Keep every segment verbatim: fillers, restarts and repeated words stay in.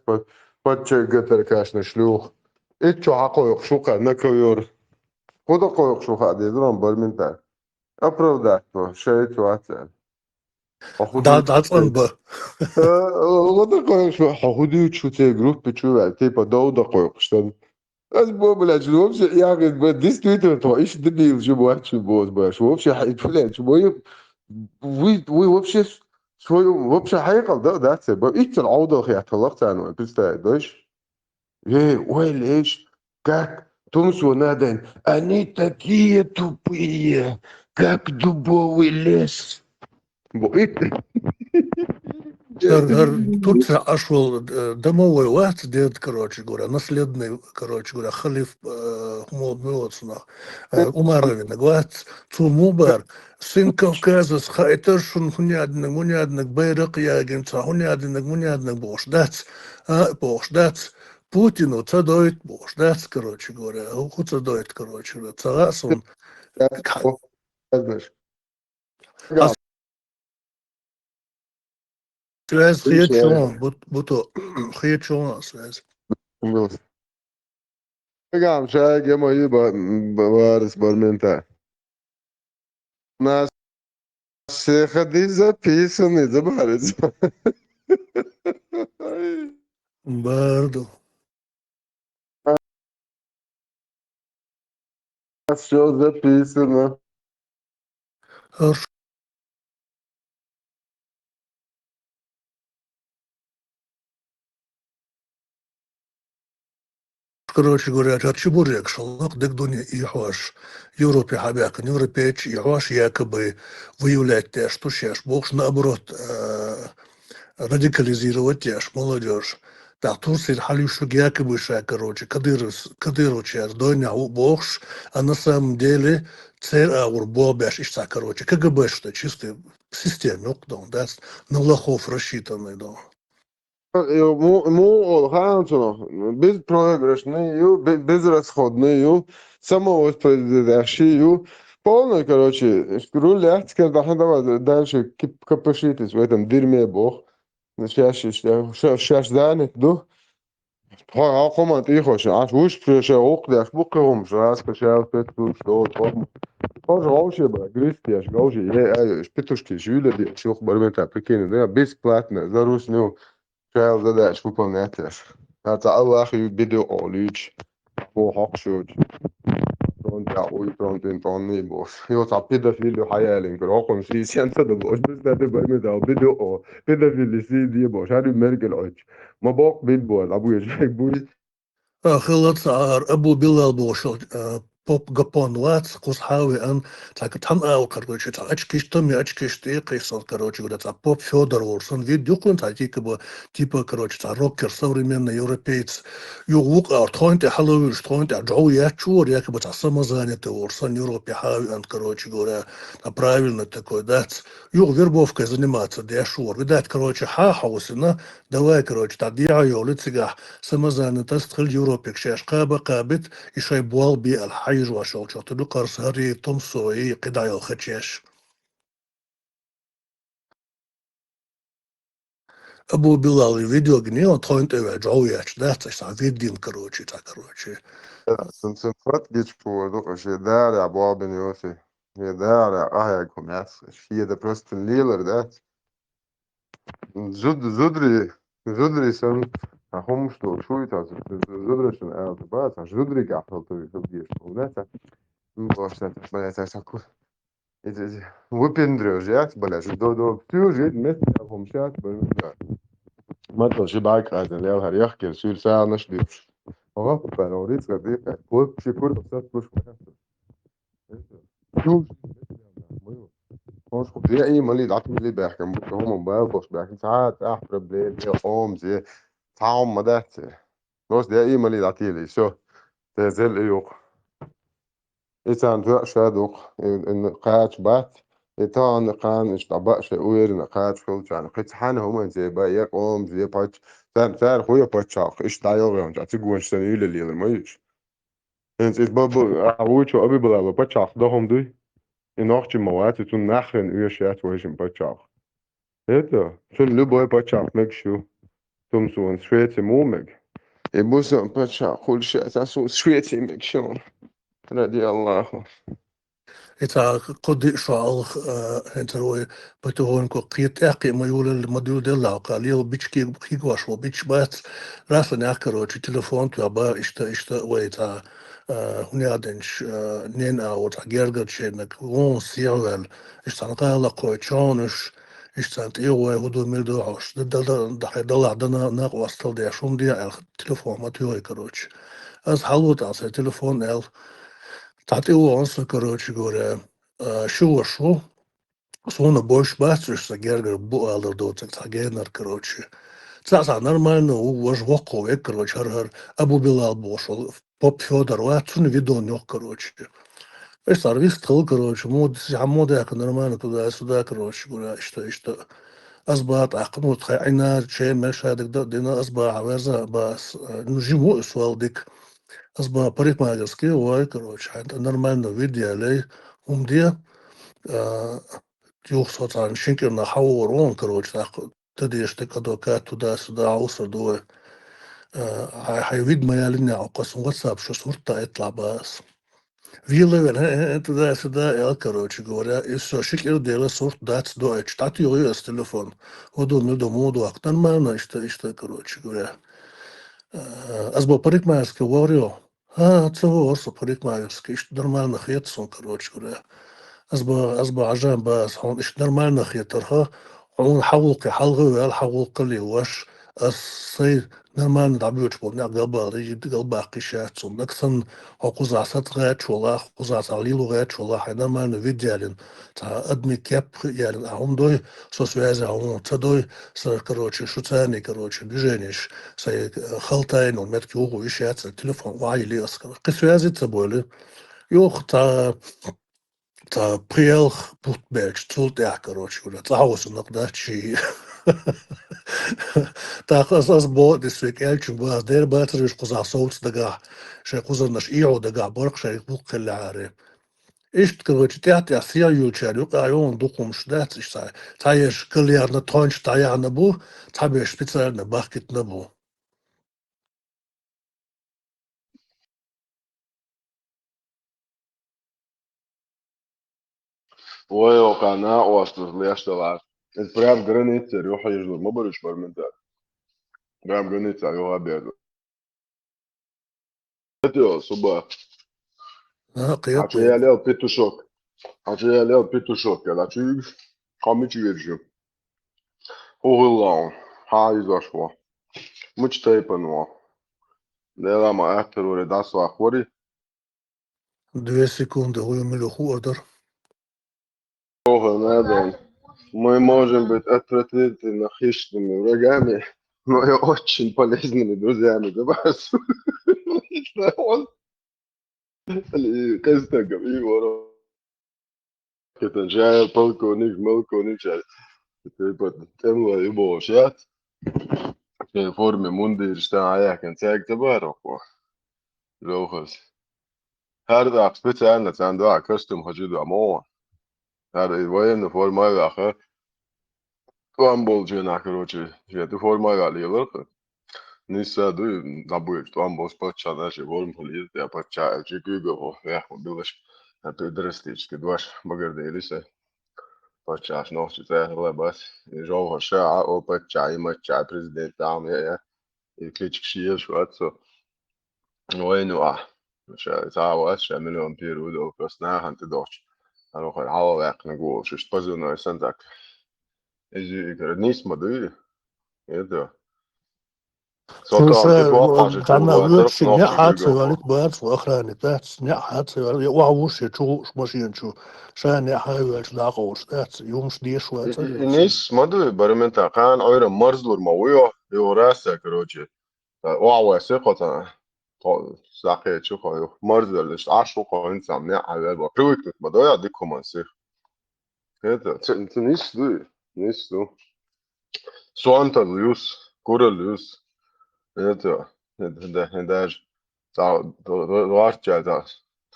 По-, по-, чё, гатар, конечно, шлюх. И чё, хьакхойкхуш ву-кх на ковёр? ХӀун дан кхойкхуш ву-кх деза, Бармин-Тар? Оправдать ву, шайтӀа вац аьлла. Хьо хӀун Да, дуьйцу? ДӀацӀанба. Э, хӀун дан кхойкхуш ву? Хьо хӀун дуьйцу шуьца группе чу ваьлла? Типа, дов дан кхойкхуш сан. Ас бо, блядь, вообще яхъин ба, действительно, тхо иштта дебилаш ю, бац шу боза баш. Вообще, хьай, блядь, шу бо, вы, вы вообще в своём, вообще хьекъал да, да, ца ба. Иштта Ӏовдал хетта лах царна, представь, дойш? Э, ой, леш, как тумсо надо, они такие тупые, как дубовый лес. Бо итт. ХӀар, хӀар Турция Ӏаш вола, э, домовой вац, дед, короче говоря, наследный, короче говоря, халиф, э, хӀумо муоцна, э, Умаровинаг вац, цо мубар, Сын Кавказас, хаийтар шуна хӀунда яьннаг, мунда яьннаг, байракх ягийна цхьа, хӀунда яьннаг, мунда яьннаг бохуш дац, а, бохуш дац, Путину ца дойту бохуш дац, короче говоря, хӀу ца дойту, короче говоря, ца хаьа суна. Связь хеташ ву, бут-, буто, хеташ ву связь. Хьегам шайга ма ю ба-, ба-, варас Бармин-Тар. Нас все ходы записаны, забарится. Барду. Всё записано. Хорошо. Короче говоря, ча чебурек шаллакх, дегдуне ихьош, Европе хьабаьккхина, европейчи ихьош якобы выявлять деш, тушеш, бохуш, наоборот, э, радикализировать деш молодёжь. ТӀаккха Турцера хьалуьйшург якобы ша, короче, Кадыров-, Кадыровчара дойнехь ву бохуш, а на самом деле церан агӀор болх беш иштта, короче, КГБшна чистый система юкъа дон дац, на лохов рассчитанный дон. Э, му-, му-, ол хаьа цунах, беспроигрышный ю, бе-, безрасходный ю, самовоспроизводящий ю. Полный, короче, руль яц, кер дахьа давай дальше кип-, копошитесь в этом дерьме, бох. Шаьш, шаьш, шаьш занят ду. Тхо, хьо кхо ма тӀехьош, аш вуш, ша гӀуллакх деш бу кхин хӀумаш, раска шаьл петуш, дол, тхо. Тхо же вовше ба, грызтеш, вовше, е, ай, петушки, жуьле де, шух Бармин-Тар, прикинь, да, бесплатно, за русню, шаьл задача выполнять деш. Ца Аллах ю, бидео луьйчу, мо хьокхуш йоцу. Тронта уй, тронтин тонни бохуш. Йо, цхьа педофил ю хьаялин кара, хӀокхунна ши сен ца ду бохуш. Бис да де Бармин-Тар, бидео, педофили си де бохуш. Хьари Меркель Ӏойчу. Ма боккха бил бу, а буьйш век буй. А, хилла цхьа ара Абу Билал бохуш, а, поп Гапон вац, кхуза хьан веан, цхьа тхан агӀор, короче, цхьа очкиш, тами очкиш тӀе кхийсал, короче говоря, цхьа поп Фёдор волу сан вид юкъун, цхьа тика ба, типа, короче, цхьа рокер, современный европеец, юха вукъа ара тхойн тӀе хьалавуьлуш, тхойн тӀе жӀов яьчу вара, якобы цхьа самозанятый волу сан Европе хьан веан, короче говоря, цхьа правильно такой дац. Юха вербовкой заниматься деш вара. Видать, короче, хьан хьовсина, Давай, короче, дӀадехьа йолу цигахь самозанятость хила Европе шаьш кхаба кхабита, и шайн болх бе аьлла хьийжош йолчух тӀе дукхарса хӀарий, тумсой, кхидӀа йолу хачеш. Абу Билалан видео гинехь, тхойн тӀе ваьлла жӀов яьчу дац, аса вид дина, короче, цхьа, короче. Сан, сан фат гича хӀора ду, ша дара болх бина йоций. Ша дара къахьега хӀума яц. Ша да просто лелар дац. Зуд-, зударий, зударий санна, а хӀумаш долуш вуй, цхьа зу-, зу-, зударшна аьлла бац, аш зударий гахь хила туй хила дезаш хӀума дац, а? Ну, бохуш дац, бля, цхьа, цхьа ку-, эти, эти, выпендрёж яц, бля, шу до, до, всю жизнь вместе аьлла хӀумаш яц, бля, да. Ма тхо ши бӀаьрг къаьстина лелхьара яхкина, суьйла сагӀанаш дийцуш. Оха, бля, ну, рицкъа дийкъа, клуб, ши куртах сац луш, бля. Хьуна хӀу де иймали дӀатили баьхкина бу, хӀума бала болуш баьхкина, цхьа а тӀехь проблема, е къомазе, цхьа хӀума ма дац церан. Просто де иймали дӀатили, всё. Те зел и юкъа. И царна тоьа ша дукха, и, и кхача бац, и тахана кхана иштта дӀа баа шайн уверенно кхача хилчарна. Кхин цхьана хӀуманца е ба, е къомазе, е паччахь. Царна, цара хӀу я паччахь, иштта дӀайогӀу, ца гонаш санна юьле лелар ма ю уьш. ХӀинца иза бо-, бо-, а, вуй чу Абу Билал паччахьалла дан хӀума дуй? И нохчи ма вац, и цунна нах хилла оьшуш яц вайшимма паччахьалла. ХӀета? Цунна любой паччахьалла мегаш ю. Тумсона Швеце мо мег. И бусалба паччахь хуьлуш а цхьа суна Швеце мег шуна. Радиаллаху. И цхьа кхо-диъ шо алха, а, хӀинца вай потихоньку кхета тӀаккха ма юлал, ма дуьлделла, кхы лела бички кхийгош ву, бича бац, расланехь, короче, телефон тоьба, иштта, иштта вай цхьа, а, хӀун яхаденчу, а, нен а ву, цхьа гергарчерниг, вон сехьаваьлла, иштта цхьана гӀала кхой чонаш, иштта цхьана тӀе вай хӀун ду, мила ду хьош, д-, д-, д-, хьайн далахь дана накъостал деш, хӀума де аьлла, телефон ма тоьхий, короче. Ас хьалута сан телефон аьлла, цхьа тӀе вахана со, короче говоря, а, ши ваша ву, суна бовш бац уьш, сан гергара бу алар доцург цхьа генар, короче. Цхьаъ, цхьаъ нормально ву, важа воккхах вег, короче, хӀара-хӀара Абу Билал бохуш волу поп Фёдор вац, цунна видео йоху, короче. Иштта цхьа вист хилла, короче, муха, схьа муха даьхна нормально туда-сюда, короче говоря, иштта, иштта. Ас баха тӀаккха, ну, тхайн Ӏина, чемал шадерг дан а дина, ас баха верза а баха ас, ну, жима ву ас вала дика. Ас баха парикмахерски вай, короче, хьайн тӀе нормально вид ялай, хӀума де, а, юха со цхьана шина кӀирнах хьан вогӀур ву, короче, тӀаккха тадеш дерг адвокат туда-сюда, хьовсур ду вай. А, хьайн, хьайн вид ма ялинехь, кхо сан WhatsApp чу сурт даийталахь баха ас. Вела вен, хӀе-хӀе, туда-сюда аьлла, короче говоря, и всё, ши кӀира дела сурт дац доуьйтуш, дӀатуьйхи ас телефон. ХӀун ду, мила ду, муха дохку, нормально, иштта, иштта, короче говоря. А, ас бо парикмахерски вогӀур ю. ХӀан, ца вогӀур со парикмахерски, иштта нормально хета суна, короче говоря. Ас бо, ас бо, Ӏажам баха ас, хьуна иштта нормально хетарх, хьуна хьан гӀуллакхе хьалха а ваьлла, хьан гӀуллакх а лелош, ас сайн нормально дӀабоьдуш болу некъ галбала, галбаккха йиш яц суна. Нагахь санна хьо кхузахь саца гӀерташ валахь, кхузахь цхьа лело гӀерташ валахь, хьайн нормально вид ялийна, цхьа адамийн кеп ялийна ахь хӀума дой, со связи хьуна ца дой, сан, короче, шу царний, короче, движенеш, сайн, э, хала тайна меттиг юха йиш яц, телефон охьайиллина ас, короче. Кхин связи ца бойла. Юха цхьа, цхьа пхи-ялх бутт баьлча, цул тӀаьхьа, короче говоря, цхьа хьовсу накъ дац ший. ТӀаккха ас, ас боху, дисве кӀелчун баха, дера бацара уьш кхузахь совца дагахь, шайн кхузарнаш ийхьо дагахь, баркъ шайга буккхиллехьара. Иштта, короче, тӀаьхь-тӀаьхь сехьа юьлчара юкъахь йогӀун дукха хӀумаш дац, иштта цхьа, цхьа ерш галъяьхна, тхоьнаш дӀаяьхна бу, цхьаберш специально бахкийтина бу. Вай, оха накъосталла леш далахь. Иза прям границера юхьа ежлур ма бара уьш парламентар. Прям границера юхьа а беза. Кхетий, Суба? А, кхетий. Хьан чу ялел петушок? Хьан чу ялел петушок, яла чуьйгаш? Хьо мича виржа ю? ХӀун хилла хьуна? Хьан хьийзош ву? Мича тайпана ву? Дела ма аттаруре дӀасаваккхавари? Две секунды, хӀун ю, мила ю хуур дара. Ох, надо. Мы можем быть отвратительно хищными врагами, но и очень полезными друзьями. Давай, слушай, он и Костяков, и Ворон. Кхетан жая полковник, малковник, жая. Ты под тем лови бошат. Ты в форме мундир, что, а я концерт бароко. Лохас. ХӀара дакъа специально царна дуьхьа костюм хьожийла ма ву. ХӀара и военный форма а ваьхна, тӀом болчу хенахь, короче, шен тӀе форма а ваьхна лелара хӀара. Нийса дуй, дӀабуьйлуш тӀом болуш паччахьна шен форма хила еза, я паччахь, чи куьйгахо, ваьхна билаш, а, педерастический дош багардели сан. Паччахьаш нохчи цӀе хила бац, и жовхӀар ша а, о, паччахь, и маччахь, президент, там, я, я. И кличка шен езаш вац со. Вайна ву ахь. Ша, цхьа а вац, ша миллион пир ву, дов кас нахана тӀедохчу. ХӀара вахара хьалаваьккхинарг волуш, иштта позывной санна цхьаъ. Иза и кара нийса ма дуй. Это. Со Шу там ша, тӀе боккхуш, м, чу танна вацара, вуьрчу нохчи неӀ хьан ца куьйгахо. Ваьллиг бац, ву охранник дац, неӀ хьан ца ваьллиг, я охьа вуш, я чу гӀуш машина чу, ша неӀ хьан ваьлча дӀакъовлуш дац, юмаш деш И, вацара и, и вуьрчу. Нийса ма дуй, бармин тӀе, кхана Ӏуьйра марзлур ма ву йо, йо раса, короче. Охьаваьсса кхо цхьа, кхо сакхечу кхо ю. Марзделлаш, Ӏаш ву кхо хӀинца ам неӀ хьан ваьлла. Привыкнуть ма дой, а дика хӀуманна сих. Это, ц-, ц-, нийса ду, нийса ду. Сонтал юс, курал юс. Это, это, да, даже. Цхьа, д-, д-, дӀорчча, цхьа,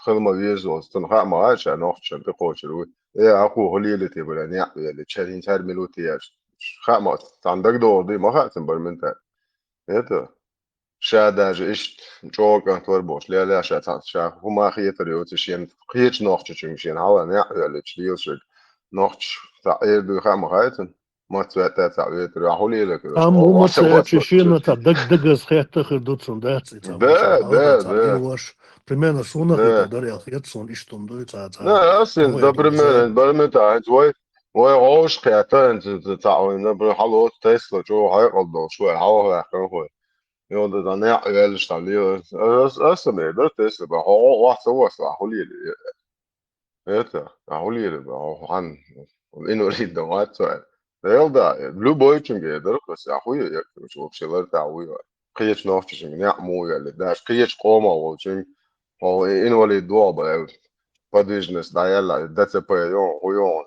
хила ма веза волу, цунна хаа ма хаьа, ша нохчашна тӀекхочур вуй. Э, ахьа хӀун лелийта, бля, неӀ велли, чарин цхьаьрмила тӀе яьлча. Хаа ма, цхьана дагадогӀур дуй, ма хаьа цунна бармин тӀе. Это, ша даже иштта чӀогӀа кӀант вар бохуш, лелаша ца, ша хӀума хетар йоцу шен, кхечу нохчочуьнга шен хьала неӀ а йоьллича, лелаш верг нохча цхьа эр дуй хаа ма хаьттина, маца ваьтта цхьа ветар, ахьа хӀун лелар караш, Амма хьо хӀума ваца ца вац аьлча, шена ца даг-дагаз хетта хир ду цунна, дац и ца Да, вац, да, хьалха ца да. Ваш. Примерно суна Да. Хетар дар ял хет, суна иштта ду, ца, ца. Да, ас Хьо да, примерно, бармета, хӀинца вай, вай гӀовш кхетта, хӀинца ца, ца, вай, например, хьалоцу Тесла, чӀогӀа хьекъал долуш вай, хьалха ваьккхина вай. Йо, да, да, неӀ а ваьллаш, там, лела. Ас, ас а мер, да, Тесла, ба, хьо, хьо, вац, вац, вац, хьо лела. Это, а хӀун лела, а хӀун, инвалид дан вац цо аьлла. Дела да, любойчуьнга эр дара, а хӀун ю, я, короче, вообще лар тӀехь вуй вай. Кхечу нохчочуьнга неӀ муха йоьлли, даже кхечу къомах волчуьнга, хьо инвалид вогӀу бара аьлла, подвижность дӀаяьлла, ДЦП йогӀу, хӀун йогӀу.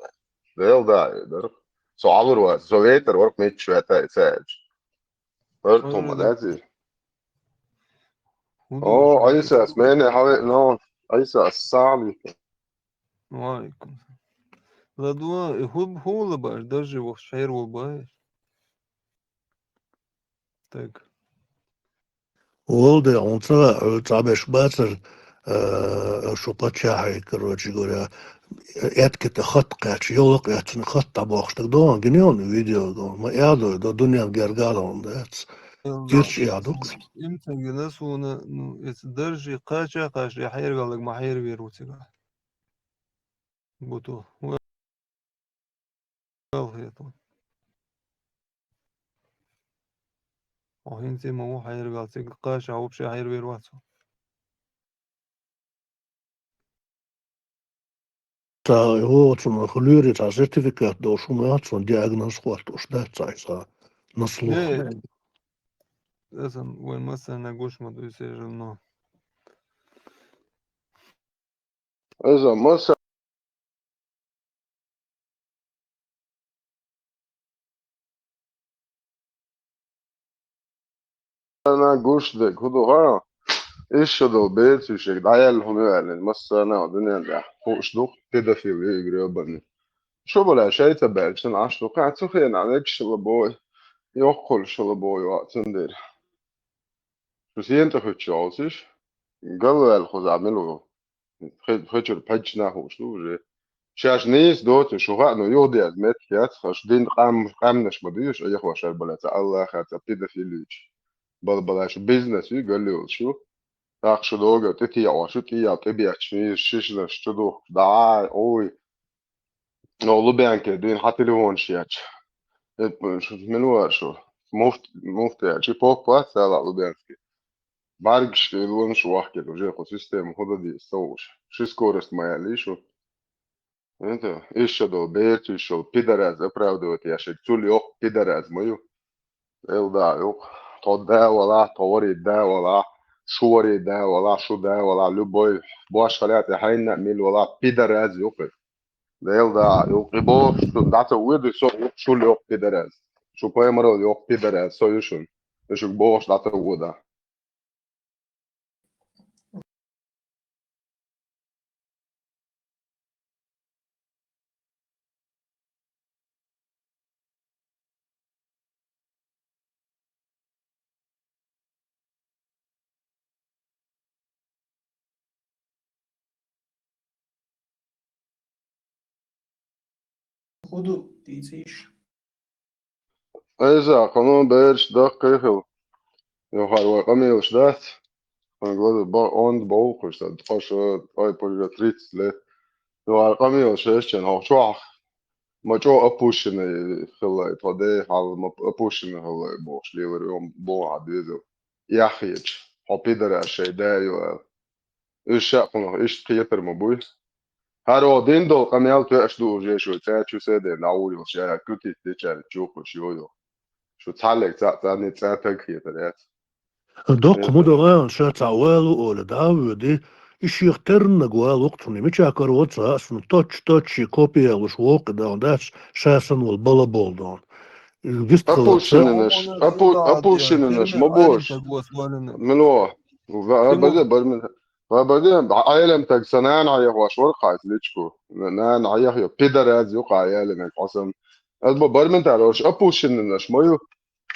Дела да, эр дара. Со Ӏалур вац, со ветар вара, мичча ваьтта и ца аьлча. Ар тума Ой, дац и? хӀун О, ду Ӏайса, шайка? Мене хьаве, но, Ӏайса, ассалам алейкум. Ва алейкум салам. Ладуа, и хӀу-, хӀула баш, даже вахаш хьервал бай. Так. Валде, хьуна ца, хьо цӀа беш бацар, а, шу паччахье, короче говоря, эткита хатт кхаьча, йовлакх эцна хатт дӀабохуш даг догӀун, гинеон видео догӀун, ма аьдой, до дуьнен гергадон дац. Ирча аьдукх. Имцангина суна, ну, эца даржи кхача, кхача, я хьергалаг ма хьервер ву цига. Буту. Вал хетун. О, хӀинца ма ву хьервал, цига кхача, вообще хьервер вац. Ца, оцунах луьйре ца сертификат долуш хӀума яц, цунна диагноз хӀоттуш дац цхьа иза, на слух. Не, эсан вайн массарна гуш ма ду, иза же, но. Иза масса Ана гуш дерг, хӀун ду хаа? Иша долу берцуьйшег дӀаяьлла хӀума ю аьлла, массарна а дуьнен тӀехь хууш ду, педофил ю и грёбаный. Шу бала шайца баьлча, цунна Ӏаш ду, кхаьа цу хенахь векашала бой, йоккхула шала бой вац цундела. Шу сена тӀе хуьттуш йолуш, галваьлла хузахь мила ву? Хи-, хи чуьра пхьаьчча нах хууш ду уже. Шаьш нийса доцу, шу хаьа, ну, юхадерза меттиг яц, аша дин къам-, къаьмнаш ма дуьйш, айхошар бала ца Аллаха, ца педофилича. Бала-бала шу бизнес ю, галли йолуш ю. ТӀаккха шу догар тӀетеӀо шу, тӀеял тӀебетташ, мийраш, шишнаш, чу духкуш, дӀа, ой. Но Лубянке дуьйна хьан телефонаш ечу. Э, шу мила вара шу? Муфт-, муфти ечу. И поп вац, ала Лубянский. БӀаьргашка лунаш вахкина уже кху система хӀун дан деза ца хууш. Ши скорость ма яьллий шу. Это, иша долу, берца иша долу, пидораз оправдывать еш, цул йоккха пидораз ма ю. Эл да юкъа. Тхо да валахь, тхо вари да валахь, шу вари да валахь, шу да валахь, любой бошхале тӀе хьайна а мила валахь, пидораз юкъа. Дел да юкъа. И бохуш шу дӀа ца воьду, со юкъа, шу йоккха пидораз. Шу паймарал йоккха пидораз, со ю шуна. И шуьга бохуш дӀа ца вода. ХӀун ду, дийцийша? Айза, хӀун бераш дахкий хила? Юхара вай къамелаш дац? Хьан глаза ба-, онда бовлу кхуьш, сан ткъа шу, ой, пожа, тридцать лет. Юхара къамелаш эшчен, хьо чохь ма чӀо опущенный хилла, тхо дехьал ма опущенный хилла бохуш, лелар ю, боху хьан дезал. Яхъеча, хьо пидорас шайн да ю аьлла. Уьш ша кхунах иштта кхетар ма буй. ХӀара дин долу къамел тоьаш ду уже шу, цаьрца чу седе, дӀагӀур йолуш, я, крутить дечаьрга чухуш йо-йо. Шу цхьаллиг цхьаъ царний цӀа таг хетар яц. Доккха ма ду, ша цхьа валу оля, да, а воьди, и шех тернаг валу кхуьнан, мича каро ца асуна, точь-точь копия луш воккхи даун дац, ша сан волу бала болу даун. Вистхала Опущенный наш, опу-, опущенный наш, ма бош. Мило. Ва-, ва-, базе, бармин. Ва базе, Ӏелам таг сан нана хьехош вара кхайса личку. Нана хьехайо, пидораз ю кхай ялинаг хьо сан. Аз бо бармин тар орш опущенный наш ма ю.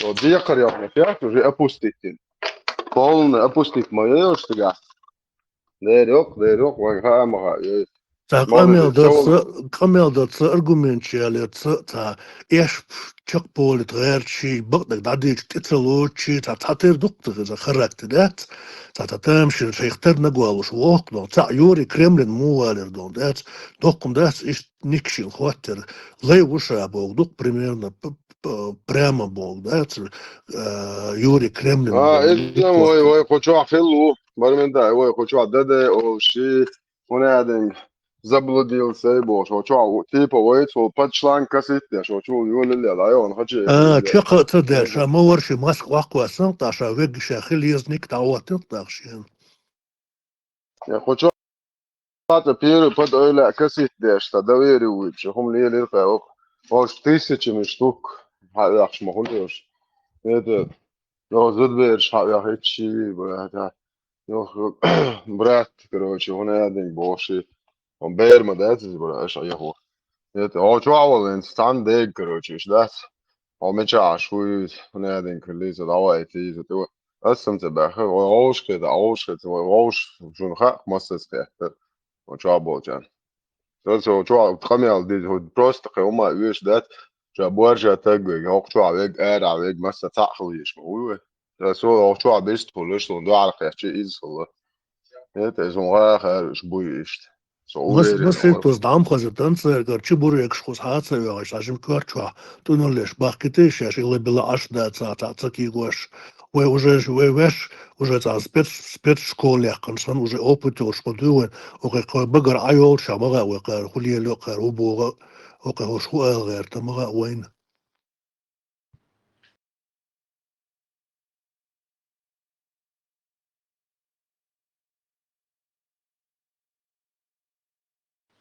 Вот декхар йоах, ма фест уже опустить. Полный опустить ма йойла уж цигахь. Дера йоккха, дера йоккха, вайн хаа ма хаьа. Цхьа къамел дац, къамел дац, аргументаш ялац, цхьа эшпаш чакхбовлийта гӀерташ, бакъдерг дӀадийцача тӀе ца лоцуш, цхьа, цхьатера дукха цхьа характер дац. Цхьа, цхьа тамашийна шайх тара нагвалуш воккха, но цхьа Юрий Кремлин муха валар дон дац, доккхун дац, иштта никшин хоттар. Лай вуша боху дукха примерно п-, п-, прямо боху дац, э, Юрий Кремлин. А, боху, эжам вай, вай кху чохь хилла ву. Бармин дай, вай кху чохь даде олуш, хӀунда аьлла, заблудился бохуш, вай чохь, типа, вай цул подшланг косить деш, вай чул йолалле, дӀайогӀун хачи. А, чекх а ца деш, ша ма вара ши маска ваккха сан, тӀаккха ша вегга ша хила еза ник дӀа а ваттина, тӀаккха шена. Я кху чохь цхьа первый под ойла косить деш, ца доверие вуьйцуш, хӀума лелира кхаьвакх. Ош тысячами штук хьаоьхуш ма хуьлу уьш. Это, йо, зудбераш хьаоьхуьйтуш, братья. Йо, брат, короче, хӀунда аьлла бохуш. Хьуна бер ма дац иза, бра, аша Ӏехо. Это, хьо чохь а волу, хӀинца цхьана дега, короче, иштта дац. Хьо мичахь Ӏаш вуй иза, хӀунда аьлла хила иза, дӀаваийта иза, тӀе. Ас санна ца баьхха, вай вовшахкхета, вовшахкхета, вай вовшах шуна хаьа, массаза кхетта. Вай чохь болчарна. Аса вай чохь къамел деза, хӀу просто кхин хӀума оьшуш дац, ша бор ша таг вега, хӀокху чохь вега, арахь вега, масса цхьаъ хила езаш ма вуй вай. Аса вай хӀокху чохь бистхуьлуш, суна дуьхьал кхеччи иза хилла. ХӀета, иза хӀума гӀа а хаьара, уьш буй иштта. Со уверен вара. Масийтта дӀа ма хаза танцерга, чу бур векаш кхуза хьа а ца оьгӀуш, цхьа жима коьрта чохь тӀуьнал еш бахкийта шаьш, и лабила Ӏаш да ца, ца, ца кийгош. Вай уже, вай ваьш, уже цхьа спец-, спецшкола яьккхина санна, уже опыт йолуш ма дуй вайн, окху кхо багара Ӏа йолуш, ша ма гӀа вай кхара, хӀу лелайо кхара, хӀу богӀу, окху хӀуш хӀу ала гӀерта, ма гӀа вайна.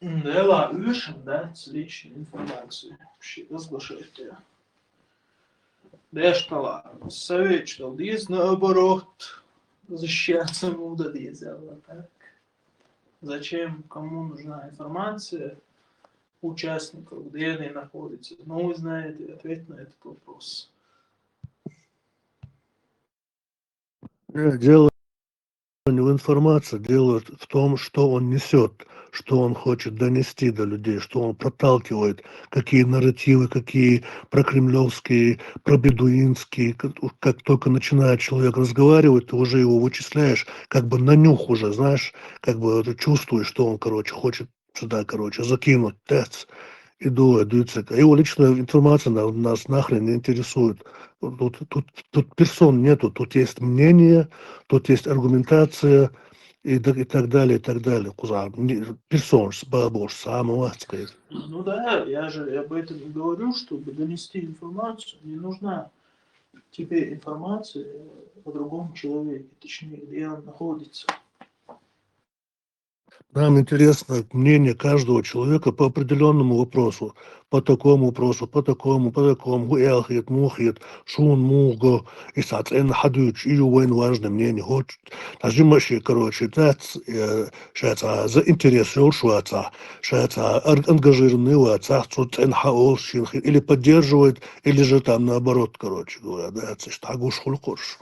М, дела, уьш дац личную информацию вообще разглашать. Деш тала, советчик дал деза, наоборот, защищаться муда деза, вот так. Зачем, кому нужна информация участников, где они находятся? Ну, вы знаете ответ на этот вопрос. Э, дело не в информации, дело в том, что он несёт, что он хочет донести до людей, что он проталкивает, какие нарративы, какие прокремлёвские, пробедуинские. Как, как только начинает человек разговаривать, ты уже его вычисляешь, как бы на нюх уже, знаешь, как бы это чувствуешь, что он, короче, хочет сюда, короче, закинуть, дац. И дуьйцург. А его личная информация на-, нас нахрен не интересует. Тут, тут, тут персон нету, тут есть мнение, тут есть аргументация и так, и так далее, и так далее. Кхузахь не-, персонаш, бабош, самого сказать. Ну да, я же об этом и говорю, чтобы донести информацию. Мне нужна теперь информация о другом человеке, точнее, где он находится. Нам интересно мнение каждого человека по определённому вопросу. По такому вопросу, по такому, по такому. ХӀу аьлла хета, муха хета, шуна муха го, и цхьа цӀенна хьадуьйцуш, и ю вайн важное мнение. ХӀоч-, цхьа жима шен, короче, дац, э, ша цхьа за интерес йолуш вацахь, ша цхьа ар-, ангажированный вацахь, цо цӀенна хьаолуш шена хета, или поддерживает, или же там наоборот, короче говоря, дац, иштта хьагуш хуьлу кхуьруш.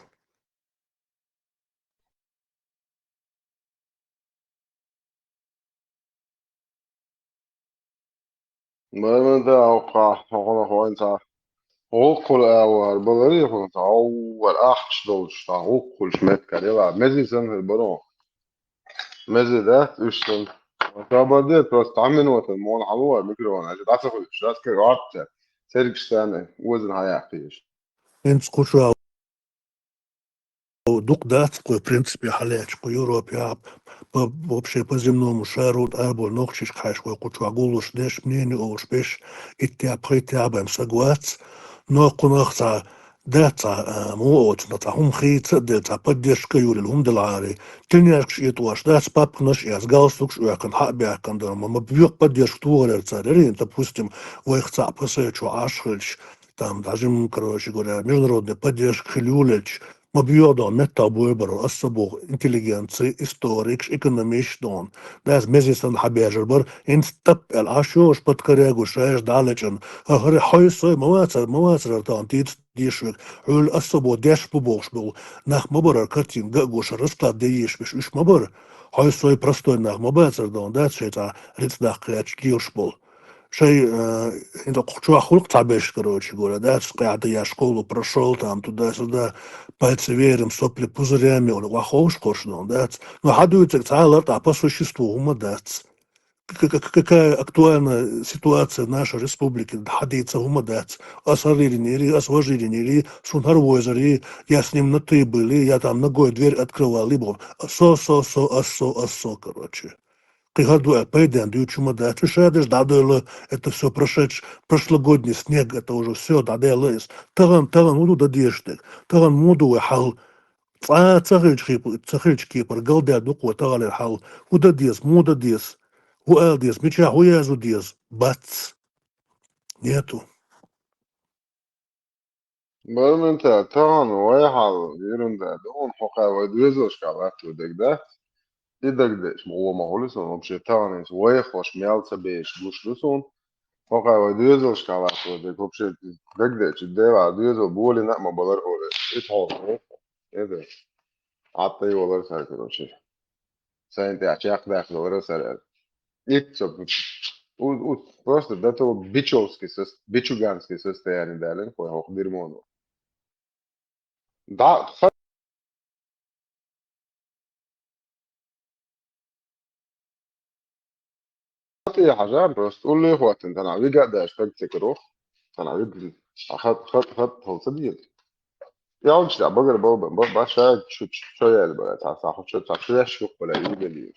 Бармин дай, хӀокху, хӀокхунах вайн цхьа гӀуллакх хуьлу агӀор баларе, хӀокхунах цхьа гӀовгӀар ахча долчу цхьа гӀуллакх хуьлуш меттиг яра. Мези санна хир бара хьуна. Мези дац, уьш санна. Ша бара де, просто цхьа минута, муха хьалавара микрофон, аша дӀа ца хуьлуш, дац кхин гӀорта, цергаш санна, озина хьаяккхийша. ХӀинца кху чохь дукха дац кху, в принципе, хьалаьцча кху Европехь, по, вообще по земному шару, арабо нохчашка хьаьжча, вай кху чохь гуллуш деш, мнение олуш беш, иттех, пхийтех бен саг вац, но кхунах цхьа дац цхьа, а, муха оцу, цхьа хӀума хийца а делла, цхьа поддержка а йолийла хӀума делахьара, тельняшкаш а этӀош дац, папканаш а эцна, галстукаш а оьхкина, хьа а баьхкина дара, ма, ма боьха поддержка тухур яра цара, яра, допустим, вайх цхьаъ ПСО чу Ӏаш хилча, там, даже, м, короче говоря, международная поддержка хила йолаелча, ма боьха догӀу меттах бой бара, аса ца боху, интеллигенци, историкаш, экономисташ догӀу. Дас мези санна хьабежар бара, хӀинца тӀап аьлла Ӏаш йолуш, подкоррегуш, шайша дӀа а лечкъина. ХӀара хьой сой ма вацара, ма вацара тахана, тийца дешаш верг. Хьуьлла особо деш бу бохуш болу нах ма бара, картина ган а гуш, расклад де езаш берш уьш ма бара. Хьо сой простой нах ма бацара, дон дац, шайн цхьа рицкъ даккха гӀерташ гелуш болу. Шайн, э, хӀинца кху чохь хуьлу цхьаберш, короче говоря, дац, къаьхьа я школу прошёл, там, туда-сюда, пальцы веером, сопли пузырями, ола ваховш кхош, дон дац. Но хьан дуьйцург цхьа а лартӀахь по существу хӀума дац. К-, к-, к-, какая актуальная ситуация в нашей республике, хьадийца хӀума дац. Ас хӀара йиллинера, ас важа йиллинера, суна хӀара войзара, я с ним на «ты» были, я там ногой дверь открывал, либо со, со, со, ас со, ас со, короче. Кхин хӀара ду аьлла, пайденна дуьйцуш хӀума дац. Уьш ша деш дӀадойла, это всё прошедш-, прошлогодний снег, это уже всё, дӀадаьлла иза. Тахана, тахана хӀун ду дан дезаш дерг? Тахана муха ду вай хьал? Цкъа а ца хилча кепара, ца хилча кепара, галдаьлла ду-кх вай таханлера хьал. ХӀун дан деза, муха дан деза? ХӀун ала деза, мичахь хӀун язъян деза? Бац. Нету. Бармин-тӀа, тахана вай хьал ерунда ду, хӀокхара вай доьзалшкахь латтор дерг дац. И дагадеъча, ма гӀо ма хуьлу суна, вообще тахана иза вайх хӀорш мел ца беш гуш ду суна. ХӀокхара вай доьзалшкахь латтор дерг, вообще дагадеъча, Дела доьзал болийна а ма балара хӀора. Итт хьо, эда, Ӏад тӀе йолара сара, короче. Сайна тӀехь чекхдаккха далара сара аьлла. Итт со, у, у, просто до того бичевский сос-, бичуганский состояние далийна кхо хӀокху дерьмоно. ДӀа, ха-, тӀе хьажа, просто улле хӀоттина, тхьана вига а даьш, стаг ца каро, тхьана вига, а хат, хат, хат, хьо ца дийла. Ялча багара бал бан, ба, ба ша чу, чу, чу яьлла бара, цхьа, цхьа, хӀу чу, цхьа чу яьш юкъ бала, югали.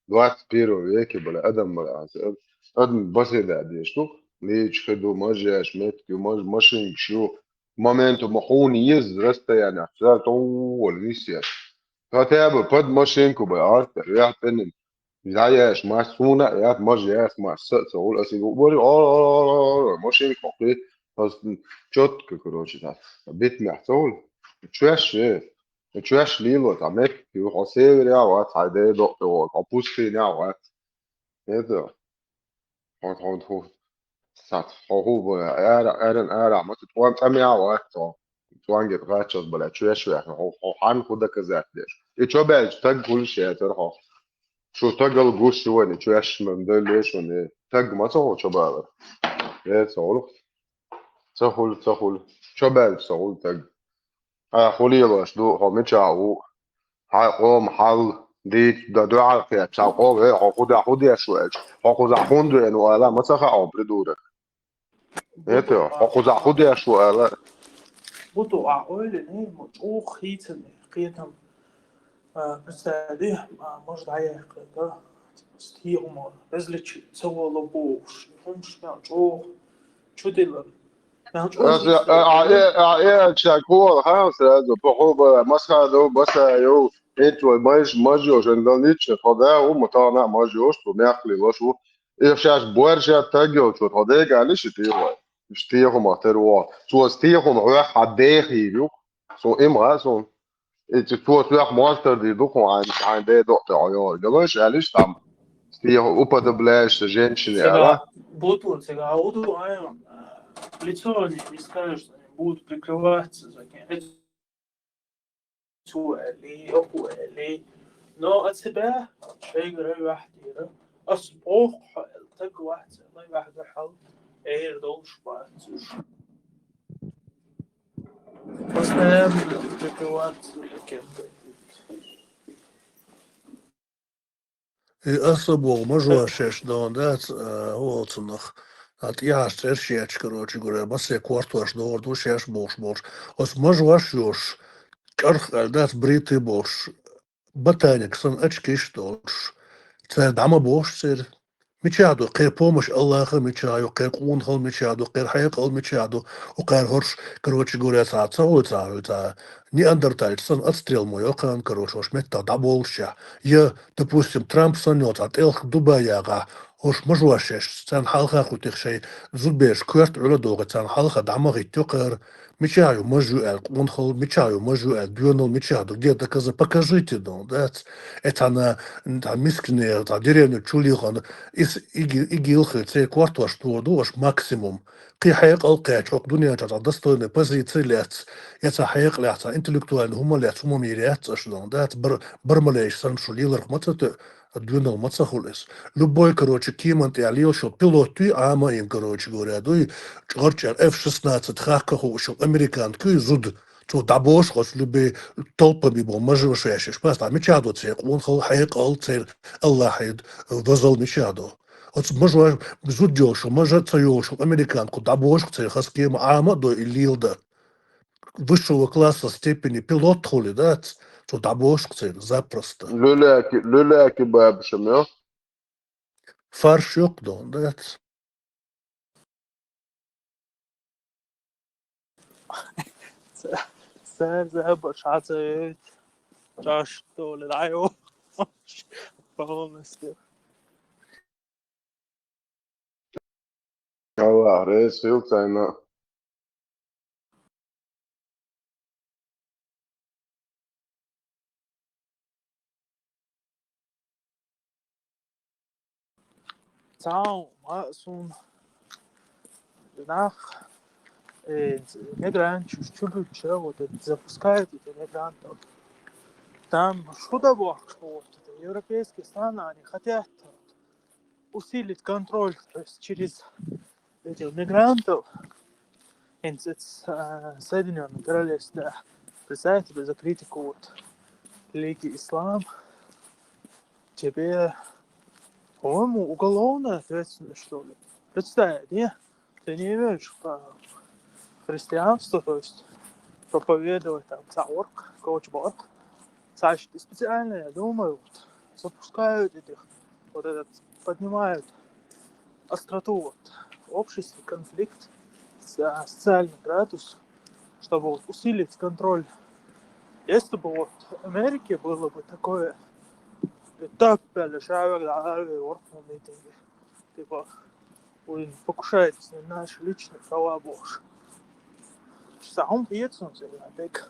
Двадцать первом веке бала, адам бала, аса, ад-, адам басе да деш ду, лийча хи ду, маж яьш, меттиг ю, маж, машинкаш ю, моменту ма хьуна еза расстояние, цара товвала висеш. Хотя бы под машинку бы, арта, яхь тӀенин. ДӀаяьш, мас суна а яц, маж яц, мас са а ца хуьлу, аса и бу-, бори, о, о, о, о, о, машинка хьокхи, аса чётко, короче, так, битмехь ца хуьлу. Чоьш ве, чоьш лело, цхьа меттиг ю, хьо северехь а вац, хьайн ден докъе волу, хьо пустынехь а вац. ХӀета, хьо, хьо, хьо, сац, хьо хӀу бу, ара, аран, ара, ма ца тхьон тӀамехь а вац, хьо. Цуьнгара гӀаччалц бале, чоьш вехна, хьо, хьо хьан хӀу доказать деш? И чо баьлча таг хуьлуш яцара хьо. Шу тагал гуш ю вайн, чоьш ман дан леш вайн, таг ма ца хьо чо балар. Э, ца хуьлу. Ца хуьлу, ца хуьлу. Чо баьлча ца хуьлу таг. Хьан хӀу лелош ду, хьо мичахь ву? Хьайн къоман хьал дийца, дан дуьхьал кхетта, цхьа къоман, э, хьо хӀу де-, хӀу деш ву аьлча, хьо кхузахь хӀунда веана ву ала, ма ца хаьа хьуна, придурок. Буту, это, хьо кхузахь хӀу деш ву ала? Буту, а ойла, не, мо чӀогӀа хийцина кхетам. А, представь, а, может, дӀаяьккхина, да? Типа, стигӀа мо, различить ца волу бохуш, хӀумаш мел чӀогӀа чудилла. Мел чӀогӀа Аса, а, а, э, а, э, ча кхола, ха, сразу, похо бала, масха ду, баса ю, эт вай, маж, маж ю, жен дал нича, тхо да, у, ма тана, маж ю, что мягкли лош, у. И шаш буьрша таг йолчо, тхо дега али ши тӀе вай. Стехума тера ву. Цо стехума хьоьх хьан дехийла ю. Со им гӀа сон. И цо соьх мостар ди ду хьун, айн, айн де докъе хьо йогӀу. Галойш аьлиш там. Стеха уподобляешься женщине, ала? Бутун, цигахь а ву ду, айн, лицо не, не скажешь, что они будут прикрываться за кем. Цо аьлли, оха аьлли. Но а ца баьхна, шайгара ваьхьтера. Ас боху хьо аьлла, таг вац аьлла, ваьхьа хьал, эр долуш бац уьш. Постоянно прикрываться кем-то. И аса боху, мажош шаьш дон дац, а, хӀу оцунах. А тӀехьаш цӀерш ечу, короче говоря, массеран кортош догӀур ду шаьш бохуш болуш. Оцу мажош йош, чӀарх аьлла дац, бритый болуш, ботаник санна очкиш долуш. Цара дӀа ма бохуш церан. Мичахь ду, кхеран помощь Аллаха мичахь ю, кхеран къонахалла мичахь ду, кхеран хьекъал мичахь ду, укхара хӀорш, короче говоря, цхьа ца хуьлу, цхьа хуьлу, цхьа неандерталец санна отстрел мо йо кхана, короче, хӀорш меттах дӀаболлушехь. Я, допустим, Трамп санна йолу цхьа тӀелхиг Дубай яхахь, Ош мажош шаьш, царна хьалха кху тӀех шай зудбераш коьрта Ӏуьлла догӀу, царна хьалха дӀа ма гӀиттаю кхара, мичахь ю маж ю аьлла къонахал, мичахь ю маж ю аьлла доьнал, мичахь ду, где доказать, покажите, дон, дац. Э, цхьана, цхьа мискане, цхьа деревня чу лийхана, ис, иги, иги илхи, церан кортош догӀу ду, ош максимум. Кхин хьекъал кхаьча, хӀокху дуьнен чохь цхьа достойная позиция лаьцна, я цхьа хьекъалехь, цхьа интеллектуальный хӀума лаьцна, хӀума мийр яц аша, дон, дац, бар-, бармалеш санна шу леларх ма ца тоьу. Доьнал ма ца хуьлу иза. Любой, короче, кеман тӀехь лелаш йолу пилот дуй, Ӏама а йина, короче говоря, дуй, гӀарчӀара эф шестнадцать хахка хууш йолу американка юй зуда. Цо дӀабошу оцу любой толпами боху мажа ваша яшеш. Пас дӀа мичахь до церан къонахал, хьекъал, церан Аллахьан дозал мичахь до. Оцу мажа зуда йолуш, мажа а ца йолуш, американка дӀабошу церан хаза кема Ӏама а дой и лела дан. Высшего класса степени пилот хуьлий дац, цо дӀабошу церан запросто. Люляки, люляки бабушам, ё? Фарш йоккха дон, дац. Цара забарш хьан ца йойту? Чаш долу дӀайо. Полностью. Аллах, рейс хил цайна. Цхьа хӀума суна нах, э, мигранташ чу буьгуча, вот это запускают этих мигрантов. Там что-то вот, вот это европейские страны, они хотят усилить контроль, то есть через этих мигрантов. Хинца, э, Соединённое Королевство, да. Представь себе за критику вот Лиги Ислам. Тебе, по-моему, уголовная ответственность, что ли? Представь, не? Ты не имеешь права христианство, то есть проповедовать там цхьа орг, коча боху. Значит, и специально, я думаю, вот, запускают этих, вот этот, поднимают остроту вот в обществе, конфликт, со-, социальный градус, чтобы вот усилить контроль. Если бы вот в Америке было бы такое, и так далее, человек, да, орг на митинге, типа, блин, покушается на наши личные права, бохуш. Цхьа хӀума хеташ ду, церан дегӀ.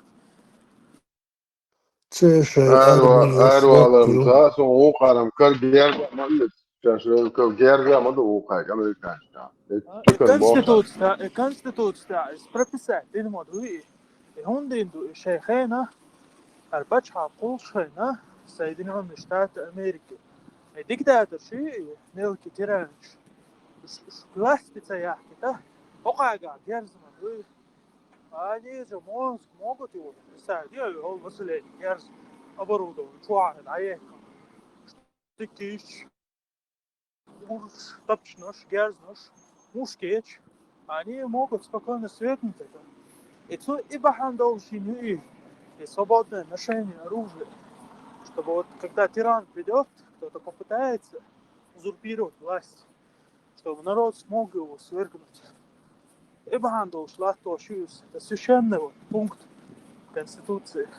Церан шайн армия, арваларна флот ю. Цхьа а суна вукхарам кара герга а ма ду. Ша шайн кара герга а ма ду вукхарга, американцашна. Э, а, э, конституция, э, конституция, э, прописать дина ма ду и. И хӀунда дина ду и шайн хенахь, хӀара пачхьалкх кхуллучу хенахь, Соединённые Штаты Америки. И диктаторш и, и мелкий тиранаш. Уьш, уьш власти ца яхкита, хӀокхаьргахь герз ма ду и. Они же мозг могут его написать. Я его население, я же оборудование, чугӀа, а я стикиш, урш, тапчанаш, герзнаш, мушкеташ. Они могут спокойно свергнуть это. И цу и бахьана долуш йина ю и, и свободное ношение оружия. Чтобы вот когда тиран придёт, кто-то попытается узурпировать власть, чтобы народ смог его свергнуть. И бахьана долуш латтош ю иза, это священный вот пункт Конституции.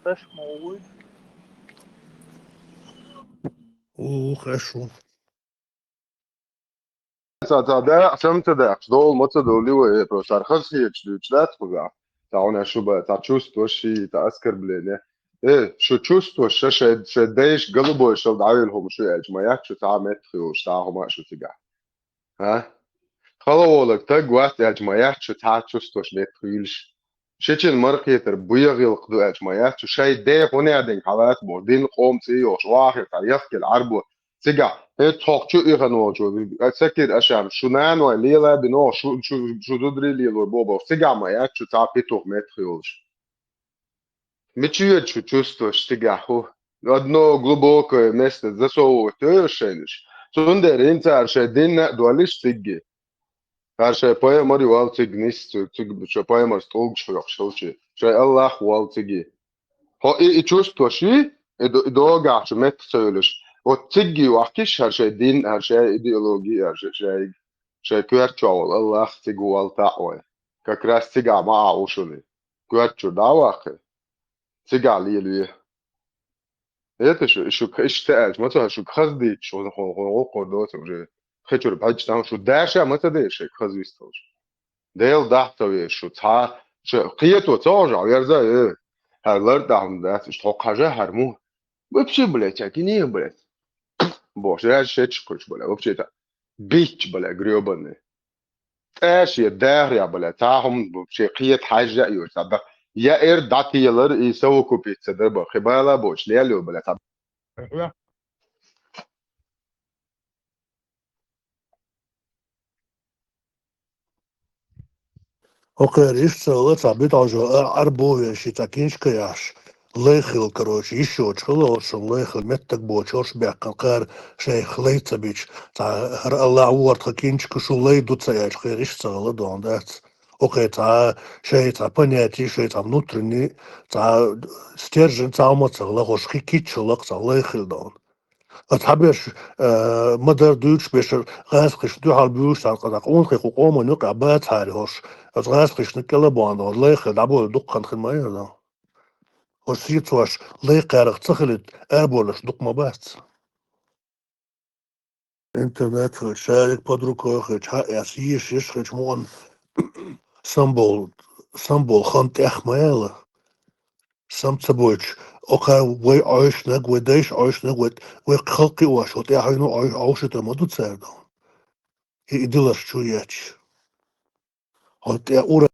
Таш ма вуй. Ух, ашу. Цхьа, цхьа дакъа сам ца даккхаш, дола ма ца довлий вай, э, просто хӀара хазахеташ дуьйцуш дац кхузахь. Цхьа хьуна шу бан, цхьа чувстваш ший, цхьа оскорбление. Э, шу чувстваш ша шайн, шайн дайша голубой шал дӀавелла хӀума шу аьлча, ма яц шу цхьа а меттах йолуш, цхьа а хӀума а шу цигахь. А? Хала волаг таг вац аьлча, ма яц шу цхьа а чувстваш меттах юьйлуш. Шичина маркхетар буя гӀиллакх ду аьлча, ма яц шу шайн ден хӀунда динга хьалаца боху, дин къоман цӀе йохуш, вахар цхьа яхкина Ӏарбо. Цигахь, хӀетта хьокху чу ихана волчо, Сакир Ашам, шу наной лела а бина, шу, шу, шу зударий лело бо боху. Цигахь ма яц шу цхьа а петух меттах йолуш. Мича йоьду шу чувстваш цигахь хӀу? Одно глубокое место засовывать йойуш шайнаш. Цундела хӀинца цара шайн динна а долуш цигги. Цара шайн пайхамар а воллу цига нисса, цига шайн пайхамарца тӀулгаш хьоькхуш хилча. Шайн Аллах а воллу циги. Хьо и, и чувстваш йий, и до-, и догахь шу меттах ца йолуш. Вот цигги вахкиш хӀара шайн дин, хӀара шайн идеологи, хӀара шайн, шайн, шайн коьрта чохь волу Аллах цига воллу таӀ вай. Как раз цигахь ма Ӏа ушуни. Коьрта чуьра дӀа а ваккхий. Цигахь лелаве. Это шу, шу, иштта аьлча, ма ца, шу хаза дийцча, хьо, хьо, хьо, гӀуллакх доцург уже. Хи чуьра бӀаьчча там шу даша ма ца деш, шайга хаза висталаш. Дела дахь ца веш шу, цхьа, шу кхето ца хьожа, верза, э. ХӀара лар тӀехь хӀума дац, иштта хьо кхажа, хӀара му. Вообще, блядь, а кини, блядь. Боже, я же шечкуш, блядь, вообще-то. Бич, блядь, грёбаный. ТӀе шен дахарехь, бля, цхьа хӀума бу, шен кхета хьаьжжа а йоцу, цхьа б-, я эр дӀатиялар и совокупиться дар бан, кхин бала боцуш лелайо, бля, цхьа. ХӀокхеран иштта ца хилла, цхьа битӀажо а-, арабовеш, и цхьа кинчка яхьаш, лай хилла, короче, йиш йоцуш хилла, оцу шун лай хилла, меттаг боцуш, ош баьккхина кхара шайх лай ца бича, цхьа хӀара Аллахь ву хӀара тхан кинчка, шу лай ду ца аьлча, кхеран иштта ца хилла, догӀна дац. ХӀокхе цхьа шайн цхьа понятие, шайн цхьа внутренний, цхьа стержень цхьа хӀума ца хилла, хӀорш хи кийча хилла, цхьа лай хилла, догӀна. Аса хьаберш, э, ма-дарра дуьйцуш бешар, гӀазкхишна дуьхьал буьйлуш цхьана къа дакъа, унхи кху къоман юкъахь бацахьара хӀорш, оцу гӀазкхишна кӀела бахьана хӀорш лай хир дӀабойла дукха хан хир ма яра. ХӀорш сецош лай кхаьрах ца хилийта, арабовлуш дукха ма бац. Интернет хилча, шарик под рукой хилча, хьаэца, йиш йиш хилча, муъан самбол, самбол хан тӀех ма яла. Сам ца бойтуш, окхара вай Ӏойшнаг, вай дайша Ӏойшнаг, вай, вай халкъе оаш, хӀу тӀаьхьа хьуьйну Ӏой-, Ӏовшийтар ма ду цара догӀна. И, и диларш чу еча. ХӀу тӀе ура,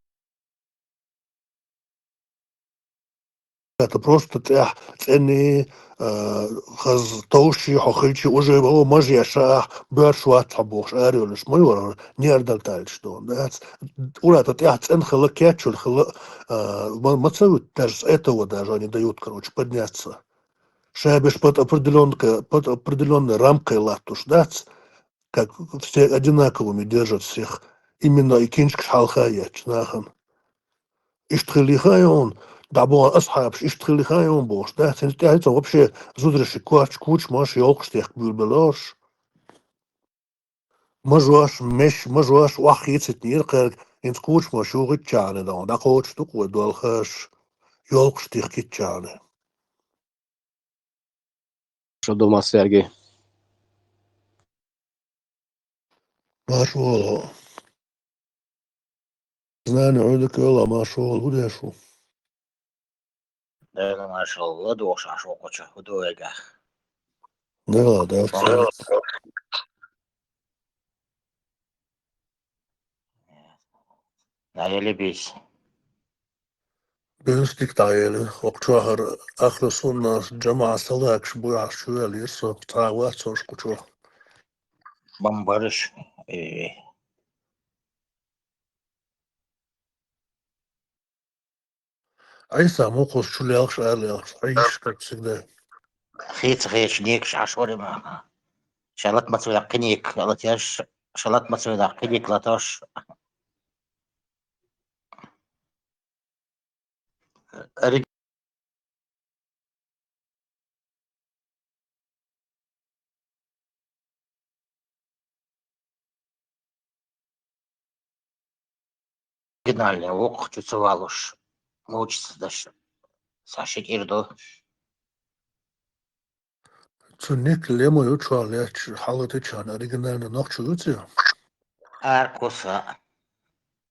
это просто тӀехь цӀенний, а, хаза товший хьо хилчий, уже, о, мажа еш ахь, боьрша вац хьо бохуш, арайолуш ма йора, неардал таллаш догӀна, дац? Ура, тӀехь цӀена хилла, кечйолу хилла, а, ма, ма ца вуьту, даже с этого даже они дают, короче, подняться. Ша беш под определёнкой, под определённой рамкой латтуш дац, как все одинаковыми держат всех, именно и кинчкаш хьалха ечу нахана. Иштта хилла хаьий хьуна, дӀабоьлху асхьабаш, иштта хилла хаьий хьуна бохуш дац, хӀинца тӀаьхьа цо вообще зударшка коч-, кучамаш, йолкхаш техка буьйлабелла ош. Мажош, меш, мажош охьахецитинера кхаьрга, хӀинца кучамаш юххийтчахьана догӀна, дӀакхочуш ду-кх вай долхаш, йолкхаш тихкитчахьана. Шо ду, Мас Сергей. Марш вогӀу. Знани Ӏуьйда кхуьла, марш вогӀу, хӀун деш ву? Дела марш вогӀу, ладогӀаш Ӏаш ву кху чу, хӀун ду вайгахь? Дела, Дела. ДӀаели бийса. Буьйса дика дӀаели. ХӀокху чохь ахьла суннат жамаӀат салагаш буй ахьа чувеллера со, цхьа а вац хӀорш кху чохь. Бамбараш, э. Ӏийса мукхус чу лелхаш, ара лелхаш, Ӏийсаш, как всегда. Хийца хеташ некаш Ӏаш вара ма. Шалат ма ца ваккхинийка латеш, шалат ма ца ваккхинийка латош. Оригинальный вокху чу ца валуш, мучиться даш, сан ши кӀира ду. Цу Ник Лема ю чохь лаьтташ хьалатичхьана оригинальный нохчо ю цӀе? Аркуса.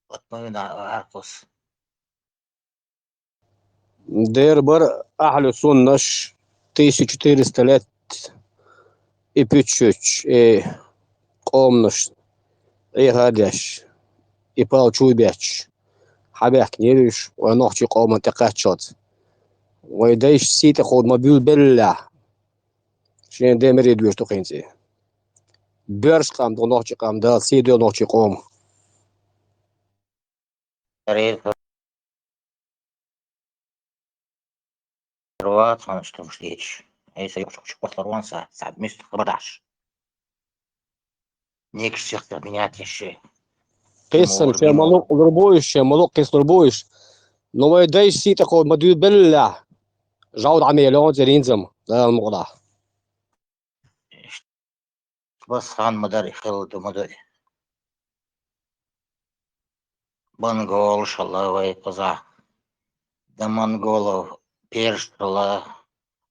Вот ма вина Аркус. Дера бара ахьлу суннаш тысяча четыреста лет и пиччуьч, и къоманаш Ӏеха а деш, и пал чу а бетташ, хьабаьхкинера уьш, вайн нохчийн къоман тӀекхаччалц. Вайн дайша сий тӀе кховда ма буьйлабеллехь, шен ден мере доьшуш ду хӀинца и. Боьрша къам ду нохчийн къам, Дала сий дойла нохчийн къоман. Ва цхьана иштта хӀумаш дийцаш. Айса юкъачу кхочуш кхоьллар ван са, схьа муьста хабар дахьаш. Некаш сих менять еш. Кхиссана шен ма луъ лур бу уьш, шен ма луъ кхисса лур бу уьш. Но вай дайша сий тӀе кховда ма дуьйбеллехь, жӀов дӀа мелехь оцу ринзам, Дала мукъадахь. Иштта бас хан ма дара, и хилла ду ма ду и. Монголаш хилла вай кхузахь. Дан монголов персаш хилла,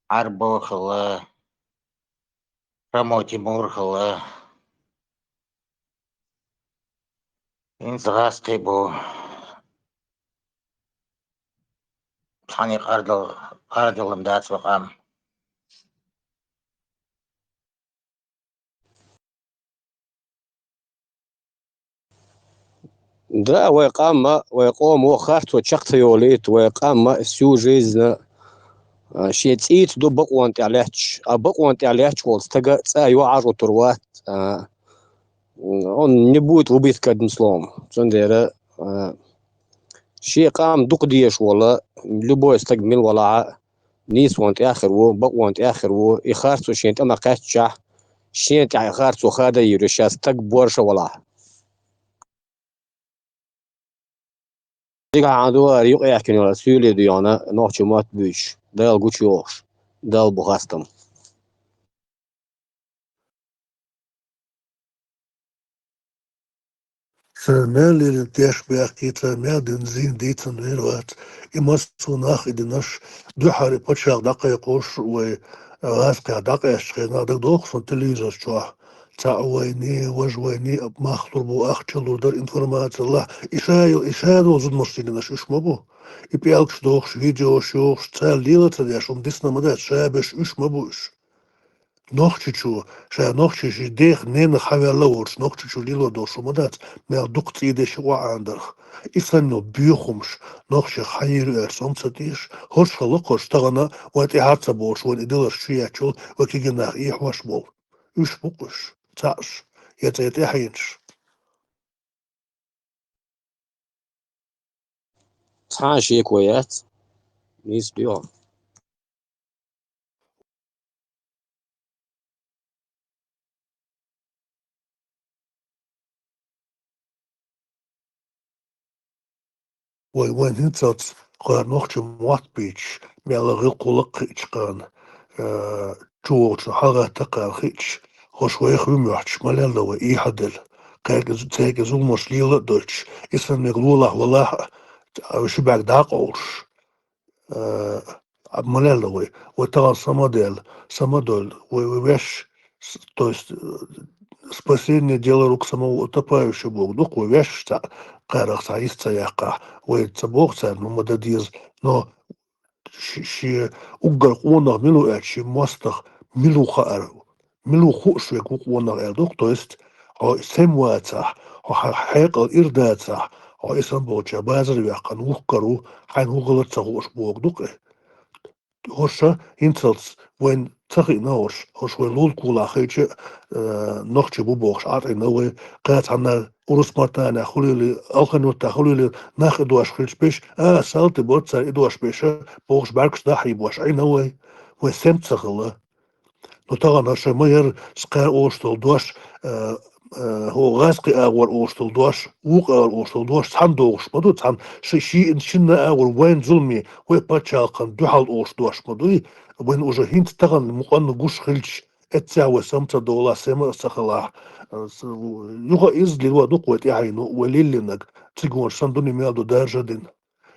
Ӏарбо хилла, Шамо Тимур хилла. ХӀинца гӀазкхий бу. Цхьанне къардал-, къардалла дац вай къам. Да, вай къам а, вай къомо харцо чекх ца йолийта, вай къам а всю жизнь, а, шен цӀийца ду бакъонна тӀехь лаьтташ. А бакъонна тӀехь лаьтташ волу стага цӀа йоӀ Ӏажуттур вац, а, он не будет убит, к одним словом. Цундела, а, шен къам дукха дезаш волу, любой стаг мила валахь а, нийсонан тӀехь а хир ву, бакъонан тӀехь а хир ву, и харцо шен тӀе ма кхаьччахь, шена тӀехь и харцо хада йийр ю, ша стаг борша валахь. Дика хьан ду ара юкъаэхкина йолу суьйлий дуьйхьна нохчийн мотт буьйцуш, Дала гучуйохуш, Далла бу хастам. Сан мел лерина теш баьхкий, сан мел дина зийна дийцина вер вац. И массо а нах и динарш дуьххьара и пачхьалкх дӀакхайкхош вай гӀазкхех дӀакъаьстачу хенахь дагадогӀу сан телевизор чохь. Цхьаъ вайний, важа вайний, мах лур бу, ахча лур дара, информаци лахь. И ша йо-, и ша долу зудмаш динарш уьш ма бу. И пӀелгаш дохуш, видеош йохуш, цара лела ца деш, хӀума дисна ма дац, ша беш уьш ма бу уьш. Нохчичо, ша нохчий ши дех ненах хьаваьлла волчу нохчичо лело долуш ма дац, мел дукха цӀий деш и къоӀан дарх. И санна боьхамаш нохчех хьан йийр ю аьлла, сом ца теш, хӀорш хала кхош тахана вайн тӀаьхьа ца бохуш, вайн и даларш чу яьччул, вай кегий нах эхь ваш болу. Уьш бу-кх уьш, цхьаъш, я цӀе тӀаьхьенаш. Цхьа а шеко яц. Нийса дуьйхьа. Вай, вайн хӀинцалц кхара нохчийн мотт буьйцуш, мел гӀиллакх-гӀуллакх хиъча кхана, э, чувогӀучун хьалагӀатта кхана хиъча, хӀорш вайх вуьмоьхчаш ма лелла вай, ийхьа делла. Кхайкхи-, цайкхи зуламаш лела а дойтуш, и санна мега лолахь валахь а, ши бӀаьрг дӀа а къовлуш, э, ма лелла вай. Вай тахана самаделла, самадолла, вай, вай веш, с-, то есть, э, спасение дело рук самого утопающего боху ду-кх, вай веш цхьаъ кхарах цхьа йист ца яккхахь, вай ца боху царна, ну, ма дан деза, но ши-, шен уггар къонах мила ву аьлча, шен мостагӀ мила ву хаар, мила ву хууш верг ву къонах аьлла ду-кх, то есть, хьо сема вацахь, хьо хьан хьекъал ира дацахь, хьо и санна болчара базар ваьккхина вухкар ву, хьайна хӀун хилар ца хууш боху ду-кх и. ХӀорш хӀинцалц вайна ца хиъна хӀорш, хӀорш вай лулахь хилча а, э, нохчий бу бохуш Ӏа тӀе йина вай, кхачанхьа урус маттанехь хуьлийла, алханан юьртахь хуьлийла, нах и дош хилча беш, а, салтий бара цара и дош беша, бохуш бӀаьргаш дӀахьийбош Ӏийна вай, вай сема ца хилла. Ну, тахана шайн ма яра, скъа олуш долу дош, э, э, хӀо гӀазкхи агӀор олуш долу дош, вукху агӀор олуш долу дош, цхьаьна догӀуш ма ду, цхьаьна ши-, ши-, шинна агӀор вайн зуламе, вай пачхьалкхан дуьхьал олуш дош ма дуй, вайн уже хӀинца тахана мукъанна гуш хилча, эццехь вай сама ца долахь, сема а ца хилахь, э, с-, юха иза лиро ду-кх вай тӀаьхьено, вай лиллинарг, цигонаш санна дуьне мел ду даржа а дина.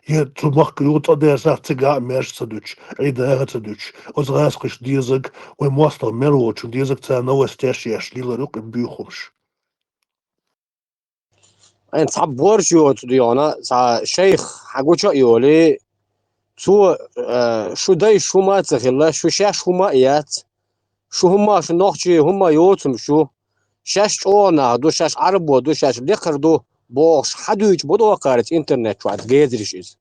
Я цу махка юха цӀа дерзахь, цигахь а маьрша ца дуьтуш, Ӏийда а ца дуьтуш, оцу гӀазкхашна дезарг, вайн мостагӀа мел волчунна дезарг цара новостеш еш лелар ю-кх и буьйхамаш. Айн цхьа борш йоцу дуьйхьна, цхьа шайх хьан гуча а йолий, цо, э, шу дайша хӀума а ца хилла, шу шаьш хӀума а яц, шу хӀума, шу нохчий хӀума йоцург шу, шаьш чӀогӀа нах ду, шаьш Ӏарбо ду, шаьш лекхар ду, бохуш, хьадуьйчу бу доккхара иза интернет чохь, иза гезариш иза.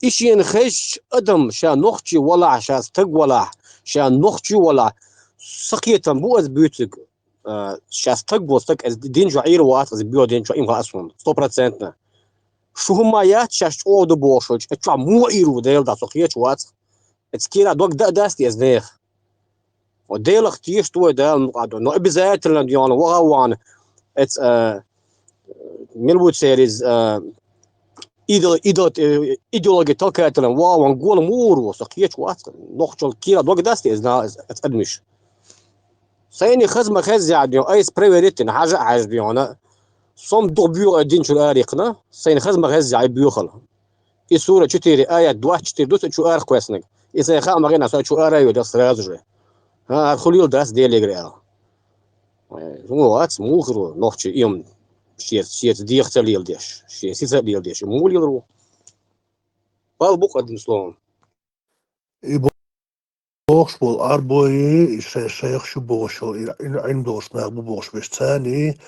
И шена хезча адам ша нохчий валахь, ша стаг валахь, ша нохчий валахь, сан кхетам бу иза буьйцург, а, ша стаг волу стаг, иза дин чохь Ӏийр вац, иза боьха дин чохь, им хаьа суна, сто процентов. Шу хӀума яц, шаьш чӀогӀа ду бохуш, оцу чохь муха Ӏийр ву Делан дуьхьа, со кхеташ вац. Эцу кийра дог дан а дац те иза нехан. Хьо Делах теша ду вай, Дала мукъа ду. Но обязательно дийна ваха а вахана, эц, а, мила ву церан иза, а, идо-, идо-, э, идеология толкателан ваха а вахана, гола муха ву, со кхеташ вац. Нохчалла кийра дог дац те иза, на-, эц адамаш. Сайна хаза ма хеззехь дийна, айса проверить дина, хьажа а хьаьжна дийна. Со-м дукха боьха дин чура арайихкина, сайна хаза ма хезза Ӏай боьхал. И сура четыре, аят двадцать четыре ду са чу арахкхоьссинарг. И сайна хаа ма хиннай, со чу ара а йоьдуш сразу же. ХӀа, хӀара хулийла дац Делегара аьлла. Э, ну, вац, муха хир ву нохчо, им шеца, шеца дегӀаца леладеш, шеца сица леладеш, и муха лелар ву? Пал бу-кх, одним словом. И бо-, бохуш болу Ӏарбой, и шай-, шайх шу бохуш йолу, и Ӏин-, Ӏилма долуш нах бу бохуш берш, царний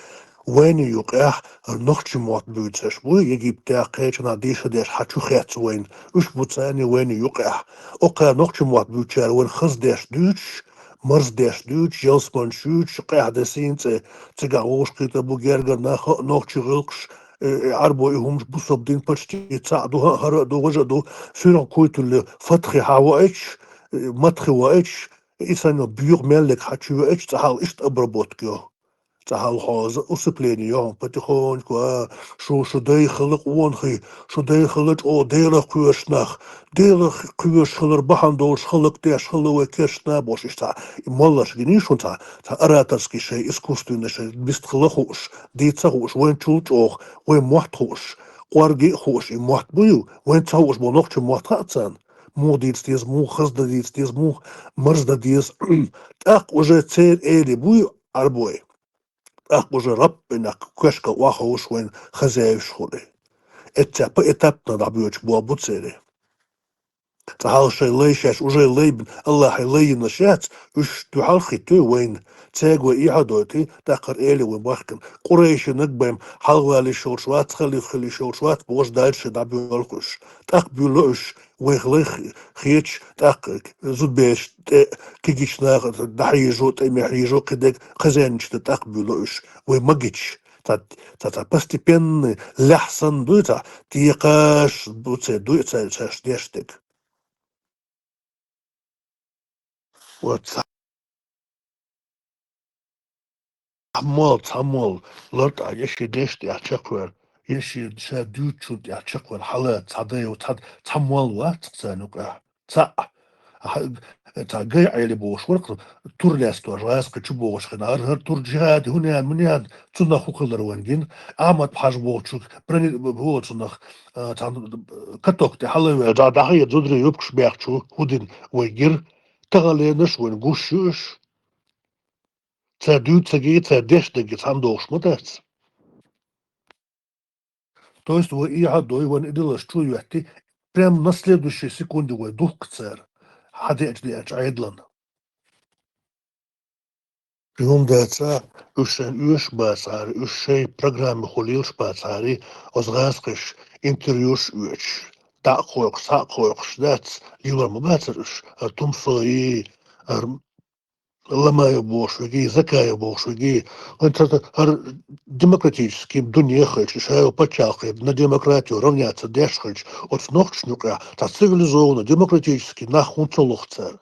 вайна юкъехь нохчийн мотт буьйцуш бу, Египтехь, кхечанхьа дийша деш хьан чу хецна вайна. Уьш бу царний вайна юкъехь. Окхара нохчийн мотт буьйцучара вайна хаза деш дуьйцуш, марздеш дуьйцуш, ялсаманчаш юьйцуш, къаьхьа десна цӀе, цигахь вовшахкхийтар бу гергара нах, хӀаъ, нохчий гӀиллакхаш, э, э, Ӏарбой и хӀуманаш бусалба дин почти цхьаъ ду, хӀаъ, хӀара а ду, важа а ду, суьрхьа куйтулле фатхи хьан ваийтуш, э, матхи ваийтуш, и санна боьха меллиг хьан чу веача, цкъа хьалха иштта обработка йо. Цкъа хьалха хьо за-, усыпление йо хьуна потихоньку, а, шу, шу дай хала къонахий, шу дай хала чӀогӀа Делах кхоьруш нах, Делах кхоьруш хилар бахьана долуш хӀаллакдеш хилла вай керстанаш бохуш иштта. И моллаш гиний шуна цхьа, цхьа ораторский шай, искусственный шай, бист хала хууш, дийца хууш, вайн чул чӀогӀа, вайн мотт хууш, кӀорге а хууш, и мотт буй, вайн ца хууш бо нохчийн мотт хаьа царна. Муха дийца деза, муха хаза дан дийца деза, муха марздан деза. ТӀаккха уже церан эли буй, Ӏарбой. ТӀаккха уже раббинах коьшкал охьаховш вайн хозяеваш хуьлий. Эццехь поэтапно дӀабоьдуш болх бу церан. Цкъа хьалха шайн лай шаьш уже лай бина, Аллахье лай йинарш яц, уьш дуьхьал хӀиттий вайна. Цаьрга вай эхьа а дойтий, тӀаккха хӀара эли вай бахкана. Къурайшинаг бен хьалхавала йиш йолуш вац, халиф хила йиш йолуш вац, бохуш дальше дӀабоьлху уьш. ТӀаккха буьйлу уьш, вайх лай хеташ, тӀаккха зудбераш тӀе кегийчу наха дӀахьийжо, тӀе ма хьийжо, кхидерг хазаьнничу тӀаккха буьйлу уьш. Вай магийча, цхьа, цхьа, цхьа постепенный лаьхьа санна дуй, цхьа текхаш бу церан дуй, церан шаьш деш дерг. Вот цхьа молла, цхьа молла лартӀахь я шен дешна тӀехь чекхвер, я шен ша дуьйцучунна тӀехь чекхвер, хьала цхьа дай, цхьа, цхьа молла вац-кх царна юкъахь. Цхьаъ, хьа-, цхьа гай Ӏели бохуш вара-кх, тур лаьцна гӀазкхи чу богӀуш хина. ХӀара, хӀара тур джихӀад, хӀунда, мунда, цунах хӀу хилар вайн гина. Ахьмад-Хьаьжа бохучу, брони-, бу-, бу-, цунах, а, цхьана каток тӀе хьалавелла, дӀа-, дӀахьийра зударий юбкаш баьхча, хӀу дина вай гира. Таханлернаш вайн гуш ю уьш. Цара дуьйцург а, цара дешнарг а цхьаьна догӀуш ма дац. То есть вай эхьа а дой, вайн идалаш чу а йоьттий, прям на следующей секунде вай духку цара, хьан деача-деача Ӏедалан. Юм дацахь, уьш шайна оьшуш бацахьара, уьш шайн программехула лелаш бацахьара, оцу гӀазкхаша интервьюш а оьцуш, дӀа а кхойкхуш, схьа а кхойкхуш дац, лелор ма бацара уьш, хӀара Тумсой, хӀара Ламаев бохуш вегий, Закаев бохуш вегий, вайн ца-, ца-, хӀара демократический дуьне хилча, шайолу пачхьалкхе на демократию равняться деш хилча, оцу нохчашна юкъехь цхьа цивилизованный, демократический нах хӀунда ца лоху цара?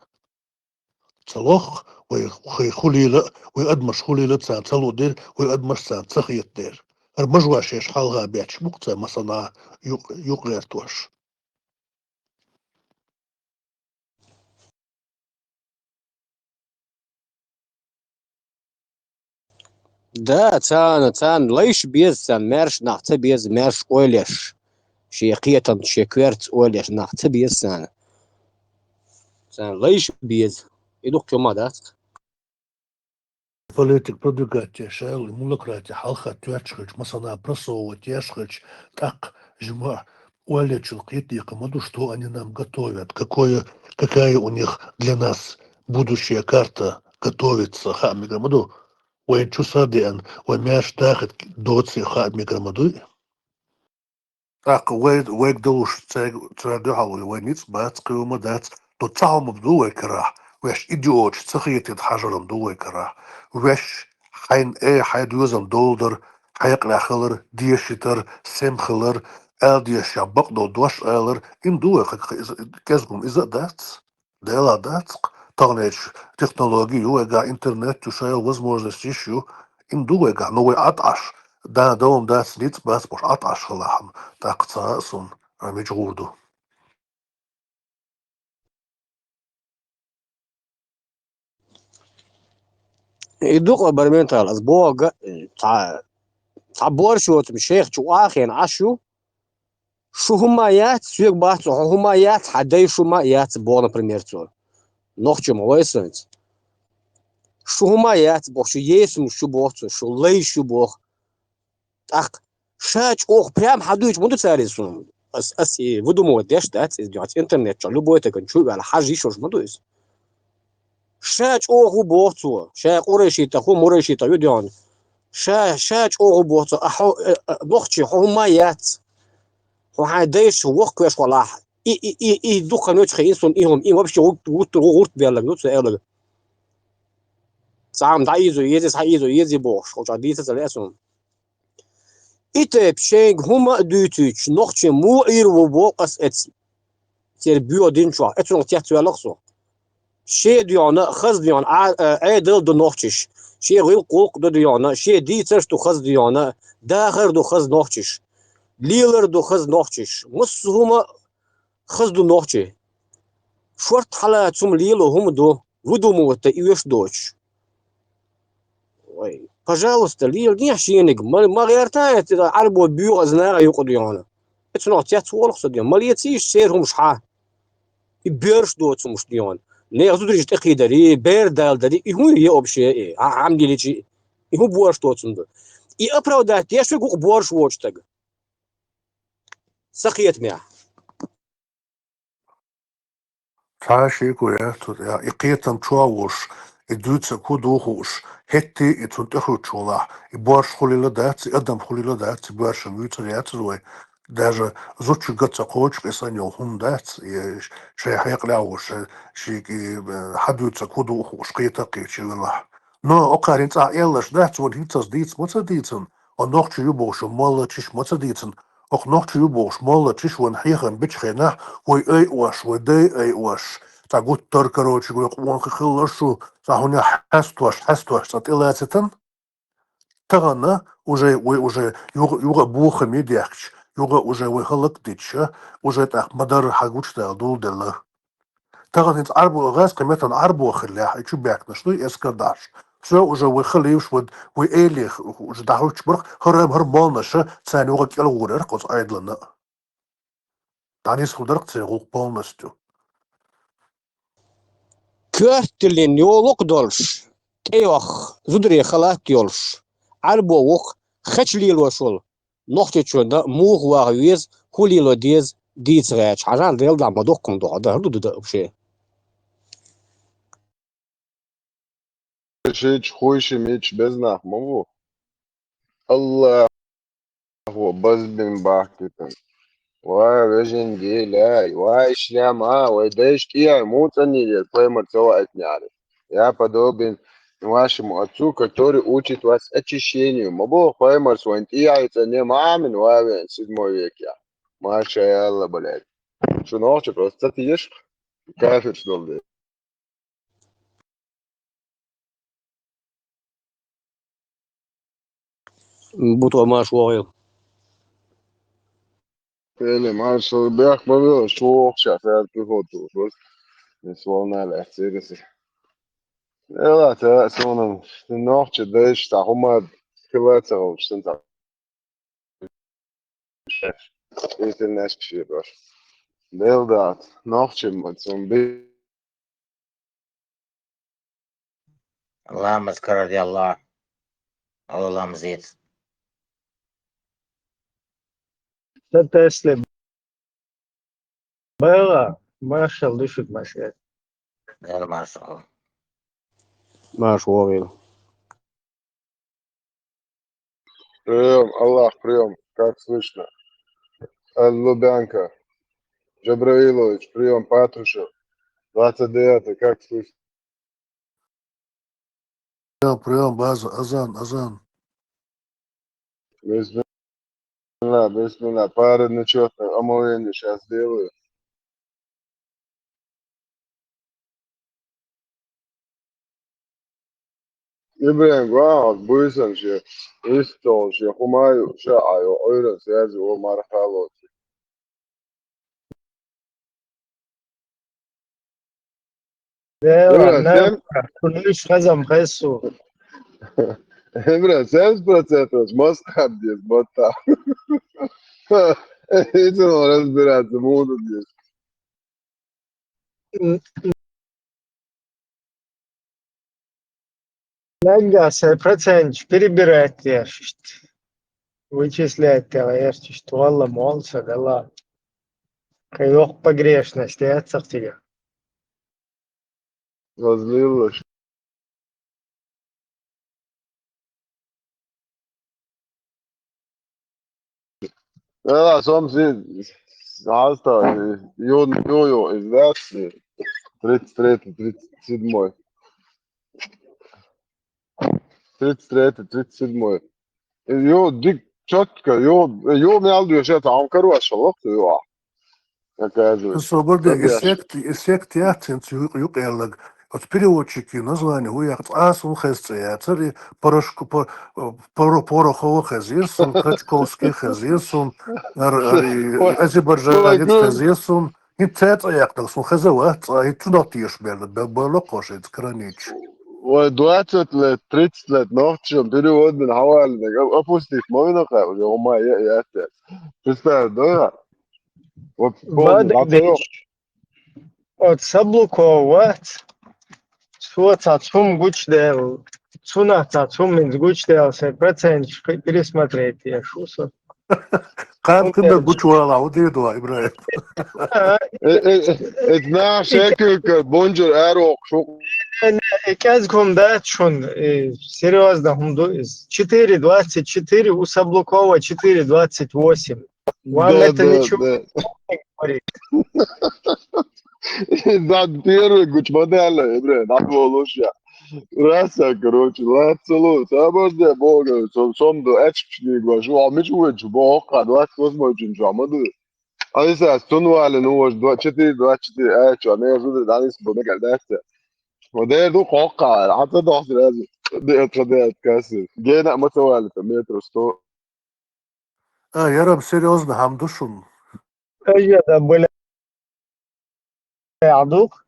Ца лоху, вай хи-, хулийла а, вай адамаш хулийла а царна ца луъдира, вай адамаш царна ца хетадира. ХӀара мажош еш хьалха бетташ бу-кх цара, масала, юкъ-, юкъ гӀертош. Да, царна, царна лайш беза, царна маьрша нах ца беза, маьрша ойла еш. Шен кхетамца, шен коьртаца ойла еш нах ца беза царна. Царна лайш беза. И дуккха хӀума дац-кх. Политика продвигать деш, шайла мулакрати хьалха тоьттуш хилча, масала, просовывать еш хилча, тӀаккха жимахь ойла ечул кхетийкха ма ду, что они нам готовят, какое, какая у них для нас будущая карта готовится, хаа мегар ма ду. Вайн чу са а деана, вай маьрша дахарг доций хаа мегар ма дуй. ТӀаккха вай, вайга далуш цаьрга, цара дуьхьал вай, вай ницкъ бац, кхин хӀума дац, то цхьа хӀума ду вай карахь, ваьш идиоташ ца хетийта хьажаран ду вай карахь. Ваьш хьайн, э, хьайн доьзална дола дар, хьайн кхаьхьалар, дешитар, сема хилар, аьлла дезаш бакъдолу дош алар, им ду вай кхин, кхин иза, кӀезиг хӀума иза а дац. Делахь дац-кх, таханлерчу технологий ю вайгахь, интернет ю, шайолу возможностеш ю, им ду вайгахь, но вай Ӏад Ӏаш, да, дан-м дац, ницкъ бац бохуш Ӏад Ӏаш хилахь-м, тӀаккха ца хаьа суна, ам мича гӀур ду. И ду-кх, Барментал, ас бохург, цхьа Цхьа борш йоцу шайх чу Ӏахийна Ӏаш ю, шу хӀума яц, соьга бац, хьо хӀума яц, хьан дай шу ма яц, боху, например, цо. Нохчо ма вай санца. Шу хӀума яц, боху, шу есамаш шу, боху цо, шу лай шу, боху. ТӀаккха ша чӀогӀа прям хьан дуьйцу ма ду цара иза суна. Ас, ас и выдумывать деш дац, иза дуьйцу интернет чу, любой таган чу ваьлла, хьажа йиш йолуш ма ду иза. Ша чӀогӀа ву боху цо, ша къурайши тӀа хӀу, мурайши тӀа ю дуьйна. Ша, ша чӀогӀа ву боху цо, а хьо, э, э, нохчи, хьо хӀума яц. Хьо хьайн дайша воккхавеш валахь. И, и, и, и дукха ночу хиъна суна, и хӀума, и вообще гӀурт, гӀурт, гӀурт беллаг ду цо аьллаг. Цхьа хӀума дӀаийзо еза, схьаийзо еза бохуш, хьо чӀогӀа дийца ца лаьа суна. И тайпа шайга хӀума а дуьйцуьйтуш, нохчи муха Ӏийр ву боху ас эцна. Церан боьха дин чохь, эцунах цецваьллакх со. Шен дуьйна, хаза дуьйна, Ӏа-, а, Ӏедал ду нохчиш. Шен гӀиллакх-гӀуллакх ду дуьйна, шен дийцарш ду хаза дуьйна, дахар ду хаза нохчиш. Лелар ду хаза нохчиш. Массо а хӀума хаза ду нохчи. Шорта хьала цума лело хӀума ду, выдумывать дан оьшуш доцуш. Вай, пожалуйста, леладехьа шениг, ма, ма гӀерта эцу Ӏарбо боьха, иза наха юкъа дуьйна. Эцунах цецволах со дуьйна. Ма лецийша церан хӀумаш хьан. И боьрша доцу хӀумаш дуьйна. Нехан зударий тӀекхийдари, бер далдари, и хӀун е вообще, и, а, хьамдиличи, и хӀун боьрша доцу хӀума ду. И оправдать деш ву гукъ боьрша воцу стаг. Сан кхетамехь. Цхьа а шеко яц цу тӀехь, и кхетам чохь волуш, и дуьйцург хӀун ду хууш, хӀетте а и цунна тӀехуьлучу хьолахь, и боьрша хуьлийла дац, и адам хуьлийла дац, и боьрша вуьйцур яцара вай. Даже зудчуьнга ца кхочуш, и санна йолу хӀума дац, и шайн хьекъалехь волуш, шен, шега и, э, хьан дуьйцург хӀун ду хууш, кхета а кхеча велахь. Но, окхара хӀинца ахь аьлларш дац, вайна хӀинццалц дийца ма ца дийцина, хьо нохчи ю бохуш, моллачаш ма ца дийцина, Оха нохчи ю бохуш, моллачаш вайна хьехам бичу хенахь, вай айъош, вай дай айъош, цхьа гуттар а, короче, вай къонахий хилла шу, цхьа хӀума хьастош, хьастош цкъа тӀелацитан. Тахана уже, вай уже юха, юха а бохаме дехкича, юха а уже вай хӀаллакдитича, уже тӀаккха ма-дарра хьан гучудала доладелла. Тахана хӀинца Ӏарбо, гӀазкхийн меттан Ӏарбо хиллехь, и чу баьхкинарш дуй эскар дахьаш. Всё, уже вай хилийваш, вай, вай эле уже дӀахӀуттуш барх, хӀара, хӀара молланаша царна юкъа кӀел гӀур яра оцу Ӏедална. ДӀанисхур дара-кх церан гӀуллакх полностью. Коьрталлин йолу-кх долуш, тӀейоккху зударийн халат а йолуш, Ӏарбо ву-кх, хеча лелош волу нохчичунна муха ваха веза, хӀун лело деза дийца гӀерташ. Хьажахьа, Делан дуьхьа, ма доккха хӀума ду хӀара, ду, ду, ду, вообще. Шича, хуйши мича беза нах ма бу. АллахӀо базбина бахкийтина. Ва вежарий, ва ишлама, вай дайша тӀехь муха цӀанйийра, пайхамар ца ваийтинехьара. Я подобен вашему отцу, который учит вас очищению. Ма боху, пайхамарс вайна тӀехь а цӀанъе ма Ӏамина, ва вен, седьмой векехь. Маша Алла, блядь. Шу нохча просто ца тешаш, кафирш долу дела. Буту Маша вогӀийла. Пеле, Маша, бехк ма вела, шу вохуш, ша, цара туьхо тухуш, не волна лаьцна цигахь. Эла, ца, суна, нохча дайша цхьа хӀума хила ца хилча, сан цхьа. Интернет шиъ баш. Делдат, нохча ма цун би. Ламаз карар я Аллах. Аллах ламаз ец. Ца тесла. Бала, маршалла ду шуьга, машет. Дала маршалла. Марша вогӀийла. Приём, Аллах, приём. Как слышно? Аль-Лубянка. Джабраилович, приём, Патрушев. Двадцать девятый, как слышно? Приём, приём, база, азан, азан. Бисмилла, бисмилла. Пару нечётных омовений щас сделаю. Ибрахим, гван, буьйсан шен, истол шен, хӀумаю, ша а йо, ойран сязи о мархалоци. Дела, Дела, нах, сем? Кулиш хазам хесу. Эмре, семьдесят процентов массахаб деза, матта. Ицин разбираться муну деза. Наггахь сайн проценташ перебирать деш иштта, вычислять деш, иштта валла мол са дала. Кхин йоккха погрешность яц-кх цига. Разлилась. Да, сом си-, саста, ю, ю, ю, из, да, тридцать третий, тридцать седьмой. Тридцать третий, тридцать седьмой. Ю, дик, чётко, ю, ю, мел дуьйш, это, ам карваш шаллахъ, ю, а. Оказывается. Собар де, и секта, и секта яц цу юкъ-, юкъ-, юкъ-, яллаг. Оцу переводчикийн название ву яхь, цкъа а сун хеза цӀе яцара, и Порошко-, По-, Поро-, Порохова хезира сун, Качковский хезира сун, ар-, ар-, и Ой, азербайджанец ой, хезира сун. ХӀинца цӀе яьккхина сун хеза вац, цкъа а хӀинца нах тешаш бер, бе-, берло кхо шица кранич. Ой, двадцать лет, тридцать лет нохчийн перевод бина хьавалинарг, а-, опустить ма вина кхаьа, уже хӀума е-, яц. Представь, да? Вот Бадри полный деш. Оцу Саблуков вац. Цо цхьа цхьа хӀума гучудаьлла. Цунах цхьа цхьа хӀума хӀинца гучудаьлла, сайн проценташ кхин пересмотреть еш ву со. Кхана кхин дан гучувала, хӀун дийр ду, Ибрахим? А, Э, э, э, это наш, э, как, бонжур, аьрру шу. Не, не, и кӀезиг хӀума дац шуна, и серьёзно хӀума ду иза. Четыре двадцать четыре, у Саблукова четыре двадцать восемь. Вам Да, это да, ничего да. не говорит. Да, первый гуч модель, бля, надо было лучше. Раз, а, короче, ладно, целую. Обожди, Бога, сом, сом до эчпични гважу, а мичу вечу, бо, ха, двадцать восьмой чин, чу, а, мады. А если я стунвали, ну, уж два, четыре, двадцать четыре, а, чё, не, я жду, да, не, сбо, не, когда я. Вот я иду, хоха, а то дох сразу. Да, это, да, это, кассы. Гена, мы целовали, там, метров сто. А, ярам серьёзно хӀума ду шуна. Ай, я, да, бля, дух.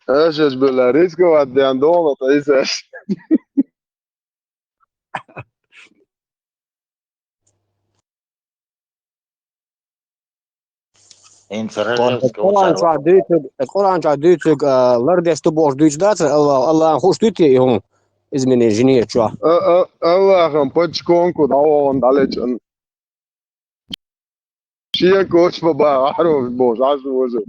Эшеш, бля, рисковать ден долу, то есть, эш. ХӀинца Рожевский Къуръан чохь дуьйцург, Къуръан чохь дуьйцург, а, лардеш ду бохуш дуьйцуш дацара Аллах, Аллахьан хууш дуьйцу и хӀума? Изменение жени чохь. А, а, Аллахьан пачконку дӀавогӀун дӀалечун. Шен коча ма бан, ахьаров бохуш, Ӏаш вожа.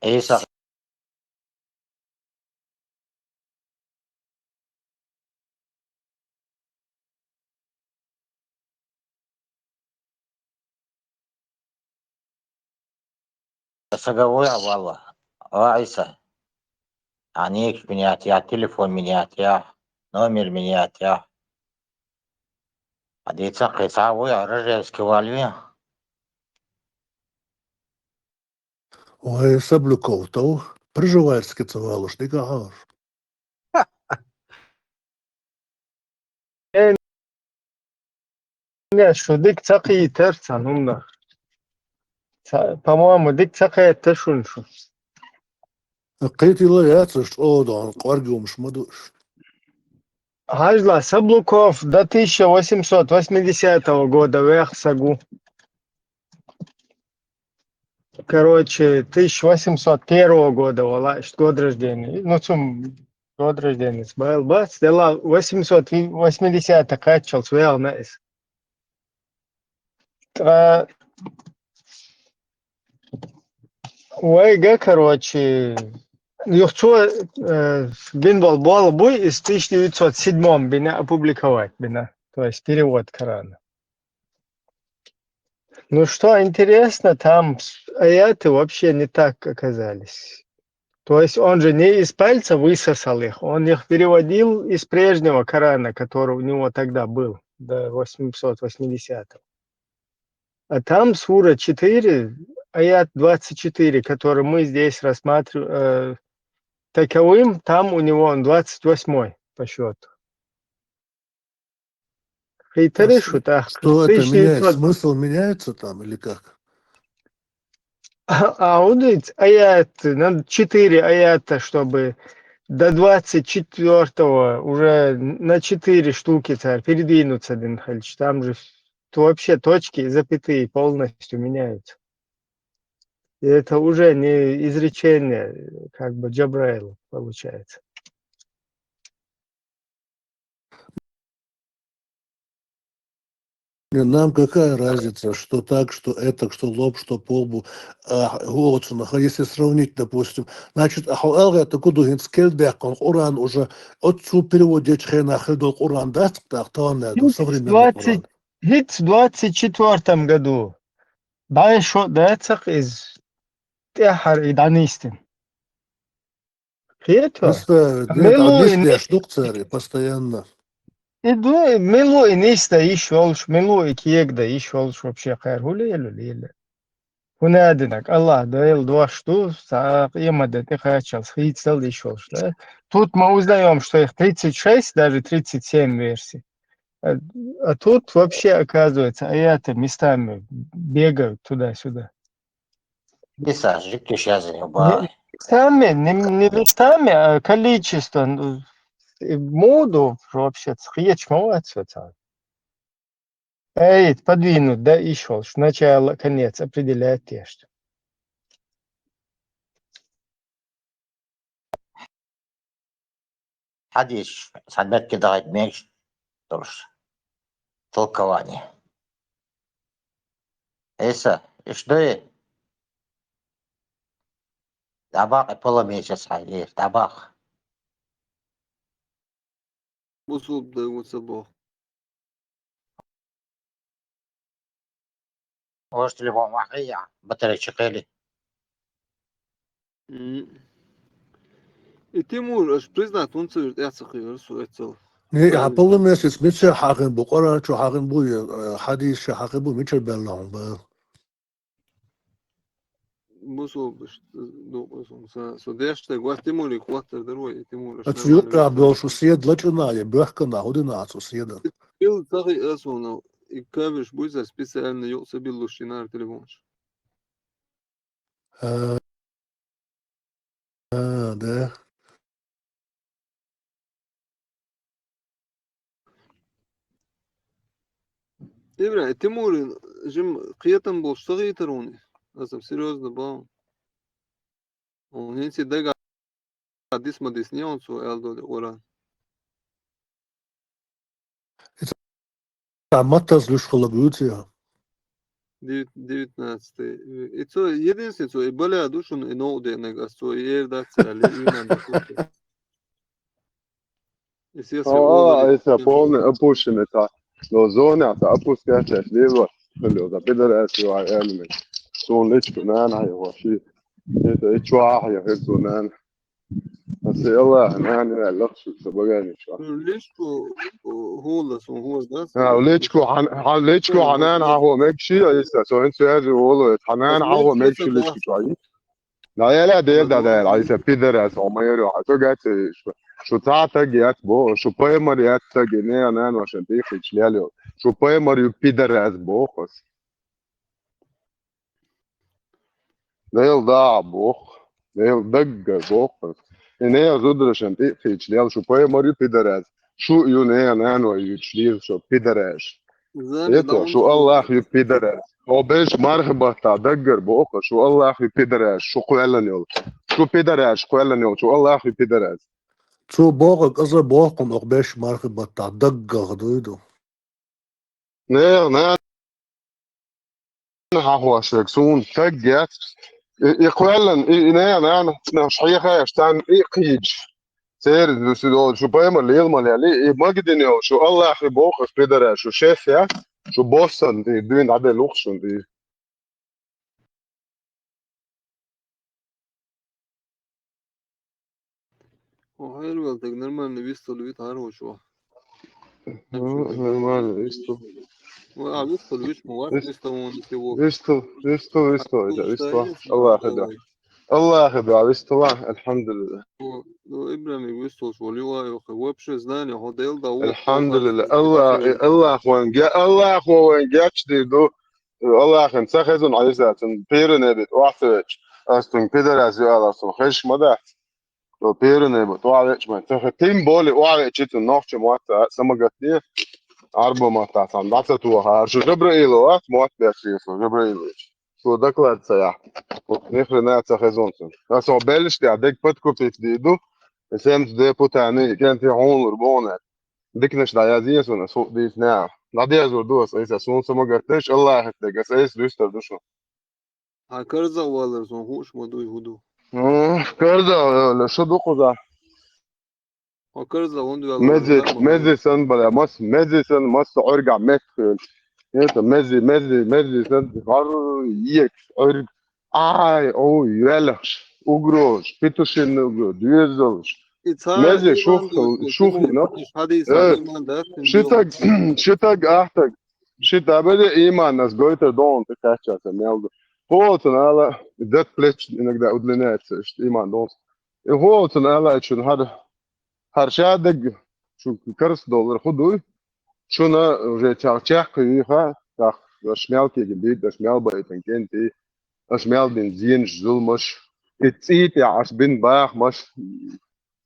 Ӏийса. Аса гавуй а валла. Ва Ӏийса. Ӏаник менять я, телефон менять я, номер менять я. Хьадийца кхин цхьа вуй а, Рожевский валви. Ой, Саблюков, тов, Пржевальский ца валуш дика хьар. Э, не, шу дика ца кхийтар цхьана хӀуманах. Ца, по-моему, дика ца кхетта шуна шу. Кхетийла яц уьш, чӀогӀа дохьуна, кӀоргемаш ма ду уьш. Хьажла, Саблуков до тысяча восемьсот восьмидесятого года вех саг ву. Короче, тысяча восемьсот первого года вала, иштта год рождения. Ну, цум год рождения байла бац, дела восемьсот восьмидесятый кхаччалц вегӀна иза. Ткъа вайга, короче, юха цо, э, бин болу болу буй, из тысяча девятьсот седьмом бина опубликовать бина, то есть перевод Корана. Ну что интересно, там с-, аяты вообще не так оказались. То есть он же не из пальца высосал их, он их переводил из прежнего Корана, который у него тогда был, до восемьсот восьмидесятого. А там сура четыре, аят двадцать четыре, который мы здесь рассматриваем, э, таковым, там у него он двадцать восьмой по счёту. Хитари шу тах. Что это меняет? Смысл меняется там или как? А, а вот эти аяты, надо четыре аята, чтобы до двадцать четвёртого уже на четыре штуки царь передвинуться дин хельч. Там же т-, вообще точки и запятые полностью меняются. И это уже не изречение, как бы Джабраил получается. Не, нам какая разница, что так, что это, что лоб, что по лбу. А, вот, ну, если сравнить, допустим, значит, а хо-, алга это куду хинт скелбяк, он Коран уже, от цу переводить хрена хельдол Коран, да, так, то он, это Хинт современный двадцать, Коран. Хинт двадцать четвёртом году. Дай шо, да, цак из тяхар и данистин. Хето? Просто, А нет, а милуй здесь не- я штук цари, постоянно. И ду-, милуй ниста иш волш, милуй киегда иш волш вообще хайр хуле еле леле. Хунадинак, Аллах, да ел дуаш ду, са имада те хачал, хицал иш волш, да? Тут мы узнаем, что их тридцать шесть, даже тридцать семь версий. А, а тут вообще, оказывается, аяты местами бегают туда-сюда. Месяц жик сейчас заебал. Местами, не, не местами, а количество. Ну, и моду вообще, хиеч моват света. Эй, подвинуть, да, иш волш. Начало, конец определяет те, что. Хадиш, сабет кидагайт меч. Турш. Толкование. Эса, иш дой? Дабак, и пола месяц хайдир, дабак. Бусулб да гуца бох. Ош телефон вахия, батарей чекели. М. И Тимур, аш признат, он цвет я цахи, су эцел. Не, Правильно. А полумесяц мича хагин бу, Коран чу хагин бу, э, хадис ша хагин бу, мича беллахун бу. Бусулб, ш-, ду, бусулб, са, са деште, гуа Тимур, и куаттар даруа, и Тимур, аш А цу нормально юкъа бусулб. бел шу сед лачуна, е бехкана, худина цу седа. Ил цахи эсуна, и кавиш буйса специально юкъ са биллушинар телефонш. А, а, да. Ибра, Тимурин, жим киятан бол сагитаруни. Асам серьезно бал. Он хинси дага дисма дисни он су элдо де Коран. Таматаз луш хала гуция. Девятнадцатый. И цо единственный, цо и боля душун, и ноу де нагас, цо и эр дацали, и на душун. И все О, это полный опущенный, это. Но зона, это опускается, либо, либо, да, пидорас, его, а, элемент. Сон личку, на, на, его, ши. Это, и чуа, я, это, на. Ase Allah, na, na, лахшу, сабагани, чуа. Личку, хула, сон хула, да? А, личку, хан, хан, личку, ханан, а, хо, мекши, а, иса, со, ин, связи, оло, ханан, а, хо, мекши, личку, чуа. На, я, ла, дел, да, да, а, иса, пидорас, о, майоро, а, то, гати, шу, шу, та, та, гиат, бо, шу, паймар, я, та, ги, не, на, на, шен, ты, хич, ля, лё. Шу, паймар, ю, пидорас, бо, хос. Нел да, бо, хос. Нел дагга, бо, хос. И не, я, зудра, шен, ты, хич, ля, шу, паймар, ю, пидорас. Шу, ю, не, на, на, ю, члир, шу, пидорас. Это, шу Аллах ю пидорас. О, беш мархабатта даггар бохо, шу Аллах ю пидорас, шу квеллан йол. Шу пидорас, квеллан йол, шу Аллах ю пидорас. Цу бохо, каза бохо, ох беш мархабатта даггар дуйду. Не, не. Хахуашек сун таггет. И, и квеллан, и, и не, не, не, шайха, штан, и кич. Сер, шу, шу, шу паймар лил маляли, и магидин йол, шу Аллах ю бохо, пидорас, шу шеф, я, шу боссан, ди, дуин, абе лухшун, ди. О, хайр вел, так нормально вистал вид, хорошо. Ну, нормально, вистал. Ну, а вистал вид, ну, ваш вистал, он всего. Вистал, вистал, вистал, да, вистал. Аллах, да. Аллах, да, вистал, альхамдулиллах. Ну, Ибрами вистал, что ли, ва, ё, вообще знание, ходел, да, Альхамдулиллах. Аллах, Аллах, ван, ге-, Аллах, ван, гяч, ди, ду. Аллахын, са хезун, алисатын, пирин эбит, вахтыч. Астын, пидорас, ю, аласын, хеш, мада. Со пиране бу, тӀавеча ма ца хе, тем более, оавеча цу нохча мотта, самагатне, арба мотта, сам, да ца туха, ар шу Жабраило, а, мотт бяхи со, Жабраилович. Со доклад ца я. Вот, ни хрена ца хезон сон. А со белш я, дег подкупить диду, семц депутаны, кенти хонлур бонет. Дикнеш да я зин сон, а со дис на. Да дезур дос, а иса сон самагатнеш, Аллах хет дег, а иса дустар душу. А карза валар сон хуш ма дуй худу. М, карза валар, шо ду куза. А карза вон дуй валар. Мези, мези сан бала, мас, мези сан, мас орга мет. Это мези, мези, мези сан, гар ек, орг. Ай, о, юэлэш, угрош, петушиный угрош, дуэзэлш. Мези шух, шух, но. Хадис, э, иман, да, шитаг, шитаг, ахтаг. Ши табеде иман нас гойтер дон, ты качаться мелду. Холцен ала, дед плеч иногда удлиняется, что иман дон. И холцен ала, чун хар, хар шадег, чун карс доллар худуй. Чуна уже чах, чах, юха, чах, шмял кеге бит, шмял байтан кенти, шмял бин зин, зулмаш. И цит я, аш бин бах, маш.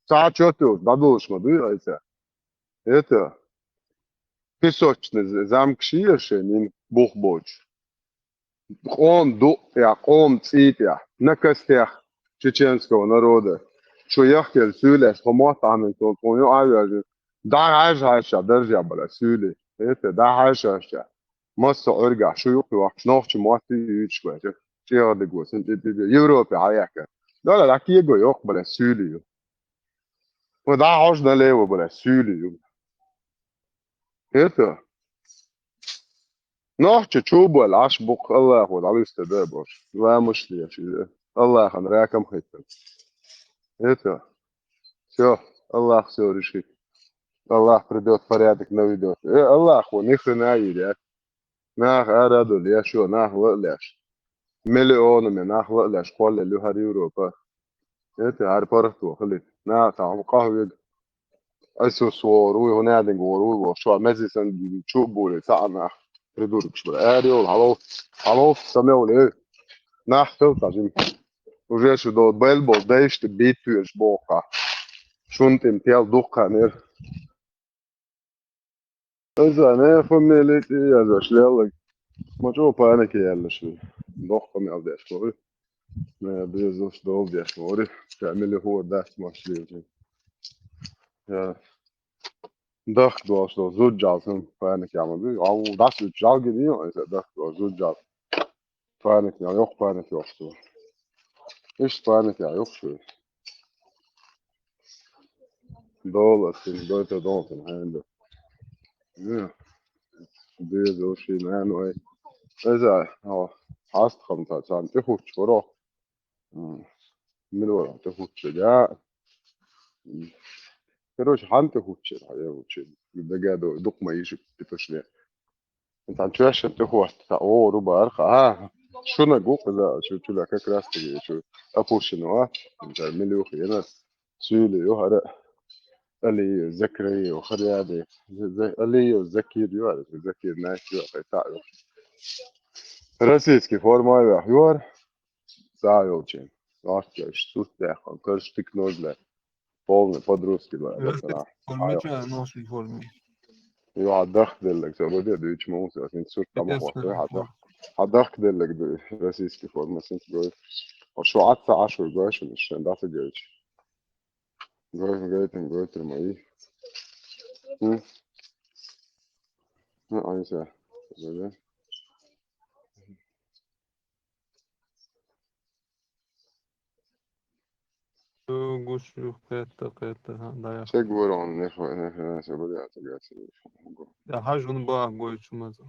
Са чё ты, дадулш ма дуй, айца. Это, песочный з-, замок шиешенин бухбоч. Къом дукъя, къом цӀитӀя, на костях чеченского народа. Шу яхкел сюлеш, хо мотт амин сон, сон ю авяжи. Да гьаж гьаша, держа бала сюли. Это, да гьаж гьаша. Масса орга, шу юхи вахш, нохчи мотти юч квача. ЧӀегъдигу, син, Европе гьаяка. Дала, да киего йох бала сюли ю. Ва да гьож налево бала сюли ю. Это. Нохчи чубал аш бук Аллаху далисте да бош. Ва мушлия чи. Аллахан ракам хайтан. Это. Всё. Аллах всё решит. Аллах придёт, порядок наведёт. Э, Аллаху ни хрена не. Нах арадул яшо, нах лалеш. Миллионами нах лалеш, холле люхар Европа. Это гьар паргӀато хилит. На, там, къахьвег. Айсус вор, уй, гьунадинг вор, уй, вор. Шо мезисан чубури, цаӀ нах. Придурок, шо. Ариол, гьалов, гьалов, самеуле. Нах хил тажим. Уже шу дод бел бол, дейшти бит пюш боха. Шунтим тел духанер. Иза не фамилия ти язаш леллаг. Ма чӀо панике яллаш ви. Дохкам ял деш лори. Не, безус дол деш лори. Фамилия ху дац маш дивжи. Я. Дах дол што зуджал сан панике ямади. Ау дас уджал гини, иза дах дол зуджал. Паник я, йох паник йох што. Иш паник я, йох што. Доллар син, дойта доллар син, хэнде. Не. Безе уши, не, ну, ай. Эза, о, хаст хам та, цан, ти хуч, хоро. М. Милора, ти хуч, я. М. Короче, хан ти хуч, я, я, учи. Дагадо, дукма иши, питошне. Инсан чуяшан тӀехӀотта, о, рубарха, а, шуна гукъ, да, шу чула как раз таки, шу опущено, а, инсан милух, ена, сюли, ю, хара, Алиев, Закрыев, Харяды, Алиев, Закир, ю, хара, Закир, Настя, ю, хара, та, ю. Российский форма, ю, ю, хара, та, ю, чин. Ахтя, сут, да, короче, тык ноль, да. Полный подростки, да, да, да. Форме, а, чё, ношей форме? Ю, хьадах деллаг, со баде, дуйч мамус, а син сурт там хват, хьадах. Хьадах деллаг, ду, российский форма, син гой. А шо атта, а шо гой, шо нишен, да, ты гой. Гой, гой, там, гой, там, мои. М? Ну, они все. Баде. Гуш юх кхетта, кхетта, ха, да, я. Се гурон, не хо-, не хо-, не се бу, я, се гуш. Я, хажун ба гой чумаза.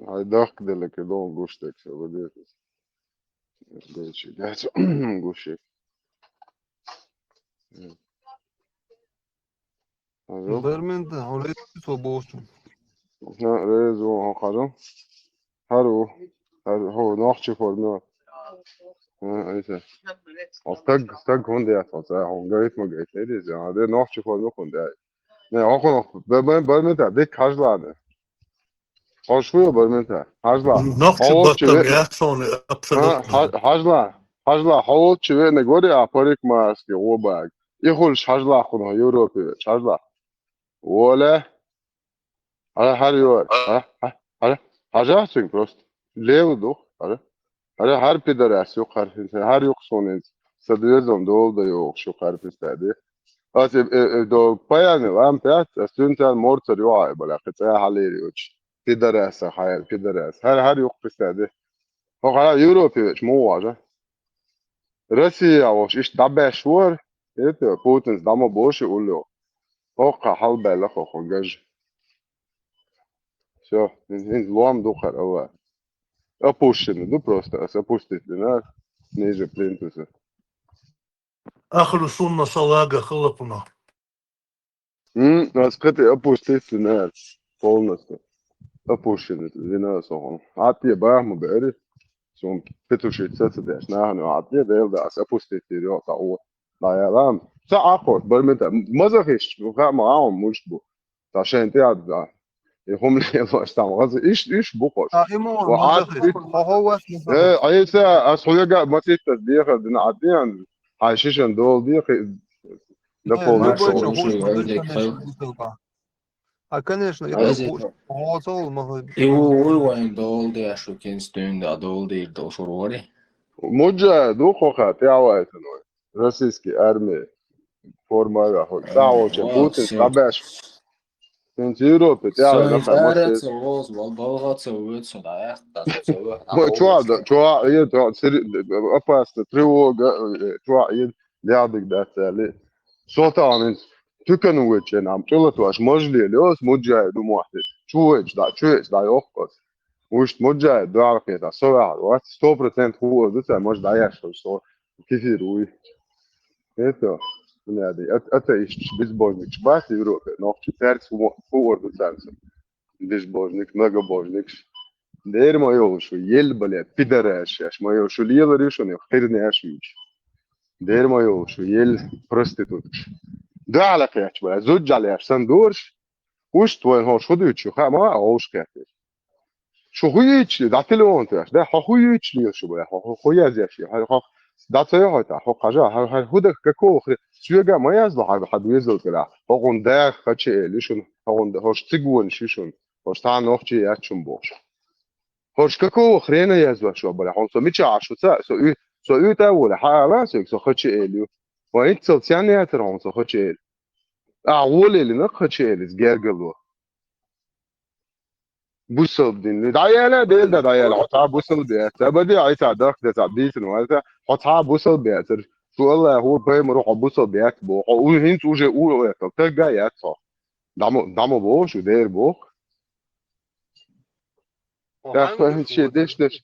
Ай, дах, деле ке дон гуш тек се бу, я. Гой чи, я, гуш. Алло. Бармен да, оле со болчу. На, резо, ха, кажан. Хару, хару, хо, нохчи форма. Ха, айса. О, стаг, стаг хонде я, о, са, хо, гайт ма гайт, эди, я, де нохчи форма хонде я. Не, о, хо, бе, бе, бармен да, де кажлады. Хошуя бармен да, кажла. Нохчи баттам я, соны абсолютно. Ха, кажла, кажла, хо, чиве не горе, а парикмахерский, обаг. И хуьлуш хьажалахь хьуна, Европе веача, хьажалахь. Воля. Хьажа, хьажа, Юра. Хьажа, хьажа, хьажа. Хьажа цуьнга просто. Лела ду, хьажа. Хьажа, хьажа пидорас ю-кх хӀара, хӀара ю-кх суна хӀинца. Сан доьзална дола дан йогӀуш ю-кх хӀара писади. Ас э, э, э, до паяни лам пяц, ас цуьнца морцар юхьа а балахь, кхин цӀа хьалийр йоцуш. Пидораса хьаяр, пидорас. ХӀара, хӀара ю-кх писади. ХӀокху хьажа Европе веача муха ву хьажа? Россия волуш иштта дӀабаьшна вара, это, Путинца дӀа ма боху и улло. ХӀокху хьалабаьлла хӀокху гаж. Всё, хӀинца, хӀинца лом ду хӀара, ала. Опущенный ду просто, ас опустить дина, ниже плинтуса. Ахьлу сунна салага халапуна. М, ас кхетий опустить дина, полностью. Опущенный вина со хьуна. Хьан тӀе баха ма беари, суна петушица ца деш, нахана хьан тӀе Дела да, ас опустить дийр йо, ца о. ДӀаяла. Ца Ӏакхош, бар мета, маза хиш, ха ма Ӏа муш бу. Ца шайн тӀе а да. И хӀума лелош там, гӀаза иш, иш бу кхош. А, и ма Ва маза Ӏа хиш, хо-, хо вас маза Э, хиш. Ӏийса, ас хьоьга маситтас дехар дина Ӏа тӀе, хьай шишан дола дехи, Да, полный любой шоу. Чё, хуй, конечно, конечно, бутылка. А, конечно, это хуй. Оцол, ма хуй. И у, у, вайн дол де, а шо кенс тюн да, дол де, дол шо вори. Муджа, ду хо ха, тя вай тяной. Российский армия. Форма, а, хо. Э, Сао, че, вот, Путин, всё. Табеш. Сен Европе, тя вай, Всё, на, там, идарец, вот, вол, балгаца, вот, сюда, эх, да, всё, Ой, а, чё, вот, да, чё, э, это, сери-, опасно, тревога, э, чё, э, Ядыг дац аьлла. Со тахан хӀинца туькана вуьйчу хенахь, амма чӀула тош мажле лоьс, муджаи ду мохь. Чу вуьйчу дӀа, чу вуьйчу дӀа йоккхуш. Вуьшта муджаи дуьхьал кхетахь, со ваьхьар вац, сто процентов хуур ду цара мажа дӀаеш, со кефир вуй. Это, надо, ат-, атеисташ, безбожникаш бац Европе, нохчий, цаьрца хуу-, хуур ду цаьрца. Безбожник, многобожникаш. Дера ма йолуш ву, ел, блядь, пидораш еш, ма йолуш ву, лелар ю шуна, хирнеш вуьйчу. Дера ма йолуш ву, ел, проституткаш. Дуьхьал кхетча, блядь, зудчалеш сан дурш, уьш твой хӀорш ху дуьйцу, ха ма а хӀорш кхетча. Шу ху йийча, да телефон теш, да, хьо ху йийча лела шу, блядь, хьо, хьо, ху язъеш, хьо, хьо, да ца йохьо та, хьо кхажа, хьо, хьо, ху дах какого хре-, суьга ма язло, хьо, хьо безал кара, хьо гун дах, хачи эли шун, хьо гун да, хӀорш цигонаш ю шун. ХӀорш цхьа нохчи яц шун бохуш. ХӀорш какого хрена язвеш ва, бля, хьо со мича Ӏаш ву ца, со уь-, со уьйтӀа а воле, хьан ала соьга со хачи элю. Ва иццал цен яцара хьо со хачи элю. А, волелина хачи элис гергало. Бусалба дин. ДӀаяла, Дела да, дӀаяла. Хьо цхьа бусалба яц. Ца баде, Ӏийса даха де, ца дийцина ваца. Хьо цхьа бусалба яцара. Шу Аллаху, пайхамару хьо бусалба яц бо. Хьо у-, хӀинца уже у-, у-, тагга яц хьо. ДӀамо, дӀамо бо, шу дер бо. Охьа ТӀаккха хӀинца шен деш, деш.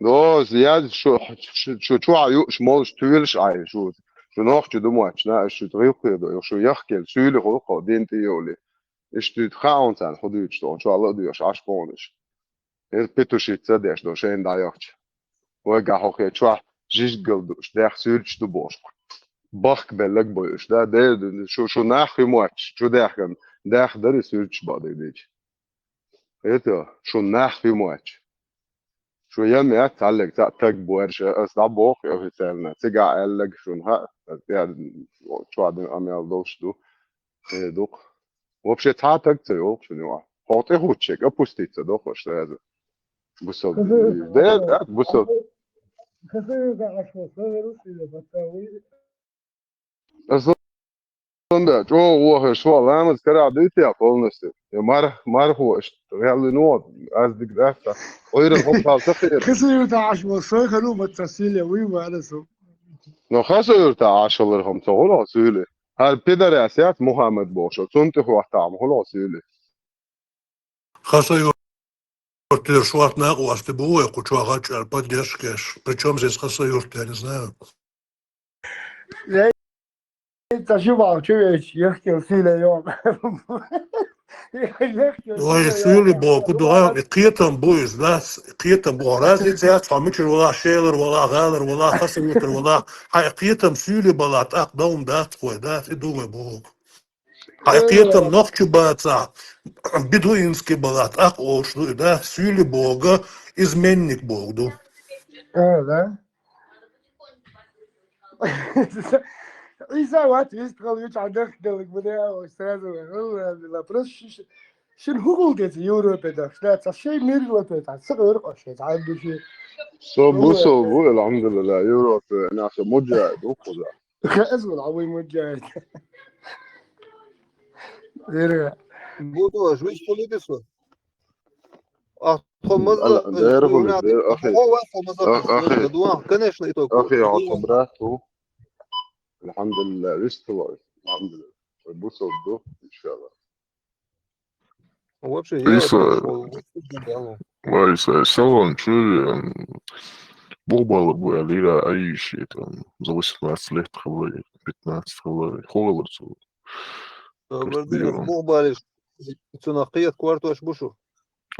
Доз, яз, шу, шу, шу чохь юуш, молуш, туьйлаш Ӏай, шу, шу нохчу ду моч, на, шу гӀилкхе до, шу яхкел, суьйли хӀуллакхо, дин тӀе йовли. Иштта хаун царна хӀу дуьйцу, тхуна чохь ла а доьш, Ӏаш кхонаш. Эр петушица деш до, шайна дӀайохча. Вайга хьо хе чохь жижгал дууш, дехь суьйлаш ду бохуш. Бахка беллаг бойуш, да, де, шу, шу нах хи моч, чу дехкан, дехь дари суьйлаш бадуьйдича. Это, шун нах хи моч. Шу ян яц, цхьаллиг цхьаъ таг буьрша, ас дӀабоху официально. Цига аьллаг шун хаьа, я, чохь дина амел долуш ду. Э, дукха. Вообще цхьа таг ца йолуш шун юкъа. Хьо тӀе хуччек, опуститься дохуш сразу. Бусал. Хаза, Да, да, бусал. Хаза, да, аш вот, хаза, русский, да, подставили. Ас да, чӀогӀа вохуш, шо ламаз карахь дуьйцу я полностью? Я мар-, мархо иштта гӀеллина вон, аз дика дац, Ӏуьйранна хӀокхал ца хера. Кхин ца юьртахь Ӏаш волу, сой хир ву, ма ца сийле вуй вара со. Но хаса юьртахь Ӏаш хилар хӀума ца хуьлу хьо суьйле. ХӀара пидарас яц Мухаммад бохуш, цунна тӀе хӀоттахь хӀума хуьлу хьо суьйле. Хасавюртера шорт накъостий бу вай кху чохь гӀачкъяр поддержка еш. Причём здесь Хасавюрт, я не знаю. Ца ши вахча веш, яхкел силе йом. Ой, суьйли боху, дугӀа, и кхетам бу иза, да? Кхетам бу. Разница яц, хьо мичара вала, Шелара вала, ГӀалара вала, Хасавюртара вала. Хьайн кхетам суьйли бала, тӀаккха даун дац хой, да? И дугӀа боху. Хьайн кхетам нохчу бацахь, бедуинский бала, тӀаккха олуш ду, да? Суьйли бога, изменник бога ду. Э, да? Иза ват вист гал вич адах делик буде, сразу. Просто шин хугул дети Европе да, да, ца шей мир лапе, ца сыгыр оше, ца души. Со бусо бу, алхамдулилла, Европе, наша муджа, духуда. Хазман, абуй муджа. Верга. Буду жуй полидесу. А хомаза, Ала, дер бу, дер, ахи. О, ва хомаза. Ах, ахи. Дуа, конечно, итог. Ахи, а Дуа. Собра, ту. Алхамдулилла, вистула. Алхамдулилла. Бусо бу, иншалла. Вообще, я Иса, вот пошёл, вот тут же, да, ну. Ва Иса, салон, чё, м, бу бала бу, алира, айши, там, за восемнадцать лет, хавай, пятнадцать, хавай, холодно. Э, Просто бардыгас, я бу балиш, цена кыят квартуаш бушу.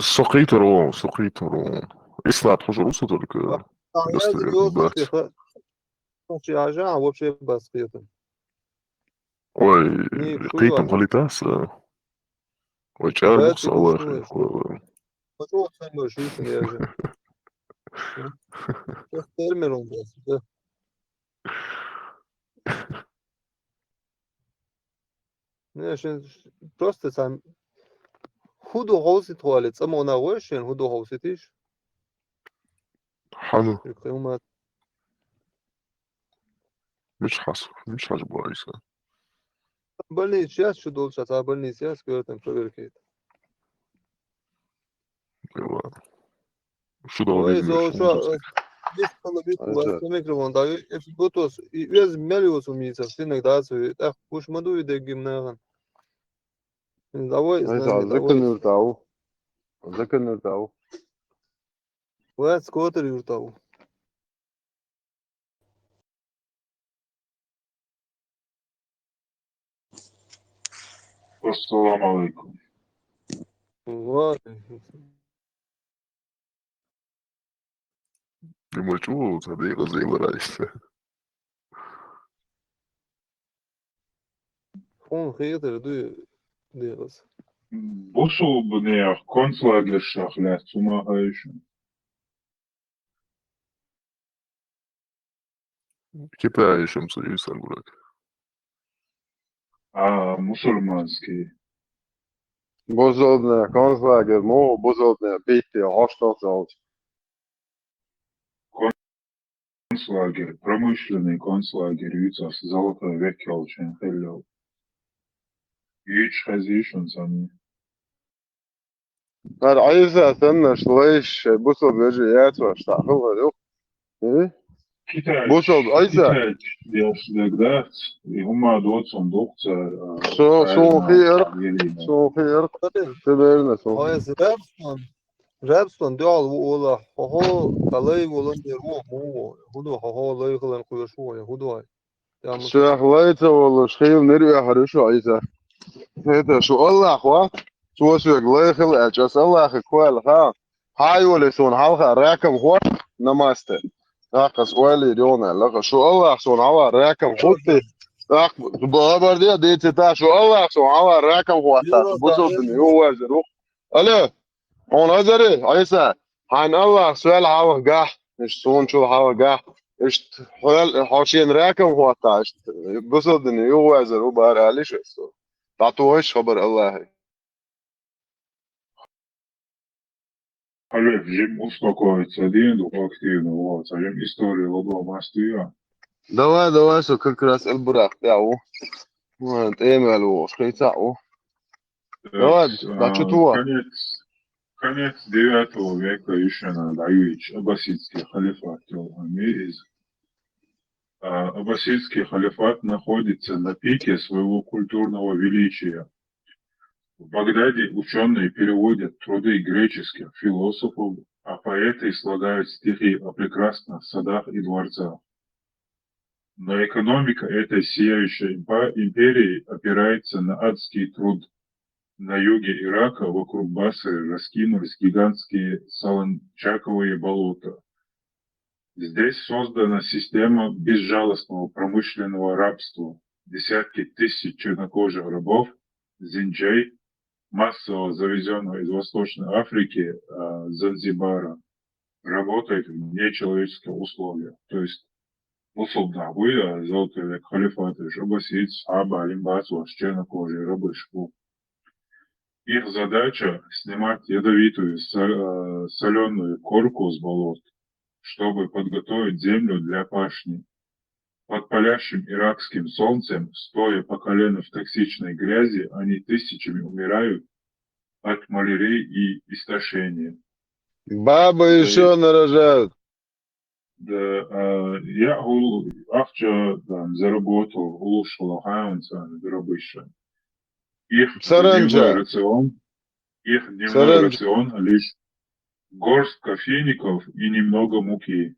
Сокитро, сокитро. Ислат хожа руса только. А, а, я достоверно, тебе да. Слушай, а жа, а вообще бас кыятым. Ой, не, кыятым квалитаса. Ой, чар бухсала. Хочу вот сам больше, я же. Сейчас термин он даст, да. Не, шин просто сам худу ховсит хуали, цама она гой шин худу ховсит иш. Хану. Юкъема. Миш хас, миш хас буайса. Больница сейчас, что долча, а больница сейчас, говорю, там проверка. Ва. Шуда. Ой, зо, шо, э, весь половик, Ай, весь да. Микрофон, да, и, и вот ос, и весь мелиос умница, все иногда, так, уж маду и дегим наган. Давай, Ай, знамя, да, давай. Закон юртау. Закон юртау. Ва, скотер юртау. Ассаламу алейкум. Ва алейкум. Думаю, чего вот это я разыграюсь? Хун хетер ду дерас. Бусул бу не концлагерь шахля, цума хайшин. Китай ещё союз агурак. А, мусульманский. Бозолдная концлагерь, мо, бозолдная битти, оштон золч. Концлагерь, промышленный концлагерь, юцас золотой век ялчен хеллел. Юч хазишун сами. Гьар Айза санна шлайш, бусул бежи яц ваш тахыл варюк. Э? Китай. Бусул Айза. Китай, я всегда, и ума доцун докца, а, Со, правильно, сон хиер, Елена. Сон хиер. Ты верно, сон. Ой, рабствон. Рабствон дёл ву ола. Хо-хо, талай волан дер во, мо. Худу, хо-хо, лай хылан куйош во, худу ай. Шех лайца волуш хил нир уьхьар шу Айза. Хета шу Аллах ва, цо соьг лай хил аьлча, ас Аллахе кхоьлла ха. Хьай воле сон хьалха ракам хот намасте. Такас ойли рёна лаха. Шу Аллах сон хьала ракам хотти. Так, бабар де, дети та, шу Аллах сон хьала ракам хот. Бузулдин, ю вазир. Алло. Хьуна азари, Айса, хьайн Аллах соьл хьалха гахь, иш сунчул хьалха гахь, иш хьол, хьо шен ракам хьоттахь, иш бусулдин югъвазар у бара алиш ас. ДӀатухаш хабар Аллахе. Алло, жим успокоиться дин, дух активно, вот, а жим история ладо мастия. Давай, давай, со как раз Эльбурах, да, у. Вот, эмел у, шхейца у. Давай, а, да, чё тува? Конец, конец девятого века ещё надо, Аюич, аббасидский халифат, из, а, аббасидский халифат находится на пике своего культурного величия. В Багдаде учёные переводят труды греческих философов, а поэты слагают стихи о прекрасных садах и дворцах. Но экономика этой сияющей импа-, империи опирается на адский труд. На юге Ирака вокруг Басры раскинулись гигантские солончаковые болота. Здесь создана система безжалостного промышленного рабства. Десятки тысяч чернокожих рабов, зинджей, массово завезённого из Восточной Африки, а, Занзибара, работает в нечеловеческих условиях. То есть Бусалба нах буй, а, золотой век халифата, аббасийташ, аббасийташ, чернокожие рабы шпу. Их задача — снимать ядовитую солёную корку с болот, чтобы подготовить землю для пашни. Под палящим иракским солнцем, стоя по колено в токсичной грязи, они тысячами умирают от малярии и истощения. Бабы еще нарожают. Да, а, я гул ахча, да, заработал, улучшил, хайонца, дробыша. Их дневной рацион, их дневной рацион лишь горстка фиников и немного муки.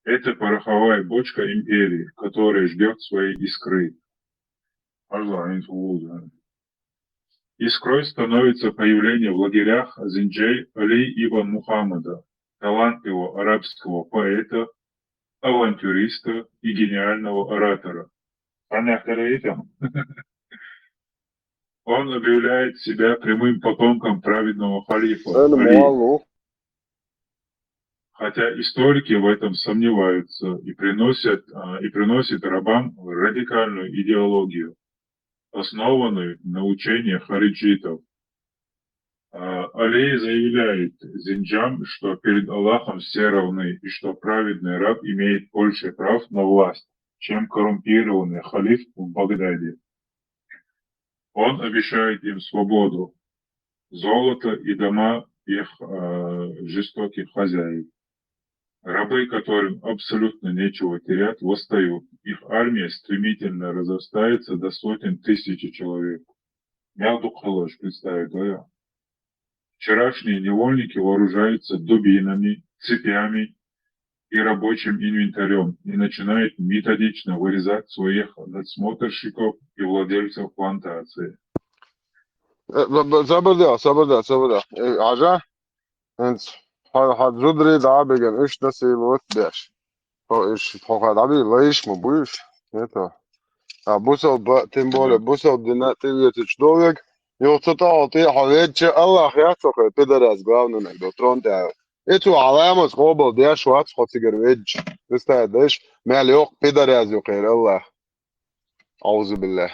Это пороховая бочка империи, которая ждёт своей искры. Искрой становится появление в лагерях зинджей Али ибн Мухаммада, талантливого арабского поэта, авантюриста и гениального оратора. Он объявляет себя прямым потомком праведного халифа Али, хотя историки в этом сомневаются, и приносят, а, и приносит рабам радикальную идеологию, основанную на учении хариджитов. А, Али заявляет зинджам, что перед Аллахом все равны, и что праведный раб имеет больше прав на власть, чем коррумпированный халиф в Багдаде. Он обещает им свободу, золото и дома их, э, жестоких хозяев. Рабы, которым абсолютно нечего терять, восстают. Их армия стремительно разрастается до сотен тысяч человек. Мягдук халаш представить, да? Вчерашние невольники вооружаются дубинами, цепями и рабочим инвентарем и начинают методично вырезать своих надсмотрщиков и владельцев плантации. Э, ба-, ба-, забарда, забарда, забарда. Э, ажа? Энц, хьа-, хьа зударий дӀа а биган, уьш дасийла вот деш. Хьо уьш, хьо хьа дӀабий, лайш ма буй уьш. Это. А бусалба, тем более, бусалба дина тӀе вецачу довег, юха цу тӀехьа тӀе хьо ведча, Аллах яц хьо хе, пидарас главный наг до трон тӀе. И цу хьаламаз къобал деш вац хьо цигара ведча. Представь, деш, мел йоккха пидарас ю кхера Аллах. Аузу билла.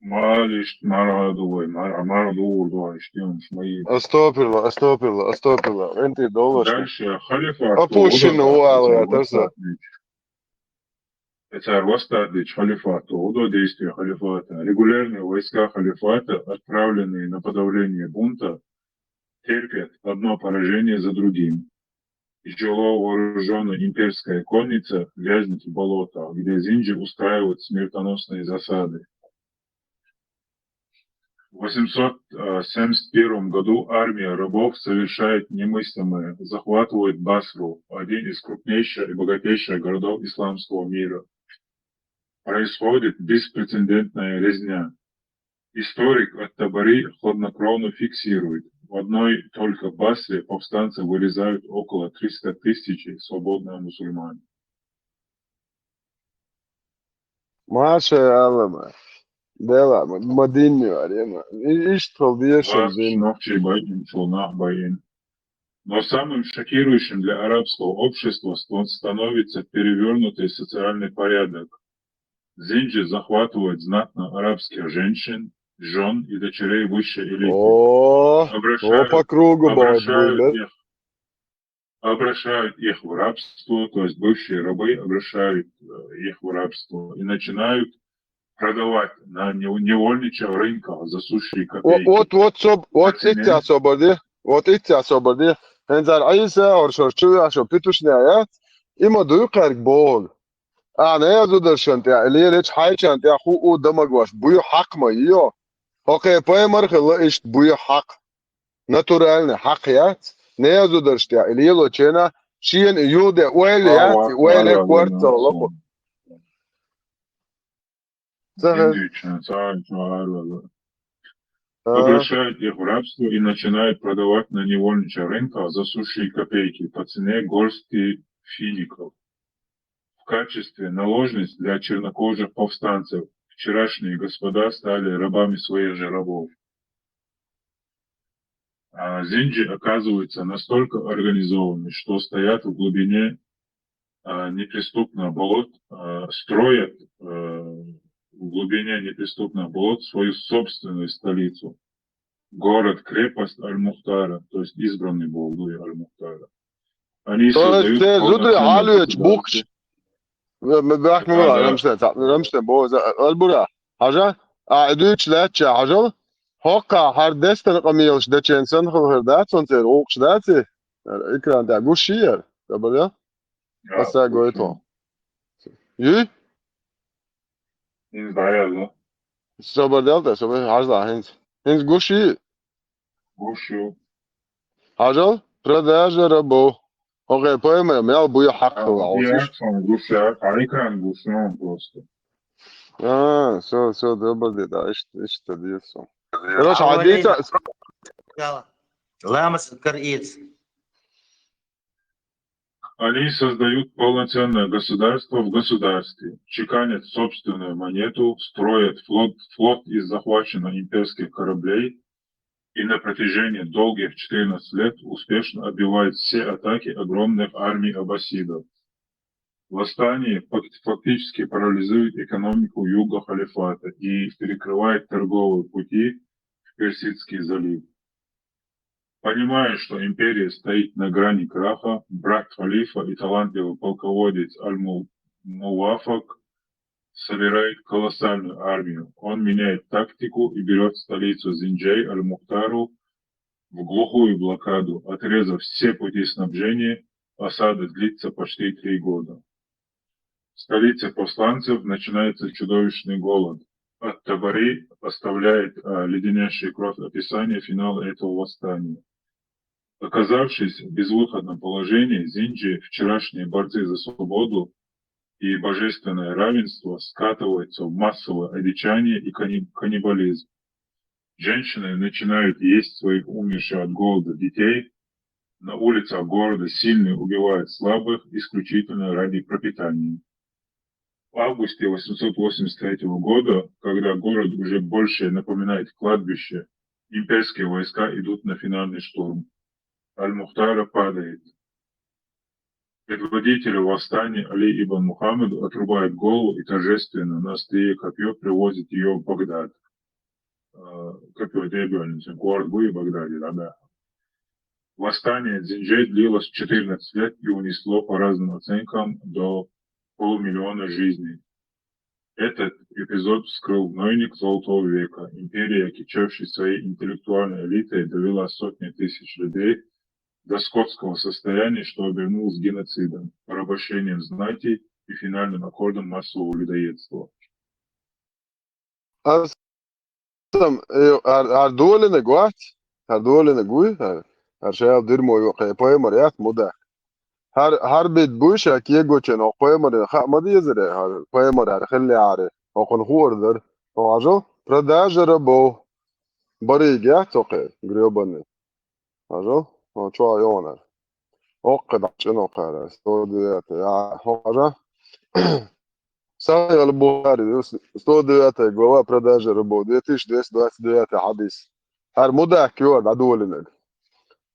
Малиш, мара ду вай, мара, мара ду вай, иштен шмай. Астопирла, астопирла, астопирла. Энти долаш. Дальше халифат. Опущено у Аллаха, это всё. Эцар восстадлич халифата, удо действия халифата. Регулярные войска халифата, отправленные на подавление бунта, терпят одно поражение за другим. Тяжело вооружённая имперская конница вязнет в болотах, где зинджи устраивают смертоносные засады. В восемьсот семьдесят первом году армия рабов совершает немыслимое, захватывает Басру, один из крупнейших и богатейших городов исламского мира. Происходит беспрецедентная резня. Историк Ат-Табари хладнокровно фиксирует: в одной только Басре повстанцы вырезают около триста тысяч свободных мусульман. Маша Аллама. Дела, ма-, ма динни варема. И-, иштта хила дезаш дин. Нохчий байин, чулнах байин. Но самым шокирующим для арабского общества ст-, становится перевернутый социальный порядок. Зинджи захватывают знатно арабских женщин, жён и дочерей высшей элиты. О, о, по кругу обращают их, обращают их в рабство, то есть бывшие рабы обращают, э, их в рабство и начинают продавать на не-, невольничьих рынках за сущие копейки. О, вот, вот, соб-, вот итца собар де, вот итца собар де. ХӀинца Ӏийса, оршо, чу яшо, питушня яц, има дуй кхаьрг боху. Ахьа, я зударшан тӀехь, лелачу хьайчан тӀехь хӀу у дамаг ваш, буй хьакъ ма йо. Хьо кхе пайхамар хилла иштта буй хьакъ. Натуральный хьакъ яц. Не я зударш тӀехь, и лело чена, шена и юхде ойла яц, и ойла корта ца лоху. Обращают их в рабство и начинают продавать на невольничьих рынках за сущие копейки по цене горсти фиников. В качестве наложниц для чернокожих повстанцев вчерашние господа стали рабами своих же рабов. А зинджи оказываются настолько организованы, что стоят в глубине а, неприступных болот, а, строят, а, в глубине неприступных болот свою собственную столицу, город-крепость Аль-Мухтара, то есть избранный болду Аль-Мухтара. Они То есть создают те зуды полноценное алвеч государство. бухч. Бахмила, Да, да. Рамштайн, Рамштайн, бо, Аль-Бура. Хьажа, а, идуч лача, хьажал. Хокка, хар дестан камилш дачен сан хал хар да, сон цер, окш да ци. Экран да, гуши яр. Добре? Я Аса слушаю. Гойто. Ю? Не знаю, ну. Собар делта, собар, хьажа, хинц. Хинц гуши. Гушу. Хьажал, продажа рабов. Окей, поэма, мял буя хак А, хала, я олсиш. сам гушу, а, а экран гушу, он просто. А, все, все, добре, да, ишта, ишта, дирсо. Короче, Алло, хадица, Ламас кар иц. Они создают полноценное государство в государстве, чеканят собственную монету, строят флот, флот из захваченных имперских кораблей и на протяжении долгих четырнадцать лет успешно отбивают все атаки огромных армий аббасидов. Восстание фак- фактически парализует экономику юга халифата и перекрывает торговые пути в Персидский залив. Понимая, что империя стоит на грани краха, брат халифа и талантливый полководец Аль-Мувафак собирает колоссальную армию. Он меняет тактику и берет столицу Зинджей Аль-Мухтару в глухую блокаду, отрезав все пути снабжения. Осада длится почти три года. В столице повстанцев начинается чудовищный голод. Ат-Табари оставляет, а, леденящее кровь описание финала этого восстания. Оказавшись в безвыходном положении, Зинджи, вчерашние борцы за свободу и божественное равенство, скатываются в массовое одичание и канни- каннибализм. Женщины начинают есть своих умерших от голода детей. На улицах города сильные убивают слабых исключительно ради пропитания. В августе восемьсот восемьдесят третьего года, когда город уже больше напоминает кладбище, имперские войска идут на финальный штурм. Аль-Мухтара падает. Предводителю восстания Али ибн Мухаммаду отрубают голову и торжественно на острие копье привозят ее в Багдад. Э, Копье дребённицы, город был в Багдаде, да, да. Восстание Зинджей длилось четырнадцать лет и унесло, по разным оценкам, до полумиллиона жизней. Этот эпизод вскрыл гнойник Золотого века. Империя, кичевшись своей интеллектуальной элитой, довела сотни тысяч людей до скотского состояния, что обернулось геноцидом, порабощением знати и финальным аккордом массового людоедства. Ас сам, э, ар, ар долина гуат, ар долина гуй, ар, ар шаял дирмо ю, кхе, поэмар ят муда. Ар, ар бит буй, ша кие гочен, о поэмар, ха, мад езере, ар поэмар, ар хилли аре, о кон хуордер, о ажо, продажа рабов. Бариге, то кхе, грёбаный. Ажо, о чё, ёнар. О кхе, да, чё, но кхе, сто девятый, я, о, ажо. Сахьихь аль-Бухари, сто девятая глава, продажа рабов, две тысячи двести двадцать девятый хадис. Ар мудак юар да долинаг.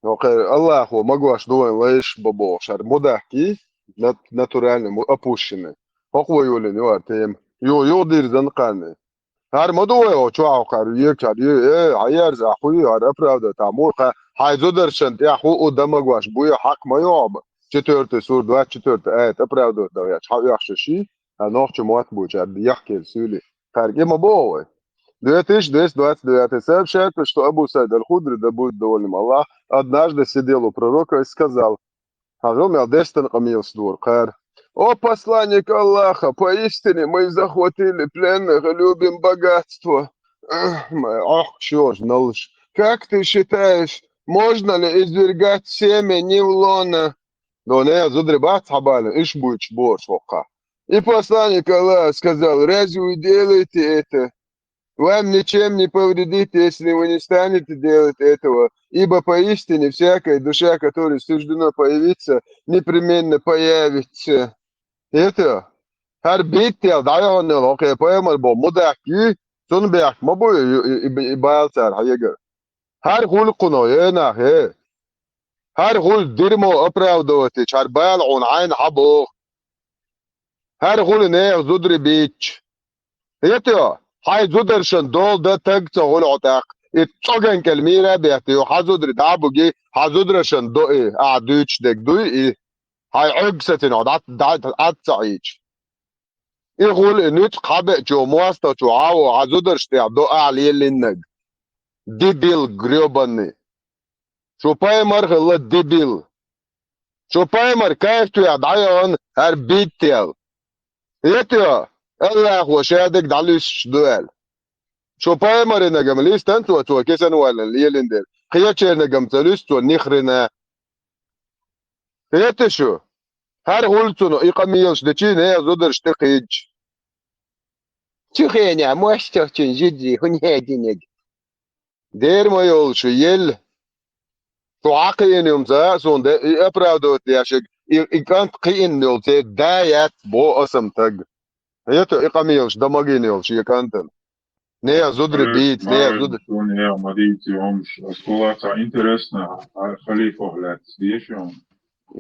Окей, Аллаху магуаш дуэн лайш бабош, ар мудак и нат-, натуральный, му-, опущенный. Хокво юлин юар тем. Ю, ю дир зан каны. Ар мадуэ о чуа кар ю кар ю, э, аяр за хуй, ар оправдывает, а мур ха, хай зударшан, я ху у дамагуаш, буя хак майоба. Четвёртый сур, двадцать четвёртый аят, оправдывает, да, я чхав яхши ши, а нохчу муат буча, яхкел сюли. Карги ма боой. Две тысячи двести двадцать девятый сообщает, что Абу Саид Аль-Худри, да будет доволен им Аллах, однажды сидел у пророка и сказал, хажал мял дестан камил сдур кар. О посланник Аллаха, поистине мы захватили пленных и любим богатство. Ах, моя, ох, чё ж, налыш. Как ты считаешь, можно ли извергать семя не в лоно? Но не, зудри бац хабалин, иш буч бор шока. И посланник Аллаха сказал, разве вы делаете это? Вам ничем не повредит, если вы не станете делать этого, ибо поистине всякая душа, которой суждено появиться, непременно появится. Это, хар бит тел, да, он не локе, поэмар бо, мудак, и, сун бяк, ма бу, и, и, и, и байл цар, хаяга. Хар хул куно, е на, хе. Хар хул дирмо оправдывать, хар байл он айн хабо. ХӀара гӀули нехан зударий бийцча. Хетайо, хьай зударшан дола дан таг ца гӀули хьо тӀаккха. И цӀоган кӀел мийра а бетта ю, хьа зударий дӀа а буги, хьа зударшан до и, ахьа дуьйцуш дерг дуй и. Хьай Ӏуьрг сацина хьо дӀа, дӀа, дӀа ца Ӏийча. И гӀули, и нуьцкъ хьабеачо, моастагӀчо хьаво, хьа зударш тӀехь до ахьа лелиннаг. Дебил грёбаный. Шу пайхамар хилла дебил. Шу пайхамар кафтвехь дӀайохан хӀара биттел. Хетайо, Аллахо шадерг дӀалуьстуш ду аьлла. Шу пайхамарнагам листан цо, цо кисана валлан лелин дела. Кхечернагам ца луьсту цо нихрина. Хетий шу? ХӀара гӀули цунах и къамелаш дечи нехан зударш тӀе кхийдаш. Цу хенахь моастагӀчун зударий хӀунда хӀединарг? Дера ма йолуш, елла. Шу хьакхиъна юмца а суна де, и оправдывать дешиг, и, и кӀант кхиъна йолу церан да яц, бо асам таг. Хетайо, и къамелаш дан магийна йолу шен кӀантана. Нехан зударий бийца, нехан зударий. Суна нехан ма дийца хӀумаш. Ас гула цхьа интересно, а, халифах лаьцна дийша хӀума.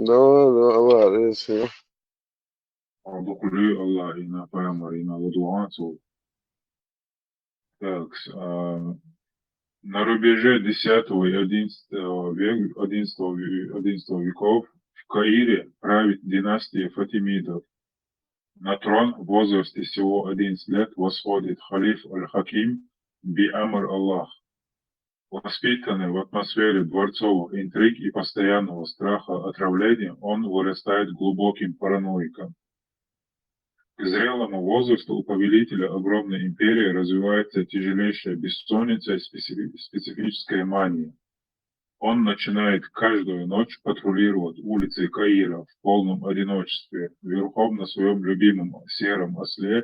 Да, да, Аллах, реза. Дукха луьй Аллахьина, пайхамарина, ладогӀа цо. Так, а, на рубеже десятого и одиннадцатого век-, одиннадцатого ве-, одиннадцатого веков в Каире правит династия фатимидов. На трон в возрасте всего одиннадцать лет восходит халиф Аль-Хаким би Амр Аллах. Воспитанный в атмосфере дворцовых интриг и постоянного страха отравления, он вырастает глубоким параноиком. К зрелому возрасту у повелителя огромной империи развивается тяжелейшая бессонница и специфи-, специфическая мания. Он начинает каждую ночь патрулировать улицы Каира в полном одиночестве, верхом на своем любимом сером осле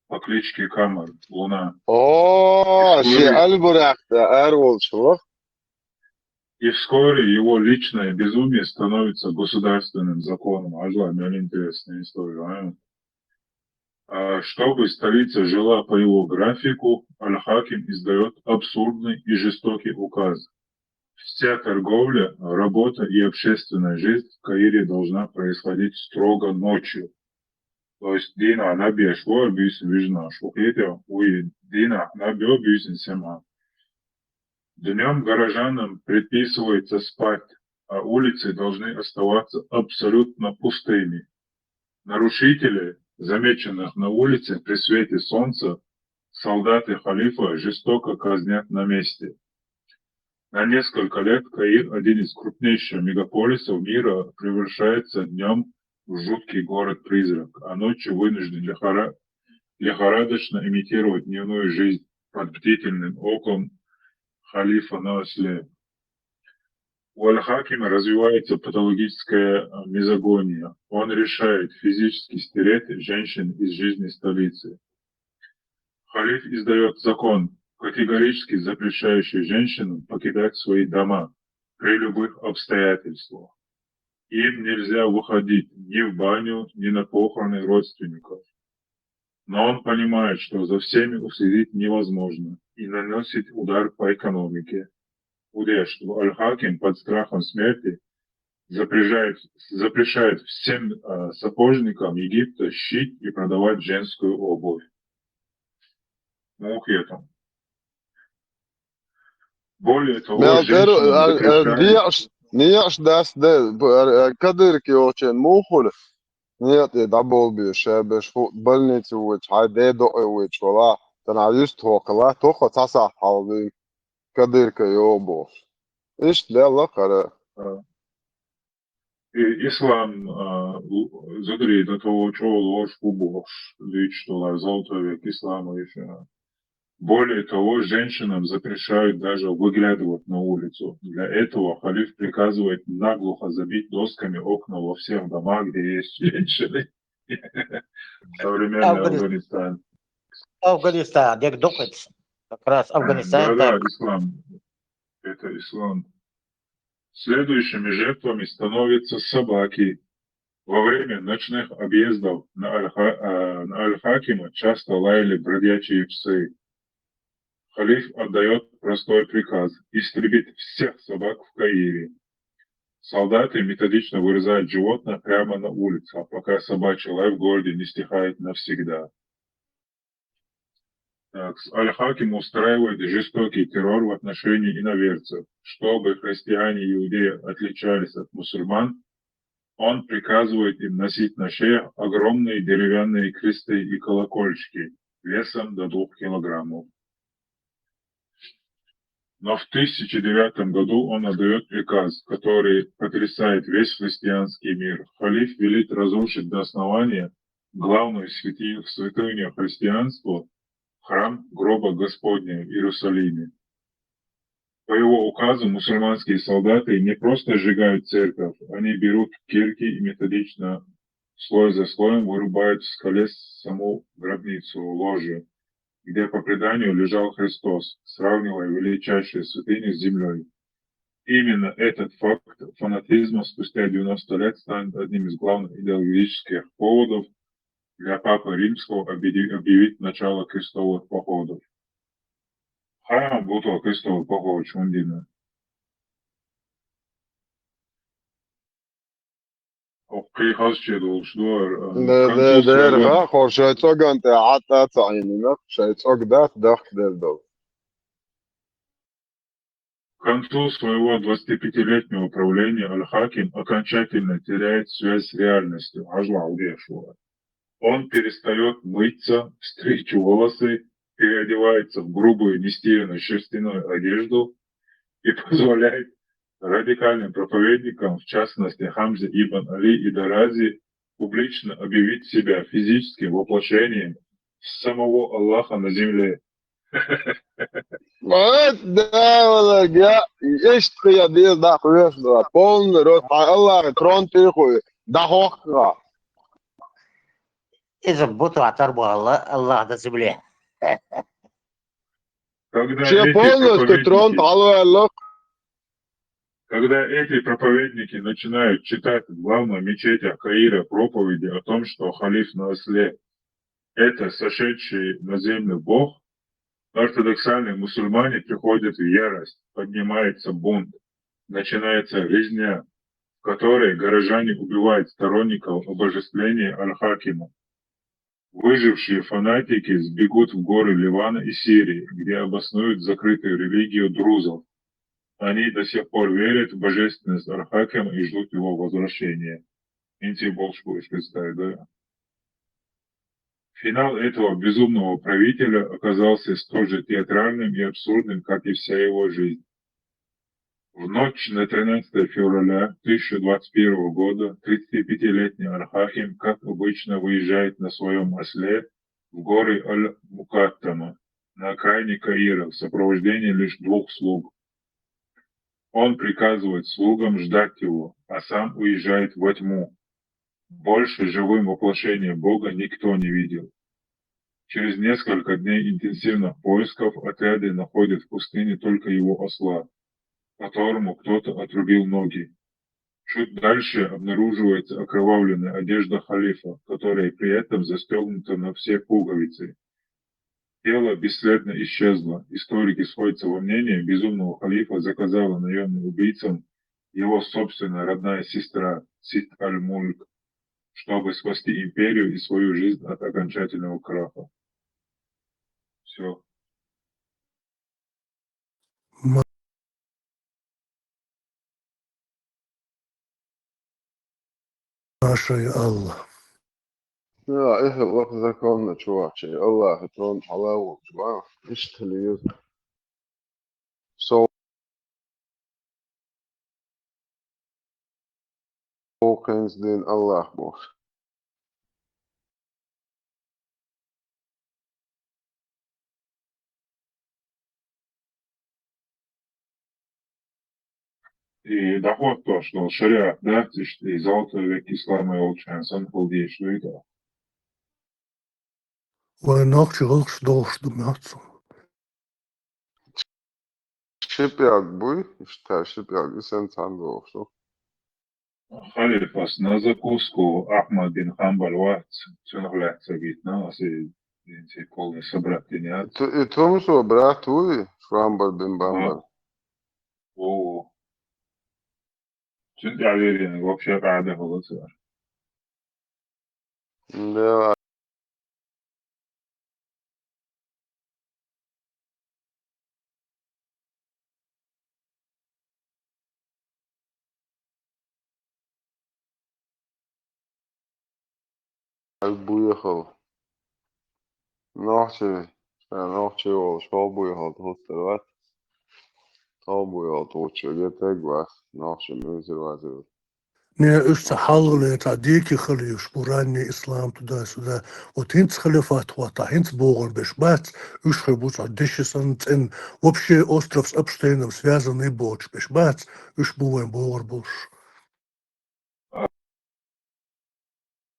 по кличке Камар, Луна. О, шен Аль-Буракъ, да, ар волчу вах. И вскоре его личное безумие становится государственным законом. Ажла, мел интересная история, а? А, чтобы столица жила по его графику, Аль-Хаким издаёт абсурдный и жестокий указ. Вся торговля, работа и общественная жизнь в Каире должна происходить строго ночью. То есть дийнахь наб еш вара буьйсанна вижина, шу кхетий, вуй, дийнахь наб йо буьйсанна сема. Днём горожанам предписывается спать, а улицы должны оставаться абсолютно пустыми. Нарушителей, замеченных на улице при свете солнца, солдаты халифа жестоко казнят на месте. На несколько лет Каир, один из крупнейших мегаполисов мира, превращается днём в жуткий город-призрак, а ночью вынужден лихора-, лихорадочно имитировать дневную жизнь под бдительным оком халифа на осле. У Аль-Хакима развивается патологическая, э, мизогония. Он решает физически стереть женщин из жизни столицы. Халиф издаёт закон, категорически запрещающий женщинам покидать свои дома при любых обстоятельствах. Им нельзя выходить ни в баню, ни на похороны родственников. Но он понимает, что за всеми уследить невозможно, и наносит удар по экономике. Удеш, Аль-Хаким под страхом смерти запрещает, запрещает всем, э, сапожникам Египта шить и продавать женскую обувь. Мухетом. Более того, мел женщинам а, а, запрещают некъаш, некъаш дац де, б-, а, а, Кадырка йолчен мухула, некъа тӀе дӀаболбеш, ша беш фу, больнице вуьйцу, хьайн дедо а вуьйцу вала, тана юьстахокхала, тохха цхьа сахьт хьалдуьйна, Кадырка йогӀу бохуш. Иштта лелла хӀара. А. И ислам, а, у-, зударий до того чӀогӀа лоруш бу бохуш, дуьйцуш долу золотой век ислама иш, а. Более того, женщинам запрещают даже выглядывать на улицу. Для этого халиф приказывает наглухо забить досками окна во всех домах, где есть женщины. Современный Афганистан. Афганистан, дерг дукха. Как раз Афганистан. Да, да, так. Ислам. Это ислам. Следующими жертвами становятся собаки. Во время ночных объездов на Аль-Ха-, а, на Аль-Хакима часто лаяли бродячие псы. Халиф отдаёт простой приказ: истребить всех собак в Каире. Солдаты методично вырезают животных прямо на улицах, пока собачий лай в городе не стихает навсегда. Так, Аль-Хаким устраивает жестокий террор в отношении иноверцев. Чтобы христиане и иудеи отличались от мусульман, он приказывает им носить на шеях огромные деревянные кресты и колокольчики весом до двух килограммов. Но в тысяча девятом году он отдаёт приказ, который потрясает весь христианский мир. Халиф велит разрушить до основания главную святи-, святыню христианства, храм гроба Господня в Иерусалиме. По его указу мусульманские солдаты не просто сжигают церковь, они берут кирки и методично, слой за слоем, вырубают в скале саму гробницу, ложе, где, по преданию, лежал Христос, сравнивая величайшие святыни с землёй. Именно этот факт фанатизма спустя девяносто лет станет одним из главных идеологических поводов для Папы Римского объяви-, объявить начало крестовых походов. Хьа, бутӀа крестовый поход чундина. Оккхий хазче долуш дуар, а, Де, де, концу дер своего ха, хор шай цӀоган тӀе гӀатӀа ца Ӏийнина, шай цӀог дац дахк дер дол. К концу своего двадцатипятилетнего правления Аль-Хаким окончательно теряет связь с реальностью. Ажла Алдешева. Он перестаёт мыться, стричь волосы, переодевается в грубую нестиранную шерстяную одежду и позволяет радикальным проповедникам, в частности Хамзе ибн Али и Дарази, публично объявить себя физическим воплощением самого Аллаха на земле. Вот, да, валлахӀи, я, иштта я деза дӀахоьхуш ду, полный рот, хьан Аллахьа трон тӀехуй, дӀахохка. Иза бутӀа тар бу Алла-, Аллахьа да цибле. Когда Ше эти полностью трон проповедники, хьалваьлла. Когда эти проповедники начинают читать в главных мечетях Каира проповеди о том, что халиф на осле — это сошедший на землю Бог, ортодоксальные мусульмане приходят в ярость, поднимается бунт, начинается резня, в которой горожане убивают сторонников обожествления Аль-Хакима. Выжившие фанатики сбегут в горы Ливана и Сирии, где обоснуют закрытую религию друзов. Они до сих пор верят в божественность Аль-Хакима и ждут его возвращения. Инси болуш бу, иш представить, да? Финал этого безумного правителя оказался столь же театральным и абсурдным, как и вся его жизнь. В ночь на тринадцатое февраля тысяча двадцать первого года тридцатипятилетний Аль-Хаким, как обычно, выезжает на своём осле в горы Аль-Мукаттама, на окраине Каира, в сопровождении лишь двух слуг. Он приказывает слугам ждать его, а сам уезжает во тьму. Больше живым воплощения Бога никто не видел. Через несколько дней интенсивных поисков отряды находят в пустыне только его осла, которому кто-то отрубил ноги. Чуть дальше обнаруживается окровавленная одежда халифа, которая при этом застёгнута на все пуговицы. Тело бесследно исчезло. Историки сходятся во мнении, безумного халифа заказала наёмным убийцам его собственная родная сестра Сит аль-Мульк, чтобы спасти империю и свою жизнь от окончательного краха. Всё. Машай Аллах. Я, эхь, лакха законна чу вахча, Аллахьа трон хьалаву чу вах, иштта лез. Со-, со кхинца дин Аллахь бохуш. И дӀахӀоттош долу шариат дац иштта, и золотой век ислама йолчу хенахь санна хила дезаш ду и тӀаккха. Вайн нохчи гӀуллакхаш дохуш ду моьтту суна. Ши пӀелг буй, иштта ши пӀелг, и санна цхьаьна дохуш ду. Халифас на закуску Ахьмад бин Ханбал вац, цунах лаьцна ца гитна, аса и, и цхьа полный собрат дин яц. И цу-, и цу хӀумсо брат вуй, Ханбал бин Бамбал? Во, во. цуьнан тӀаьхьа верениг вообще къаьхьа хӀаллац. Да. Ай буй хьо. Нохчий, ша нохчий волуш, хьо буй хьо тухуттар вац. Хьо буй хьо тухучча гетарг вац, нохчий муьйзир вазир. Не, уьш цхьа хьалхале, цхьа дийке хила йиш бу, ранний ислам туда-сюда. Вот хӀинца халифат хӀоттахь, хӀинца богӀур беш бац, уьш хир бу цхьа деши санна цӀена. Вообще островс Эпштейнов связанный боцуш беш бац, уьш бу вайн богӀур болуш. А,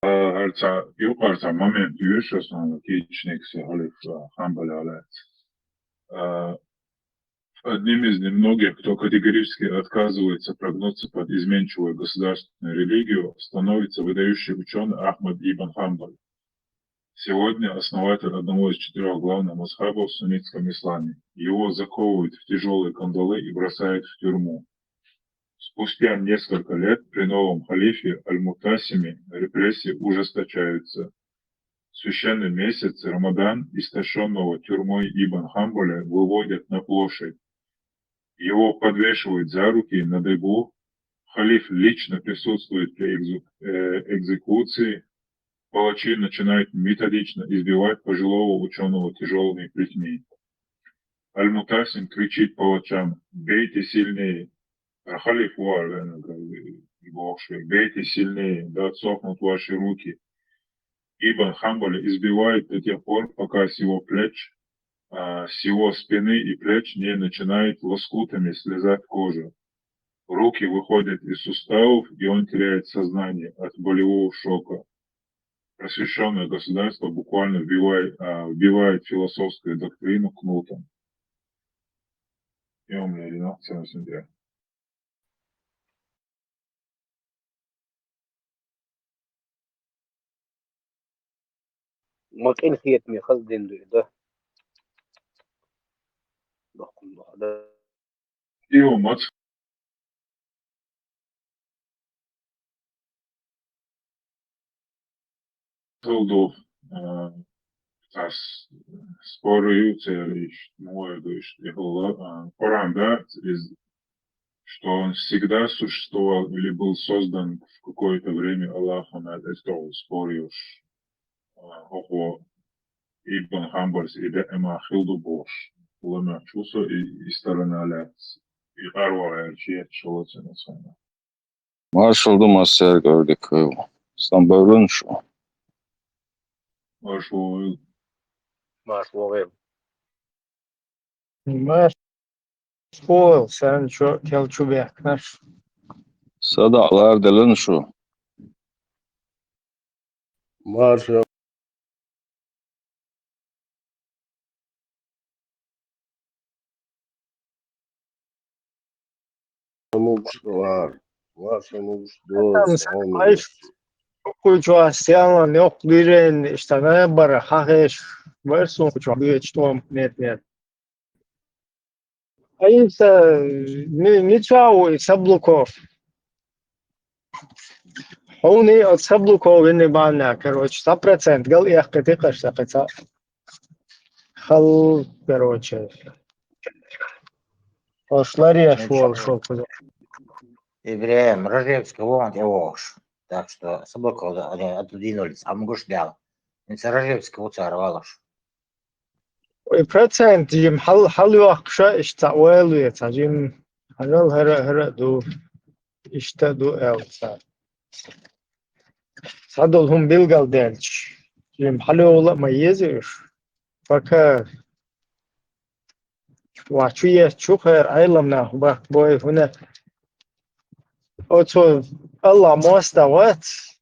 хӀара цхьа, юкъара цхьа момент йоьшу аса, кечнексе хьалиф, а, Хьанбале лаьцна. А, одним из немногих, кто категорически отказывается прогнуться под изменчивую государственную религию, становится выдающийся учёный Ахмад ибн Ханбаль. Сегодня основатель одного из четырёх главных мазхабов в суннитском исламе. Его заковывают в тяжёлые кандалы и бросают в тюрьму. Спустя несколько лет при новом халифе Аль-Мутасиме репрессии ужесточаются. В священный месяц Рамадан истощённого тюрьмой Ибн Ханбаля выводят на площадь. Его подвешивают за руки на дыбу. Халиф лично присутствует при экзу-, э, экзекуции. Палачи начинают методично избивать пожилого учёного тяжёлыми плетьми. Аль-Мутасим кричит палачам: «Бейте сильнее!» А халиф вар, э, бохуш верг: «Бейте сильнее, да отсохнут ваши руки!» Ибн Ханбаля избивают до тех пор, пока с его плеч, а, с его спины и плеч не начинает лоскутами слезать кожа. Руки выходят из суставов, и он теряет сознание от болевого шока. Просвещённое государство буквально вбивает, а, вбивает философскую доктрину кнутом. Йомле, ринок цена сентября. Ма къинхетаме хаза дин ду и, да? Баккхун баха, да? Ио мац хилду, а, цас споры ю цериш, муэр ду иш, и хилла, а, Коран, да, из что он всегда существовал или был создан в какое-то время Аллахом, это тоже спор юш. А, хӀокхо Ибн Ханбалс и даима хилла ду бохуш, ламаьхчу со и, и сторона лаьцна, и къарвала аьлча, шолгӀа ца нацахана. Маршалла ду массаьрга, Эрдик Хайло. Стам бевлла шу. Маршалла вогӀийла. Маршалла вогӀийла. Маршалла, сан чо-, кел чу бехкнаш. СадаӀа ларделла шу. Маршалла. Мугуш вар. Маршалла мугуш. Там доз, сан хьон айш, мугуш. Кхуьйчу ас ялан йоккха дуьйрен, иштта бара хьахеш, вай сунчу дуьйчу том, нет, нет. Айса, ми-, мича ву и Саблуков? Хьуна и оцу Саблуков винни бахьана, короче, сто процент гал эккхи тикхаш сакхица. Хал, короче. Ош лареш волу шо кхуза. Ибрахим, Рожевский вон тӀе вогӀуш. Так что Саблуков, они оттуда двинулись, а мугуш дел. Инца Рожевский ву цара валуш. Ой, процент жим хьал-, хьалйоккхуша, иштта ойла веца, жим хьажал хӀара, хӀара а ду, иштта а ду аьлла цара. Цхьадолу хӀума билгалдаьлча, жим хьалйовла а ма еза уьш. Пока ва чу ечу хӀара Ӏелам нах баккха бой хӀуна. Оцо Аллах моста вац,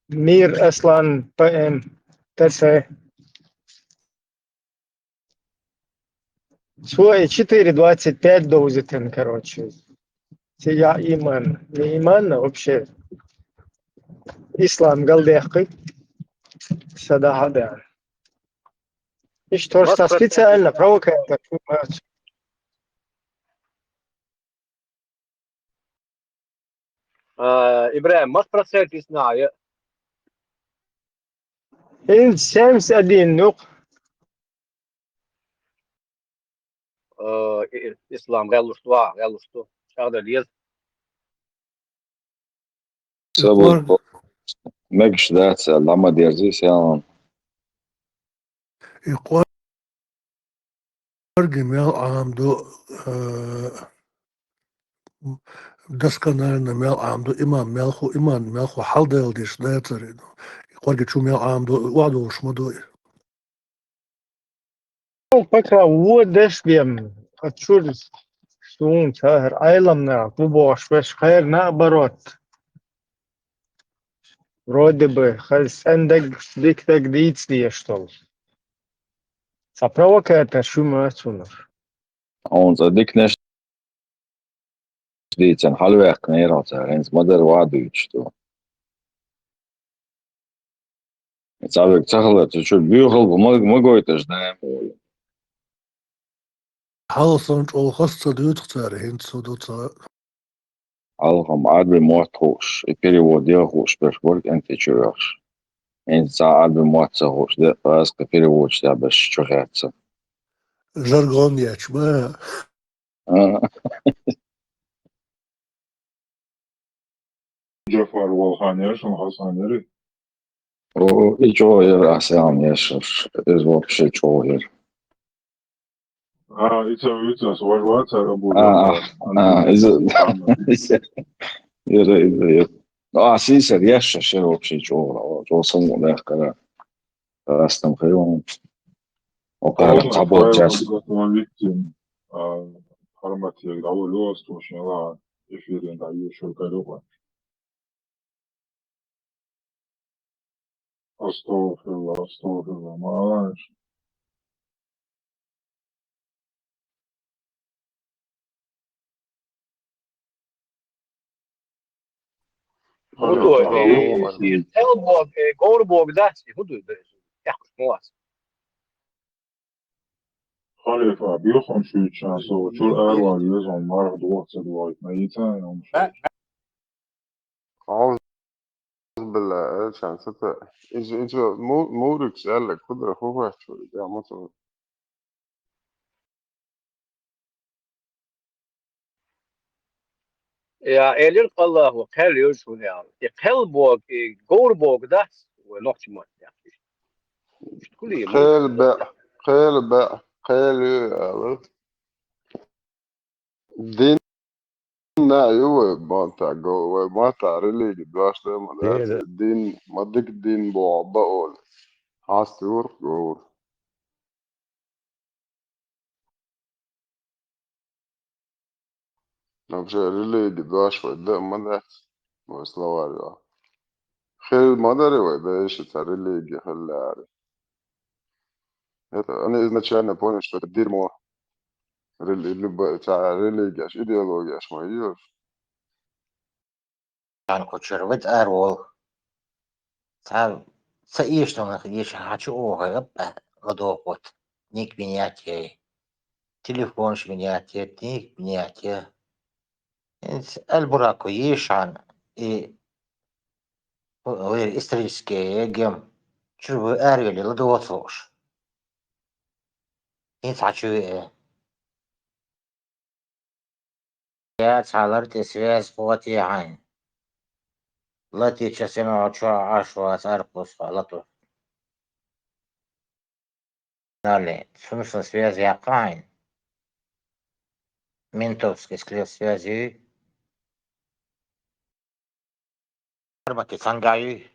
Мир Аслан П М Т Ц. Цо и четыре двадцать пять довзитан, короче. Цига иман, не иман, а вообще ислам галдехкъи. Сада хада. Иштта, специально провокатор. Ма, ма, специально. А, ИбрахӀим, масс процент исна я? ХӀинца семьдесят один ю-кх. Э, и-, и-, Ислам, гӀелуш ду, гӀелуш ду. ЧӀагӀдар деза. Ца болх бо-, мегаш дац аьлла, дӀа ма дерзий, Селан. И кӀорге мел Ӏам ду, э, досконально мел Ӏам ду, иман мел ху, иман мел ху хьалдала деш дацаре ду. И кӀорге чу мел Ӏам ду, охьадолуш ма ду и. Пока вон деш бен, а чуьра суна цара Ӏеламнах бу бохуш берш, кхера наоборот. Вроде бы, хаза цӀена даг, дика даг дийца дезаш долу. Цхьа провокатор шу ма цунах. Хьуна цкъа диканаш дийцина, хьалаваьккхинера хьо цара, хӀинца ма-дарра ваха дуьйцуш ду. Цхьа верг ца хилар, цу чуьра боьхалла ма, ма гойташ даим олу. Хьалха санна чӀогӀа хаза ца дуьйцу цара, хӀинца со ду ца. Хьалха-м Ӏарбийн мотт хууш, и перевод яха хууш берш бара кӀентий чу оьхуш. ХӀинца цхьа Ӏарбийн мотт ца хууш, деккъа аз кхин переводаш тӀехь берш чу хецна. Жаргон ечу бара. А. Джафар волу хан яра шуна, хаза хан яра? О, и чӀогӀа яра, аса хан яра, иза вообще чӀогӀа яра. А, и ца вуьйцу аса, вож вацара Абу А, Джафар, а, а, иза, Мухаммад. Иза яра, иза яра. Ну, а, сийсара еш шаьш яра вообще чӀогӀа, чӀогӀа самукъа лехкара. Растам хилла. Окхара Аллах цхьаболчаьрца. Пайхамар виттина, а, хьармат егга дӀаволло ас тхо шен ла эфире дӀайоьшур карийла. Астагфирулла, астагфирулла, ма алаш. ХӀун ду, э, кхел бог, э, говр бог дац, хӀун ду, э, тӀехкаш ма вац. Халифа, бехам шуьйчан со, чур арван везан марх дугӀа ца дугӀайт, ма йийцан, я хӀума шуьйча. Аузубилла, э, чан сата. Иза, иза му-, мурикс аьлла, кудра хӀу хӀоттур, я ма ца. Я, элира Аллахо, кхел йолуш хӀуна аьлла. И кхел бог, и говр бог дац, вай нохча мотт яхкиш. Иштта хуьлий? Кхел баьӀ, кхел баьӀ, кхел ю аьлла. Дин а ю вай маттахь го-, вай маттахь религи дош дан ма дац. Дера. Дин, ма дика дин боху баолу. Хьаста юрх говр. Вообще, религи дош вай дан ма дац. Вай словарь йо. Хила ма дари вай дайша цхьа религи хиллари. Это, они изначально поняли, что это дерьмо. Рели-, любая, цхьа религияш, идеологияш ма йоьш. Цхьана кху чуьра вай тӀара волу. Цхьа ца эшнанах эша хьан чу оха гӀаббаьхьа ладохута. Ник винять яй. Телефонаш винять яй, ник винять яй. ХӀинца Аль-Бурако ешан и вай исторический гем чуьра вай аравели ладоца лууш. ХӀинца хьан чу веа. Я цхьа лар тӀе связь кхоте хьайн. Лати часина чу Ӏаш вац аркхус лату. Далее, цунна связь яккха хьайн. Ментовский склеп связи. Армати цангаи.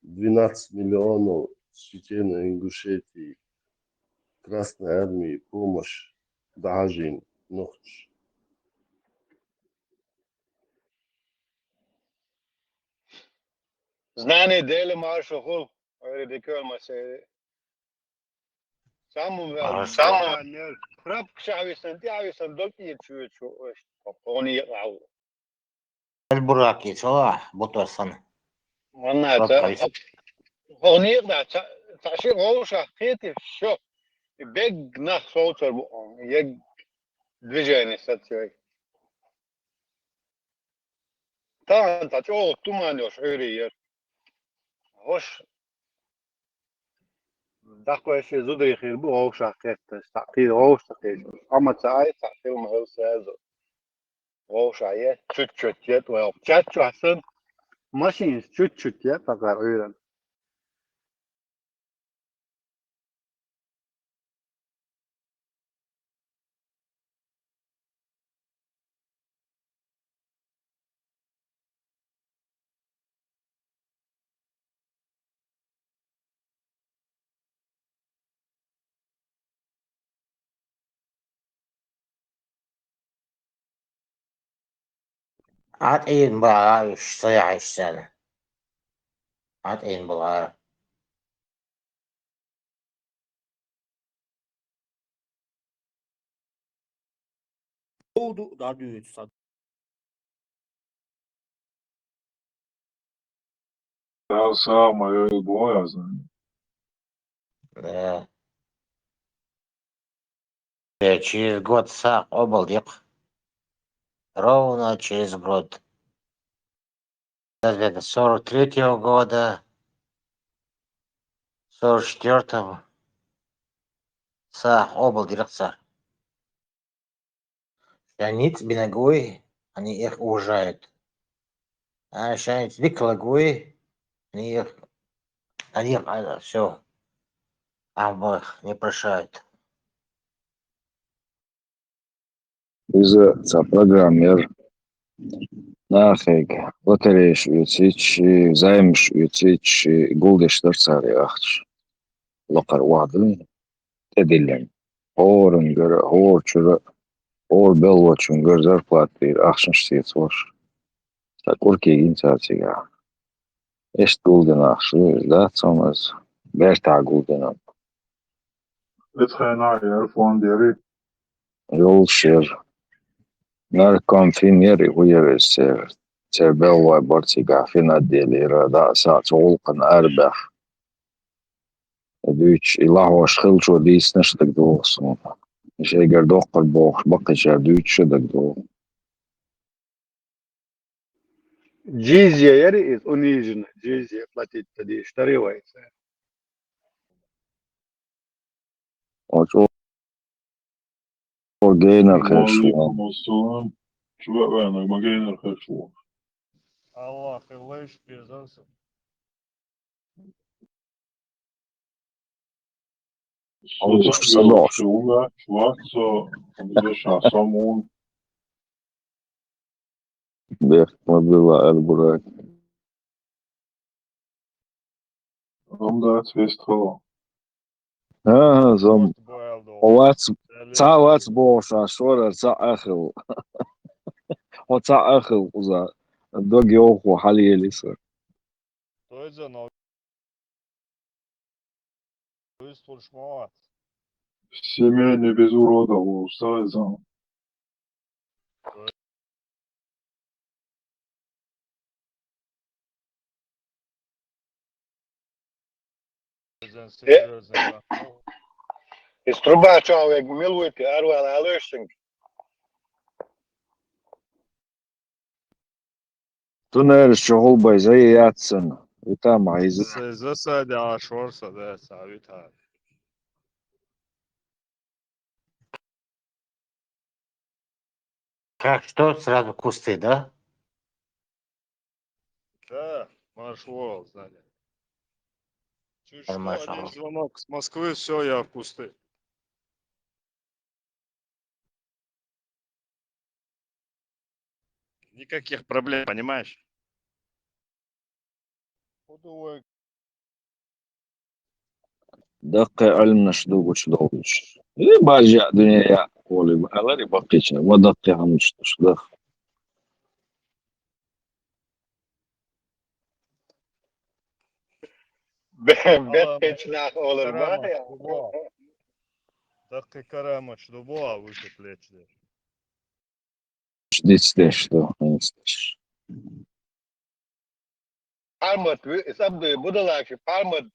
Двенадцать миллионов с Чечено-Ингушетии Красной Армии помощь дӀахьажийна нохчаша. Знание дела маршо хул, ой, редикал масери. Самвел, а, самвел. Прапка шахьвисан, тӀаьхьвисан, дог и чуьйчу, ой, хӀуни гӀав. Аль-Бураки, цо, бутор сан. Ванна, ца, хӀуни гӀав, ца, ца ши гӀовша, хети, шо. Бег нах соцар бу, яг движение сацийой. Тахан цхьа чӀогӀа туман йолуш Ӏуьйре яра. ХӀорш дӀакхоьссича зударий хир бу вовшах кхетташ, цхьаъ кхийра вовшах кхеташ. Амма ца Ӏай, цхьаъ хила ма хила сразу. Вовшах е, чуть-чуть е, вай чат чохь санна, машинаш чуть-чуть е, такхар Ӏуьйранна. Ӏад Ӏийна бахьа уьш ца яхьаш царна. Ӏад Ӏийна бахьара. Ду дӀадуьйцу сан. Дала сагӀа ма йойла боху язна. Да. Э, через год сагӀа къобал декху. Ровно через год. Даже это сорок третьего года, сорок четвёртого сагӀа къобал дира цара. Шайн ницкъ бинарг вуй, они их уважают. А шайн ницкъ дика лаг вуй, они их, они их, а, всё, а, их не прощают. Иза цхьа программа яра. Нахега батарейш оьцуьйтуш, займаш оьцуьйтуш, гулдеш дара цара и ахча. Лакхара охьадуьйна, тӀедиллина. ХӀоранна гара, хӀора чуьра, хӀора беллачунна гара зарплата дийра, ахчанаш сецош. Цхьа кӀур кегийна цара цигахь. Иштта гулдина ахча ду иза, дац хьуна иза. Бертахь гулдина. Эцхьайна яра фонд яра. Йолуш яра. Наркомфин яра, и хӀун яра иза церан? Церан беллой бара цигахь, финотдел яра, дӀа а, схьа а цу гӀуллакхана арабаьхна. И дуьйцуш, и лахьош хиллачо дийцинарш дагадогӀу суна. Шайгара доккхур бохуш баккхийчара дуьйцуш а дагадогӀу. Джизья яра иза, униженно, джизья платить дан дезаш дара вай цара. О, чӀогӀа генар хезаш ву. Ва алейкум ассалам. Чу веана, ма генар хезаш ву. Аллах, хилла беза аса. Аллах, со садош. Вац, со, ша самун. Бехк ма билла, Аль-Бурак. Ам дац вест хало. ХӀан-хӀа, зам. Хьо вац, цхьа а вац бохуш, аш вара цхьа а хилла. Хьо цхьа а хилла кхуза. Дог йовхо хьалъели сан. Тойза но вистхуш ма вац. Семейный без урода ву, Сайзан. Из труба чохь вега мила вуй те, арвала алуьйш цуьнга? Туннераш чохь гӀулбай зае яц санна, витам хьайза. Засадя шорса, да, ца витар. Как что, сразу кусты, да? Да, марш вол, Саня. Чуть что, один звонок с Москвы, все, я в кусты. Никаких проблем, понимаешь? Даккхий Ӏилманаш ду гучудовлуш. И бажа дуьне яа олий баьлари баккхийчара, ва даккхий хӀамаш душ даха. Бе-, беккхийчу нах олар ма. Даккхий караматаш ду боху вуьшта лечдеш. Дицдеш ду, хӀинца деш. Пхьармат, ви-, сабду будалакши, пхьармат,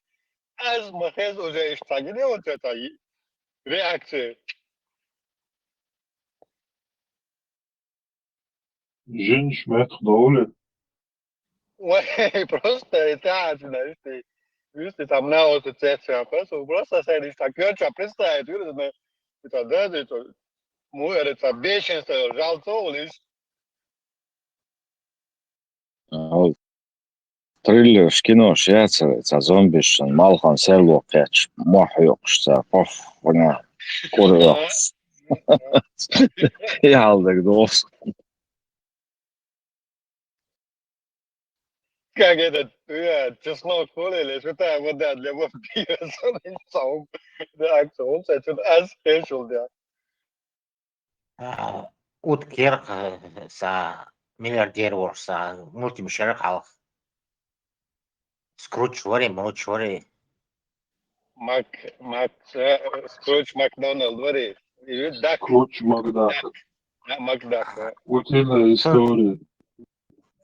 аз ма хеза уже иштта гине оцу цхьа реакция. Жинаш меттах довле. Вай, просто это, знаешь, ты, видишь, ты там на вот эти все, просто, просто садишь, так, я тебя представить, видишь, это, это, да, это, ну, это бешенство, жал, то, лишь. Ау. Триллераш, кинош яцара, цхьа зомбиш, малхан серло кхеташ, мохь йоккхуш, цхьа поххана кура йоккхуш. И хьалдерг доху. Как этот, э, чеснок хули, или что там вода для вампира, да, акция, он, кстати, он ас, эшел, да. А, утка яра, э, цхьа миллиардер волуш, цхьа мультфильм яра хьалха. Скрудж вари, Мрудж вари. Мак, Мак, э, Скрудж Макдоналд вари. И Дак. Скрудж Макдак. Дак. Да, Макдак, да. Утиная история.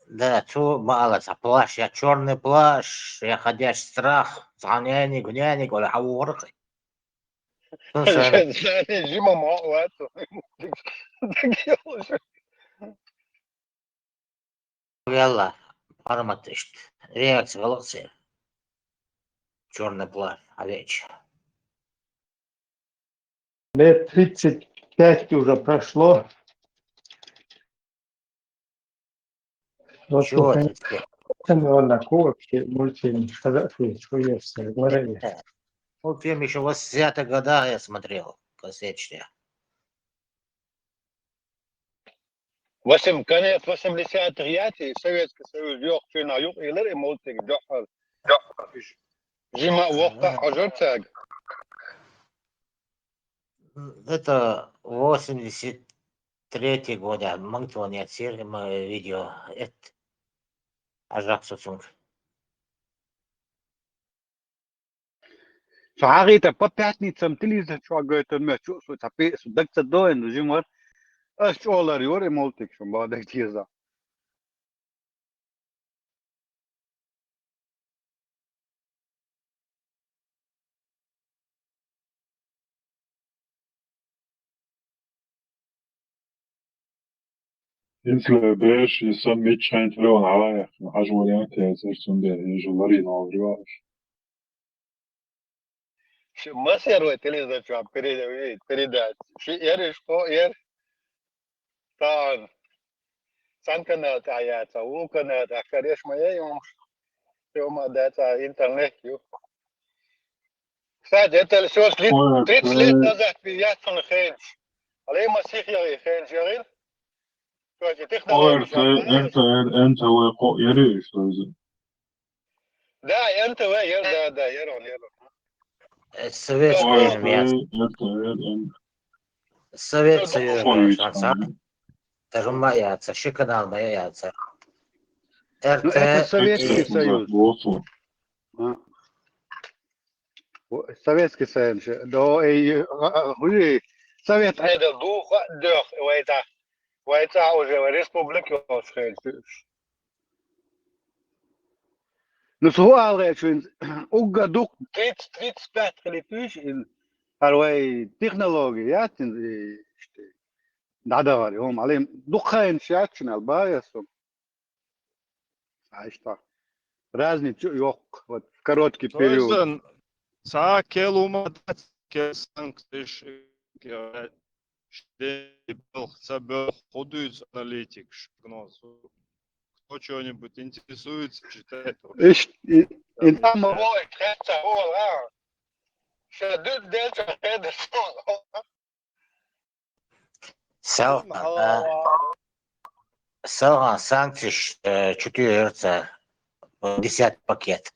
Да, цо ма аллара, цхьа плащ, я чёрный плащ, я ходячий страх, цхьа няниг, няниг, вала хьавухарх. Жима ма вац. Валла, формат иштта. Реакция гӀалгӀа церан. Чёрный плащ, а веча. Лет тридцать пять уже прошло. Вот чего тут, ты, конечно, он на курсе, мультфильм, что за, ты, что есть, говорили. Э, мультфильм ещё в восьмидесятых годах я смотрел, кассетчик. Восемь, конец восьмидесятых яц, и Советский Союз йохчуьйна юкъ илар, и мультик дохьал. Жима воккха хьожар цаьрга. Это восемьдесят третий год, а, Мангтон яцера, ма, видео, это, ажаксо цунга. Со хьагӀийта, по пятницам телевизор чохь гойтур моьтту, со цхьа пе-, со даг ца доин, жимар. Ас чӀогӀа лар йора и мультик, шун бахьа даг теза. Инсла беш, и сан миччхьайн телефон хьалаехна, хьажа вариант яцара, цундела хьежа ларийна вагӀар ваьлла. Шу масер вай телевизор чохь переда-, передача. Ши эр, иш кхо эр. Тан. Сан канал тӀехь яца, ву канал тӀехь кареш ма яй, йомаш. Тема даца интернет ю. Кстати, это всё с ли-, ой, тридцать лет, э, назад яцун хенч. Али ма сих яри хенч ярил. Короче, технология. Ой, эр тэ, эр тэ, эр тэ, эр тэ, эр кхо яри, что из? Да, эн тэ вэ, яр, да, да, яр он, яр он. Э, Советский Ой, Союз. Эр тэ, эр тэ, эр тэ, эр. Совет Союз, ой, сан, сан. Тагма яца, ши канал ма яца. Ну, эр тэ это Советский Союз. А. О, Советский Союз. Да, э, э, а, а, хули, Совет. Это духа, дёх, вайта. Вайта уже, республика, Ну, со хӀу ала гӀерташ вина, уггар дукха тридцать, тридцать пять хилийтуш, ин хӀара вай технология яц, ин, и, ишта, дӀадахар, хӀума, хьалим, дукха хенаш яц шуна, ала бахьа яц со. А, ишта. Разница йоккха, вот, в короткий период. Цхьа кел хӀума дац, кел санкцеш, кел шен белх, ца белх, хӀу дуьйцу аналитикаш, прогноз? Кто чего-нибудь интересуется, читает вообще? Иш, и, и там, ой, хеца, о, а. Ша дуд делча хеда. Сел, а, селхан санкцеш, э, чу туьйхира цара, э, десятый пакет.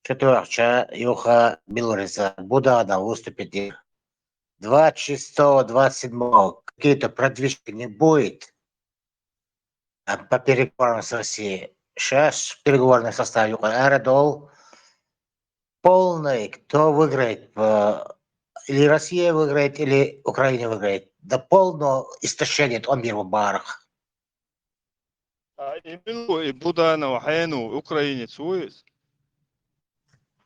Чу туьйхича, юха Беларуса Буданов выступить дира. Двадцать шестого, двадцать седьмого какие-то продвижки не будет, а, по переговорам с Россией. Щас переговорный состав юкъа арадолу. Полный, кто выиграет, э, или Россия выиграет, или Украина выиграет. До полного истощения тӀом бира ву барах. А и мила ву, и Буданов хьенан ву, украинец ву иза?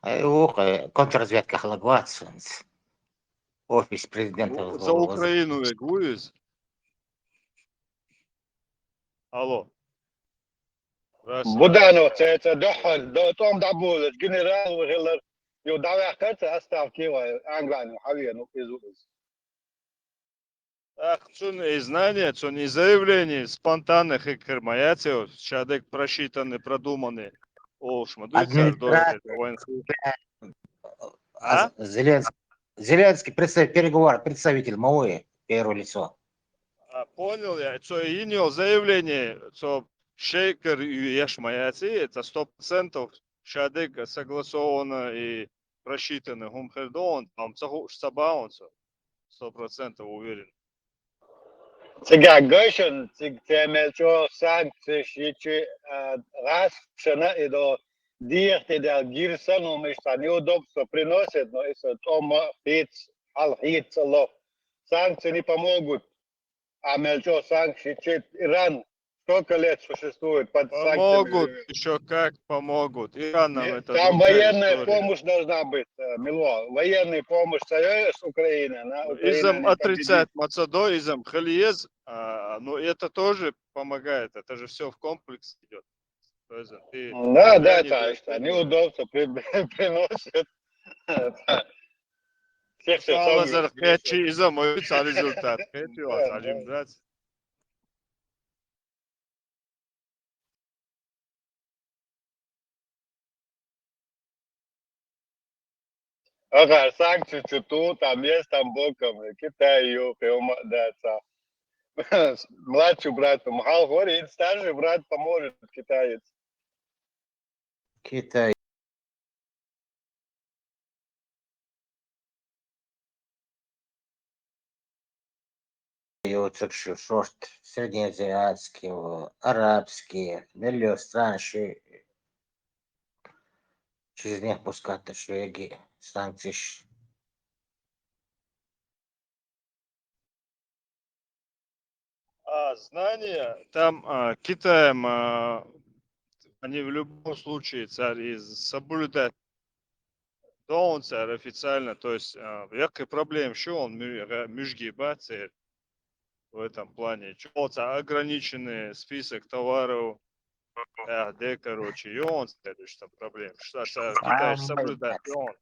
Э, ву, э, контрразведка хьалаг вац хӀинца. Офис президента ву, за Украину вега ву иза? Алло. Здравствуйте. Буданов, цецӀа духьал, до том дабулаш, генерал вахилар, ю давяхкаца оставки ва англани хавиену изу из. Так, цун и знания, цун и заявление спонтанных и кермаяцев, шадек просчитанный, продуманный. О, шмадуйцар, Администрация. Военный. А? Зеленский, Зеленский представитель, переговор, представитель МОУ, первое лицо. А, понял я. Цо и инио заявление, цо шейкер и яшмаяци, это сто процентов шадек согласовано и просчитано. Хум хердон, там цаху сабаон, сто процентов уверен. Цигагашан, циг темелчо санкциш ичи, а, гашана идо дихти дал гирсану мишта неудобство приносит, но если тома хиц, ал хиц ло. Санкции не помогут. А мелчо санкции чит Иран сколько лет существует под санкциями? Помогут, еще как помогут. Иран нам это Там другая военная история. Помощь должна быть, э, Мило. Военная помощь с Украины. Она, Украина Изам не отрицает Мацадо, изам Хельез, а, но это тоже помогает. Это же все в комплексе идет. То есть ты Да, да, не да, говоришь, что что неудобство при- приносит. Всех всех Алазар самых хечи изам, ой, ца результат. Хечи, алим, да. Ага, санкции чуту, там есть, там боком, Китай, ю, да, ца. Младший брат, махал хори, старший брат поможет, китаец. Китай. Юцек шорт среднеазиатские, арабские, миллион стран ши через них пускать шеги санкций. А, знания, там, а, Китаем, а, они в любом случае царь из соблюдать должен царь официально, то есть, а, якой проблем, что он мю- га- мюжги бацер в этом плане. Что ограниченный список товаров, а, де, короче, и он следующий там проблем. Что, что Китай соблюдать, и он.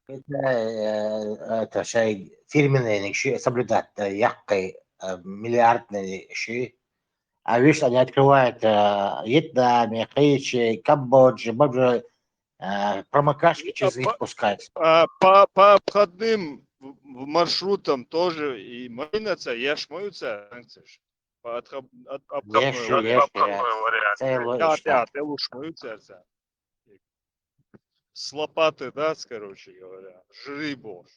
Это, э, это шай фирменный ши соблюдать, э, якой, э, миллиардный ши. А видишь, они открывают, э, Вьетнаме, Хейче, Камбодже, Бабже, э, промокашки через них пускают. А по, по обходным в- в маршрутам тоже и маринаться, яшмаются санкции. По отхаб- от- обходной Еши, вариант. еши, целую Да, штат. да, лушмаются. С лопаты, да, с- короче говоря. Жри, боже.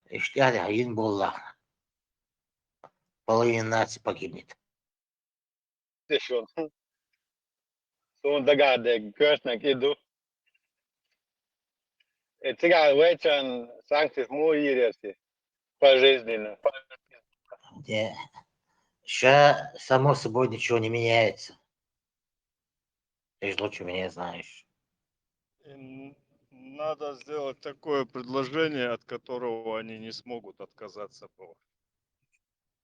Иштяли, а ин болла. Половина нации погибнет. Сун дагадег, кӧшнак иду. Э, цигар вечан санкций му иреси. Пожизненно. Где? Ща, само собой, ничего не меняется. Ты же лучше меня знаешь. И н- надо сделать такое предложение, от которого они не смогут отказаться было.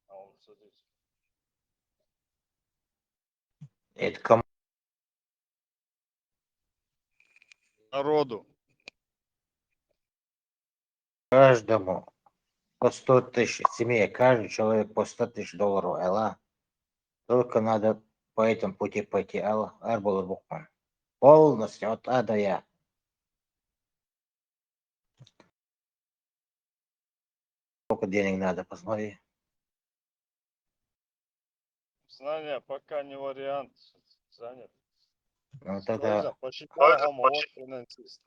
А он садится. Это кому? Народу. Каждому по сто тысяч семье, каждый человек по сто тысяч долларов, эла. Только надо по этому пути пойти, эла, арболар букман. Полностью от А до Я. Сколько денег надо, посмотри. Знания пока не вариант. Занят. Ну, тогда Посчитал, кому вот финансист.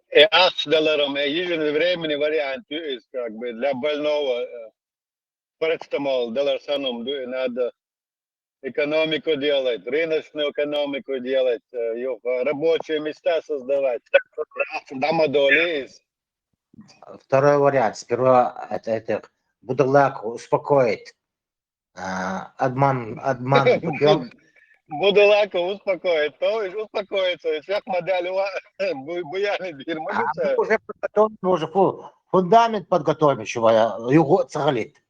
Э, ахш долларом, э, единственный временный вариант есть, как бы, для больного, э, парацетамол, доллар санум, ду, и надо экономику делать, рыночную экономику делать, э, ю-, э, рабочие места создавать. Ахш дама долис. Второй вариант. Сперва это, это будалак успокоить. А, обман, обман путем. Будулака успокоить, то есть успокоиться, и всех моделей ва-, бу-, буяни дир, А мабица. Мы уже подготовим, мы уже фу- фундамент подготовим еще, юго цаглит.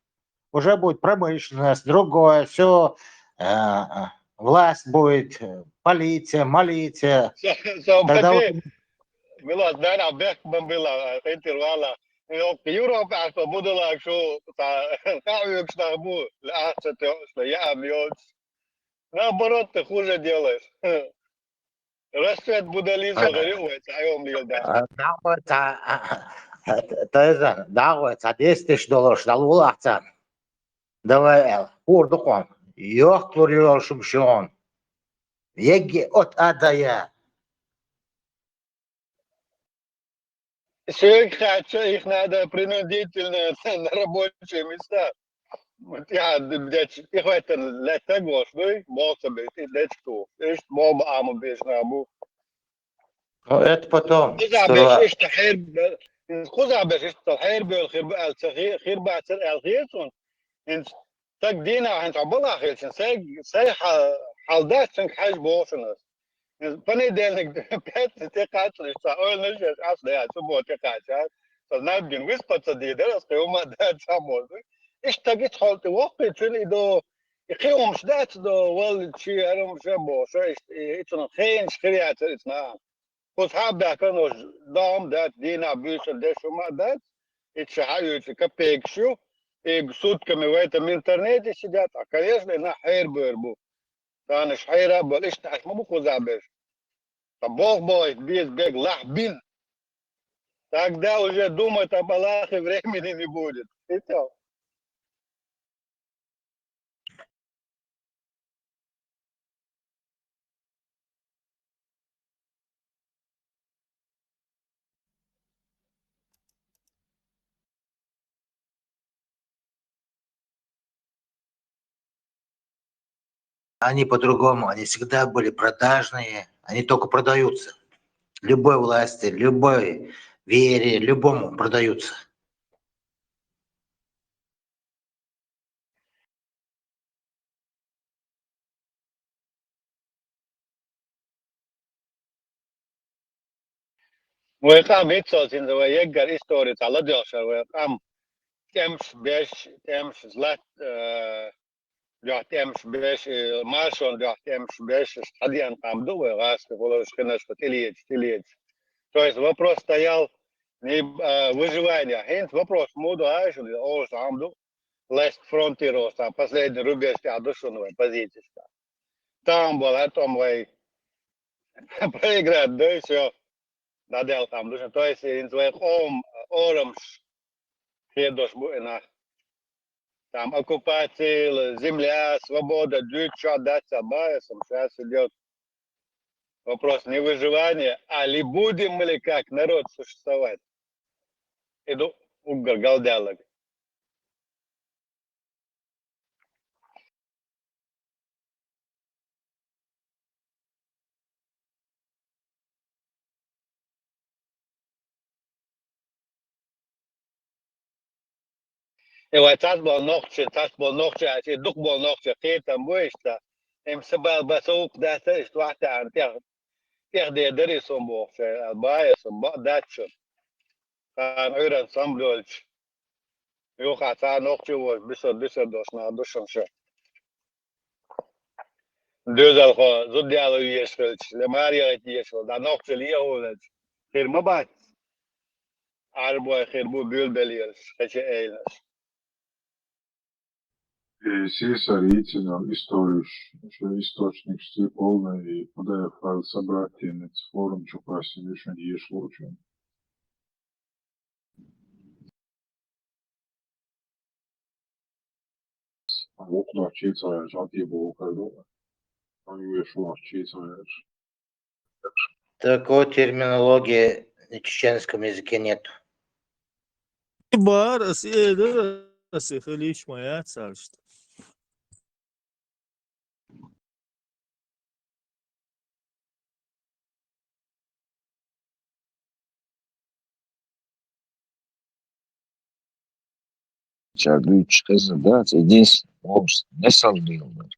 Уже будет промышленность, другое, все, власть будет, э, полиция, милиция. Со, со, Тогда папе, вот милас, да, на бех бомбила, интервала. Европа, а что, Будулак, что, та, кавюк, что, бу, ла, что, что, я, амёц. Наоборот, ты хуже делаешь. Расцвет буддизма А, говорю, ой, цаём лил, да. а, дагъой ца, а, а, то есть, а, дагъой ца десять тысяч долларов шдал улахцан. Давай, эл, хурдукъон. Ёхтур ёл шумшон. Егги от адая. Человек хочу, их надо принудительно на рабочие места. Вот я, блядь, их это, для того, что, ну, молодцы, блядь, и для чего? Ишт, мол, аму, беш, на, аму. Ну, это потом. Хуза беш, ишт, хер, хуза беш, ишт, хер, бел, хер, бел, хер, хер, бацер, эл, хер, сон. Инц, так дина, ханч, абала, хер, сон, сай, сай, ха-, халдаш, сон, хаш, бошунас. Инц, понедельник, пятница, те, кац, ишт, ой, ну, сейчас, ас, да, суббота, кац, а. Сон, надо, блин, выспаться, ди, да, раз, кайома, да, само, ну. Ишт, так, ишт, холты, вох, причём, и до, и кайом, ждать, до, вал, чи, аром, же, бо, шо, ишт, и, и, сон, хенч, хер, я, цер, ишт, на. Хус хаб бахкан ош дам дат, дина бюсер дешума дат, и чаха ючи капекшу, и сутками в этом интернете сидят, а, конечно, на хер бер бу. Таныш хера бер, ишт аш мабу хуза беш. Та бог бой, без бег лах бин. Тогда уже думать об Аллахе времени не будет. И всё. Они по-другому, они всегда были продажные, они только продаются. Любой власти, любой вере, любому продаются. Вай къам иццалцин вай яггар история цала дёшар вай къам. Тямш беш, тямш злат, э, дёх тямш беш, э, маршон дёх тямш беш, стадион къам ду вай гъаста, волош хинаш тилиец, тилиец. То есть вопрос стоял не, э, выживания. Хинт вопрос муду, а, что ли, о, сам ду. Лест фронтир, о, сам последний рубеж, тя душун вай позиция. Там была, там вай проиграть, да, и всё. Да, дел там душун. То есть, инц вай къом, орамш, хедош бу инах. Там оккупация, земля, свобода, дюча, дать, а, бая, сам сейчас идёт. Вопрос не выживания, а ли будем мы ли как народ существовать. Иду уггар галдяллаг. Э, вай цас бол нохчи, цас бол нохчи, а чи дук бол нохчи, кхетам бу ишта. Эм сабал басаук дата ишт вахта ан тех, тех де дари сом бохча, а бая сом ба датчу. Хан уйран сам дольч. Юха ца нохчи вож, бисер, бисер дош на душам ше. Дюзал хо, зуддяла уешвелч, ле Мария уешвел, да нохчи ли яулач. Хир ма бац. Арбой хир бу бюлбелиерш, хече эйлаш. И сисар ицинал историш, ещё источник сти полный, и П Д Ф файл собрать, и форум чупаси, ещё не еш лучше. Вокла чица, жати бокалу. Аю еш чица. Такой терминологии на чеченском языке нет. Бар, ас эдер, ас хилиш моя царство. Чардуч хезна, да, единственный, может, не сам дыйлар.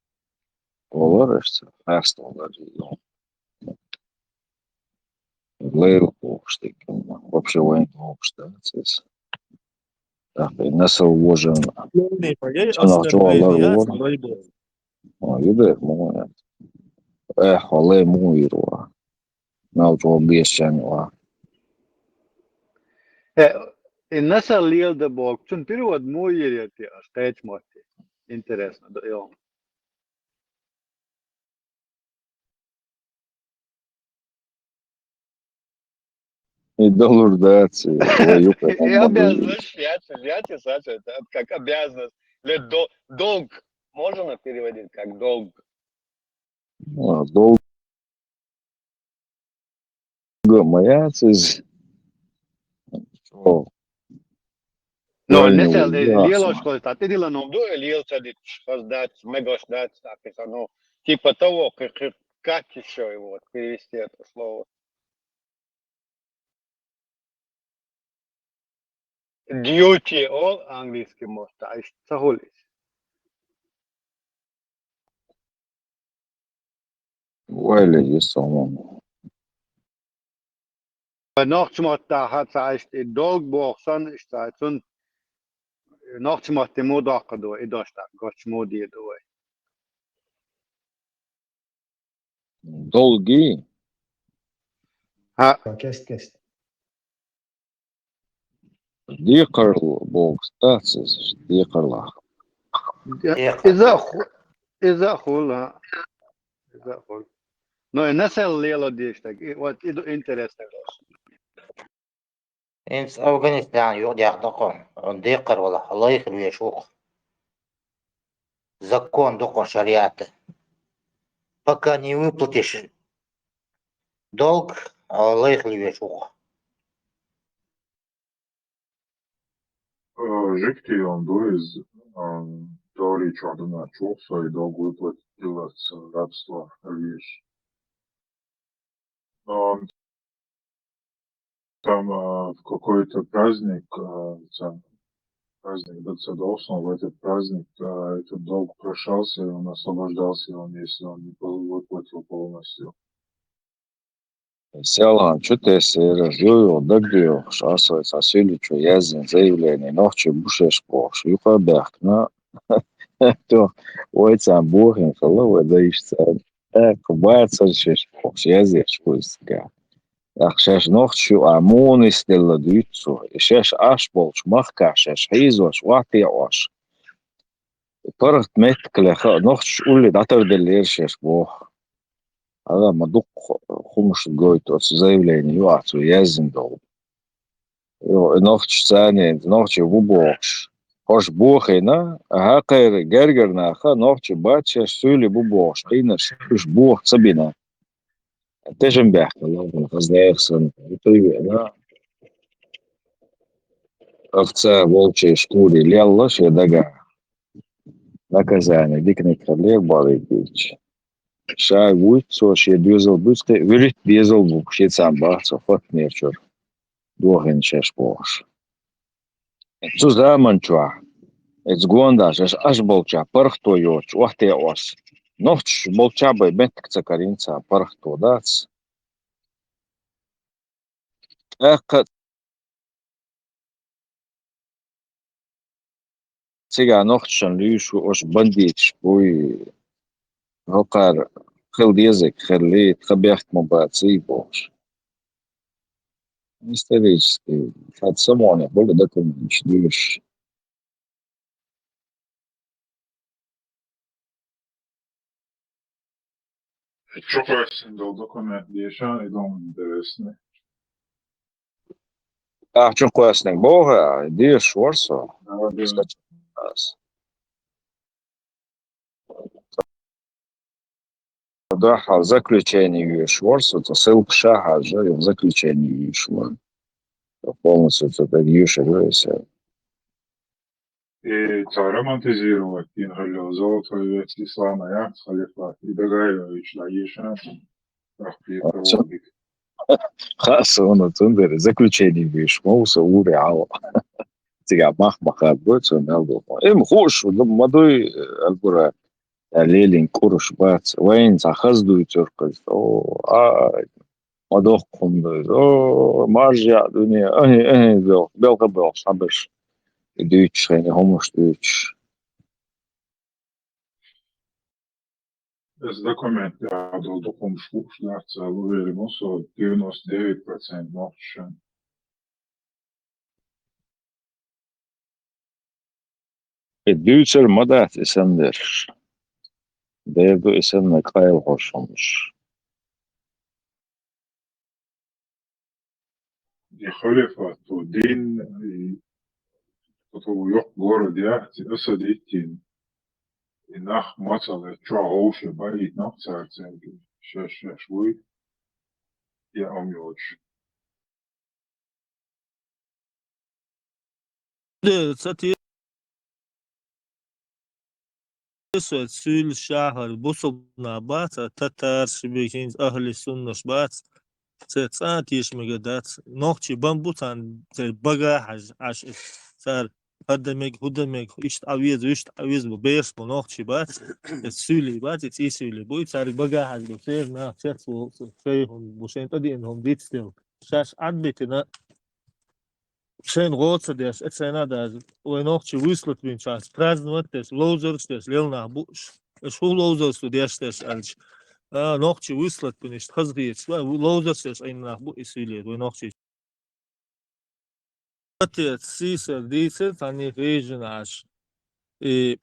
Олар ишта, хьаста олар. Лейла бохуш дерг. Вообще вайн бохуш дац иза. ТӀаккха и насал вожан. Цунах чӀогӀа лар вора. О, юбер, муха яц. Эх, валлай, муха йир ва. Нал чӀогӀа бешан ва. Э, и насал лела да боху, цун перевод муха йир яра те, аш кхечу мотте. Интересно, да, йо. И далур дац, и вай юкъа И хӀумма обязанность, я, я тебе сразу, это как обязанность. Или до-, долг. Можно переводить как долг? А, долг ма яц иза. Чо? Но, реально, несел, да, лелош хоза дац, тӀедиллина хӀума ду, лела ца диташ хоза дац, мегаш дац, так и всё, ну, типа того, как, как, как ещё его вот перевести это слово? Duty олу английский мотт, а ишта ца хуьлу иза. Вайле, есть, по-моему. Нохча маттахь ца Ӏаш и долг боху санна, иштта цун нохча матте муха доккхур ду вай, и дош тӀаккха гоччу муха дийр ду вай? Долги? ХӀаъ. Кест-кест. Декхарла боху дац иза, декхарлахь. Декхар. Иза а ху-, иза а хуьлу, а. Иза а хуьлу. Но и насал лела дезаш дерг, и вот и ду интересно долуш. ХӀинца Афганистан юкъа дехна ду-кх, декхар вала, лайх веш ву-кх. Закон ду-кх шариата. Пока не выплатишь долг, а, лайх веш ву-кх. Э, жуьгтий он ду иза, э, Тори чохь ду нах чух, со и долг выплатить диларца рабство веш. Но он там, э, в какой-то праздник, э, там праздник дацца долу, в этот праздник, э, этот долг прощался, и он освобождался, и он, если он не пол-, выплатил полностью. Селхана чу тесира, жуйо дагадоьхуш, аса цхьа суьйличо яздина заявление, нохчий бу шаьш бохуш, юха а баьхкина, то вай царна бохийна хилла, вай дайша царна. ТӀаккха бацара шаьш бохуш, язъеш ву иза цигахь. ТӀаккха шаьш нохчаш ю а муха нисделла дуьйцу цо, и шаьш Ӏаш болчу махкахь шаьш хьийзош, охьатаьӀош. ПаргӀат меттиг леха а нохчаш улле дӀатарделлера шаьш боху. Ала ма дуккха хӀумаш гойту оцу заявление юкъахь цо яздина долу. Йо, и нохчаш царна, нохчий бу бохуш. Хьош бохийна, хьакхайра гергара наха, нохчий бац шаьш, суьйлий бу бохуш, Ӏийнарш уьш боху ца бина. Тешам баьхкина, хаза дехьа санна, тӀе веана, овца волчий шкуре лелла шен дагахь. Наказание диканиг хир лера балийта дилча. Ша вуьйцу цо, шен доьзал буьйцу, кхин а вуьрхӀитта доьзал бу, шен царна баха цо хӀоттанера чуьра, дохийна шаьш бохуш. Цу заман чохь, иза гондаш, аша, аша болчохь паргӀато йоцуш, охьатаьӀош, нохчаш болчохь бен меттиг ца карийна царна, паргӀато дац. ТӀаккха цигахь нохчашна луьйш ву, уьш бандиташ буй, хӀокхара хила дезарг хилли, тхан бехк ма баций бохуш. Исторически, хӀара самоне хуьлу документаш луьйш. Чу кхоьссина долу документ дешан, и дом интересный. Ахь чу кхоьссинарг боху, а, дешаш вара со. Да, да. Ас. Дуьххьал заключение йоьшуш вара со, цо ссылка ша хьажа, юха заключение йоьшуш вара. Полностью цо тӀе йоьшур вара аса. И цара романтизировать дина хилла золотой век ислама, я, халифат, и Дагаевич дӀайийшина, рахпетоводик. Хаса вуна цундела заключение йоьшуш ма ву со уре Ӏаво. Цигахь мах ма хадабой, цо мел ду. Эм хууш ма дуй, Аль-Бурак. Ца лелин кураш бац. Вайна цхьа хаза дуйцур кхаза. О, а, ма дохкхум дуй. О, маржа дуне. Ай, ай, бел, белка белш, хабаш. И дуйцуш хайна, хомуш дуйцуш. Эс документ яхьа дол дукхумш хууш нах ца лу верим, со девяносто девять процент нохчишан. И дуьйцар ма дац и санна дерш. Дер ду и санна къайлахош хӀумаш. И халифату дин, и потом йоккха город яхьти, Асад йиттина. И нах мацалла чохь вовше барийта нах цара цаьрга. Шаьш-шаьш вуй, я ам йоцуш. Де, ца те-, со цуьлла шахьар бусулба нах бац, а татарш бу, хӀинца ахьли суннаш бац. Ца цӀа а теша мега дац. Нохчий бан бу царна, церан бага хьажа, Ӏаш, цара хӀара дан мега, хӀу дан мега, иштта Ӏан веза, вуьшта Ӏан веза бу, бераш бу нохчий бац, и суьйлий бац, и цӀий суьйлий бу, и цаьрга бага хьажа бу, церан нах цец волу, шайн хӀума бу, шайн тӀедеана хӀума дицделла. Шаьш Ӏад битина, шайна гӀо ца деш, эцайна а даже, вай нохчий вуьйсалат бинчохь, праздновать деш, ловзарш деш, лел нах бу уьш. Уьш хӀун ловзарш ду деш деш аьлча, а, нохчий вуьйсалат бина иштта хазахеташ, вай ловзарш деш Ӏийна нах бу и суьйлий, вай нохчий. Отец, сийсара дийцира, цхьанне хьежина Ӏаш. И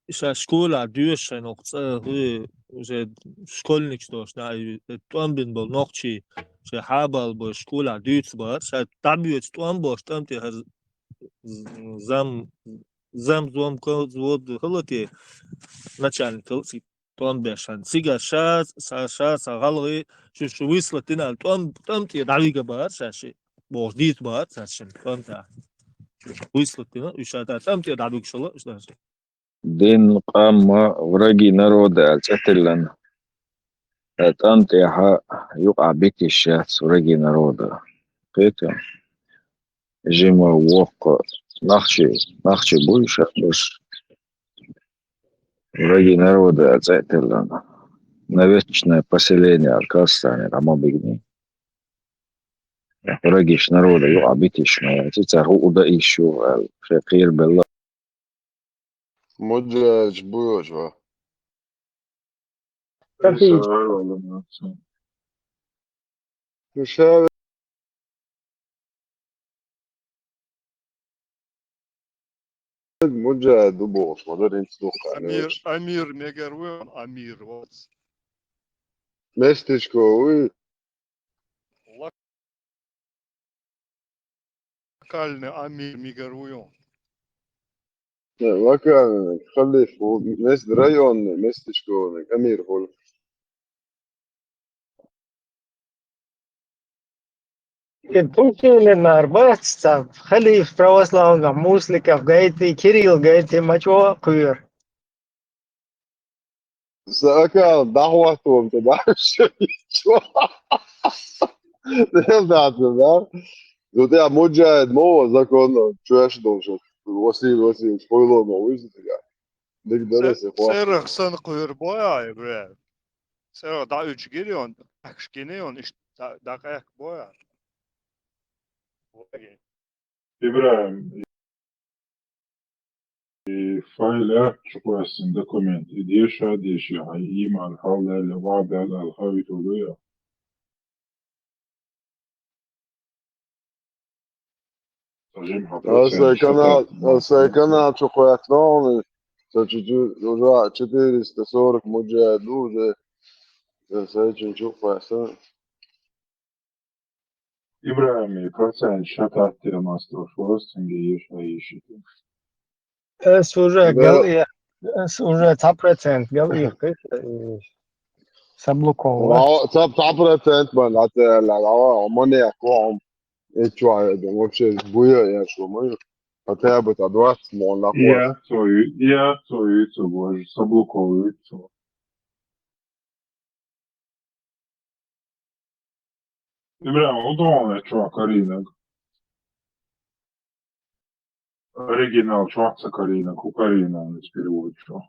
ша школехь доьшу шайн нах цӀа, хӀу, уже школьникаш дош, на, и тӀом бина болу нохчий, шайн хьабал бой школехь дуьйцу бара, ша дӀабоьцу тӀом бош, тӀом тӀе хӀара з-, зам, зам, зом, ко-, взвод хила те, начальник хила цига тӀом беш хьан. Цигара ша, ша, ша, ша гӀалгӀай, шу, шу вуьйсалат дина аьлла, тӀом, тӀом тӀе дӀавига бара ша ши, бохуш дийца бара ша шин тӀом тӀе. Вуьйсалат дина, уьш ша тӀом тӀе дӀабигаш хила, уьш ша. Дин, къам, враги народа аьлла цӀе тиллина. Ткъа тӀам тӀехьа юкъахь битиш яц враги народа. Кхетий? Жима, воккха, нахчи, нахчи буй ша уьш. Враги народа аьлла цӀе тиллина. Навечное поселение аьлла Казахстане дӀа ма бигний. Врагиш народа юкъахь битиш ма яц, цара хӀу дан йиш ю аьлла, шайн кхерабелла. Муджаьрча буйош ван. Капи. Шу ша муджаьд ду бохуш, ма дара хӀинца дукха Амир, ханнаш. Амир мегар ву, Амир вац. Местечко вуй. Локальный Амир мегар ву. Э, локальный, халиф, ву, мес-, районный, местечковый, Амир хуьлу. И Путиннара бац цхьа халиф православных мусликов гайти, Кирилл гайти, мачо кхуьйр. Сан аккаунт дӀахӀоттаван ца баьхьаш. Нел дац, да? Ну, тӀе муджаид мо ван законно чоьш долуш. Василий Васильевич Хойло мо вуьйзу цигахь. Дика дара Цер-, се хӀо. Церах сан кхуьйр бой, бре. Церах дӀа уьдуш гирион, ахьаш гинион, иштта дӀа, дӀакъехка бой. ИбрахӀим, и файл аьлла чу кхоьссина документ, и деша а деши, хьайн ийман хьалдаьлла, ваӀда аьлла, аьлла хавиталуй а. Сан жимхьа Аса процент канал, шатаьтта аса канал чу кхоьссина хьуна, сан чу, чу, уже четыреста сорок муджаид ду уже, сан чу чу кхоьссина. ИбрахӀим, и процент шатаьтта мастор форстинге еш а еши. Ас уже Да. гал э, ас уже цхьа процент гал э, кхиш, э, саблуковал. Ва, цхьа, цхьа процент ман, а те, ла, ла, ла, ма не, ком. Э, чё, э, да, вообще, буя, я что, мы, хотя бы та двадцать мон на Я хвост. Цою, я цою, цу боже, саблуковую цу. ИбрахӀим, удобно, чё, карийнарг? Оригинал чохь ца карийнарг, хӀун карийнарг из перевод чохь?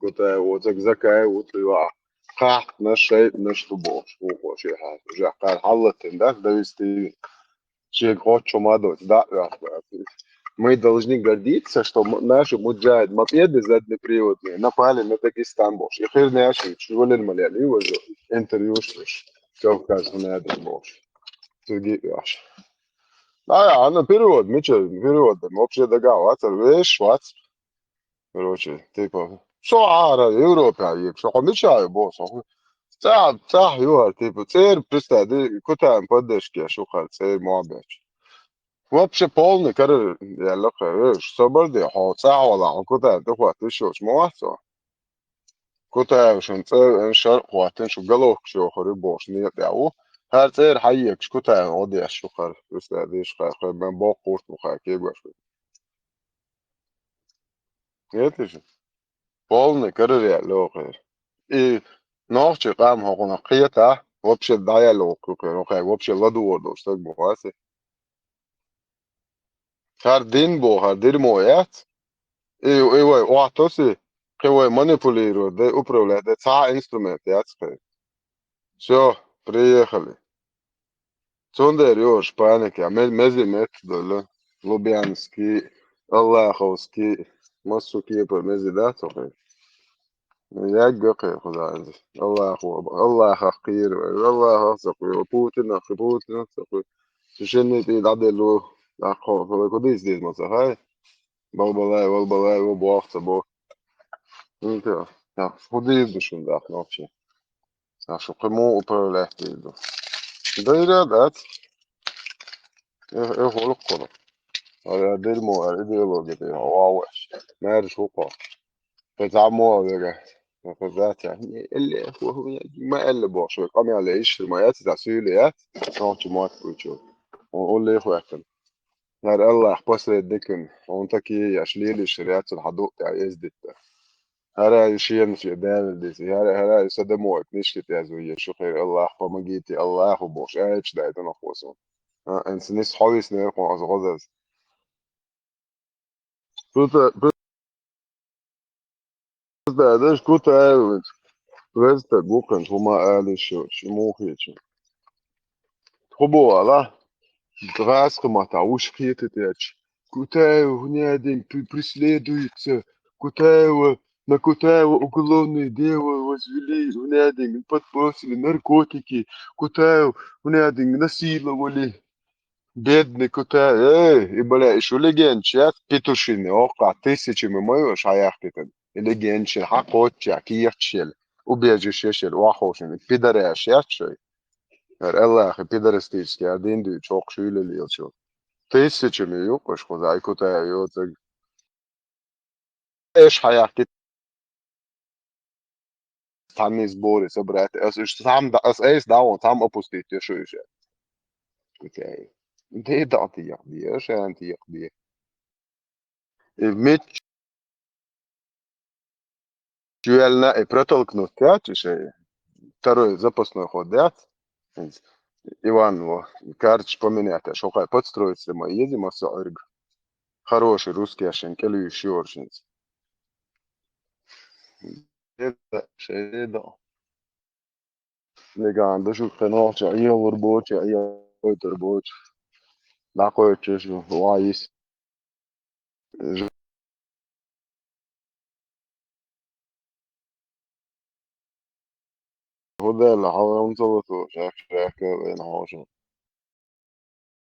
Кутаев, оцаг Закаев, вот, и ва. Кхахтнаш, шайтнаш ту бохуш, вукхо ши хьа. Уже кхар хьаллаттин, да, довести. Шега гӀоччо ма доцу, дӀа а ваьхна. Мы должны гордиться, что м-, наши муджахид мопеды заднеприводные напали на Дагестан бохуш. И хир неши, чу валин ма лел, и вазо, интервьюш туш. Кавказ хӀунадин бохуш. Цуги а ваьхна. А, а, ну, перевод, мича, перевод, вообще дагахь вацар, веш вац. Короче, типа, со Ӏара Европе а ек, со хьо мича ю боху, со хьо. ЦӀа-, цӀахь ю хӀара, типа, цӀера, представь, ди, Кутаевна поддержка еш ю хӀара, цӀера мохь бечу. Вообще полный карара яьлла кхе, веш, собар де, хьо цӀахь вала, хьо Кутаевна тӀехӀотта йиш йолчу ма вац хьо. Кутаев шун цӀа, шаркъ хӀоттина, шу головкаш йохур ю бохуш, некъа тӀехь ву. ХӀара цӀера хьайекаш Кутаевна гӀо деш ю хӀара, представь, диш хӀара, хӀара бен боккха гӀурт бу хӀара кегош. Кхетий шу? Полный карара яьлла ву кхера. И нохчий къам хӀокхунах кхета, вообще дӀаяьлла ву кхера, хӀокхаьга вообще ладугӀур долуш стаг бу хьаси. ХӀара дин бу, хӀара дерьмо яц. И, и вай охьатоси, кхин вай манипулировать дай, управлять дай, цхьа а инструмент яц кхера. Всё, приехали. Цундела йош паника, ме-, мези меттадолу, Лубянский, Аллаховский, массо кепара мези дац хӀокхуьнга. Ягга кхе хӀудаанза. Аллахо, Аллахах кхийра вай, Аллахах ца кхуьйла, Путинах, Путинах ца кхуьйла. Цу шинна тӀе дӀаделла, дӀакхо, хӀу дийца деза ма ца хай. Балбалай, валбалай, ва бох ца бо. Ну, тя, тя, хӀу дийр ду шуна дахна вообще? Ша шу кхин муха управлять дийр ду? Дайра дац. Э, э, хӀуллакх хӀуна. Ара дерьмо, ара идеология тӀе хьо ван веш. Маьрша ву кхо. Кхин цхьа мо а вега. Кхин дац, не, элле, хӀу, хӀу, ма элле бохуш, вай къамел ян иштта ма яц, иза суьйле яц. Нохча мотт кхуьйчу. Улле хӀоьттина. ХӀара Аллах последний куьн, хьуна такие еш лелийша яц, хьан дукъ тӀехь эздитта. ХӀара и шена шен Дала деза, хӀара, хӀара и са дамо книжки тӀе язъе, шу хир Аллах, помогите, Аллаху бохуш, аьлча дай тӀанах хӀусам. А, энца нис хьовис нерхо аса гӀозаз. Пута, пу-, Пута, даш Кутаев, веза стаг ву кхин, хӀума алиш йоцуш, мухечу. Тхо бу вала, гӀазкхи маттахь вуш кхетатечу. Кутаев, хӀунадин, пр-, преследуется. Кутаева, на Кутаева уголовное дело возвели, хӀунадин, подбросили наркотики. Кутаев, хӀунадин, насиловали. Бедный Кутаев. Эй, и, бля, и шу легенча яц, петушиный, оккха тысячами ма йош, хьаяхкитан. Или генча хьакхоччехь, кехаташ елла, убежище елла, охьаховшина, пидораш яц шоай. ХӀара Аллахьа пидорастический дин дуьйцу хӀокху шуьйла лелачо. Тысячами ю, аша кхуза Айкутая йоцург. Эш хьаяхкина цхьанна сборе собрать. Ас уьш цхьамма да-, ас айса дӀа а вон, цхьамма опустить йо шу уьш. Окей. Де дӀа тӀе яхбе, шайна тӀе яхбе. И мичча чуьллина и протолкнуть яц, и шай второй запасной ход яц. Иван, во, карточка поменять, шо хай подстроиться ма еза, ма со Ӏуьрга. Хороший русский шен кӀелуьйш йоршинца. Шеда, шеда. Леган ду шу кхин нохча, Ӏехалур боцу, Ӏехойтур боцу. ДӀакхойтуш шу, вайис. ХӀу делла, хьалха ца вацо, шаьш-шаьш вайна хьошалгӀа.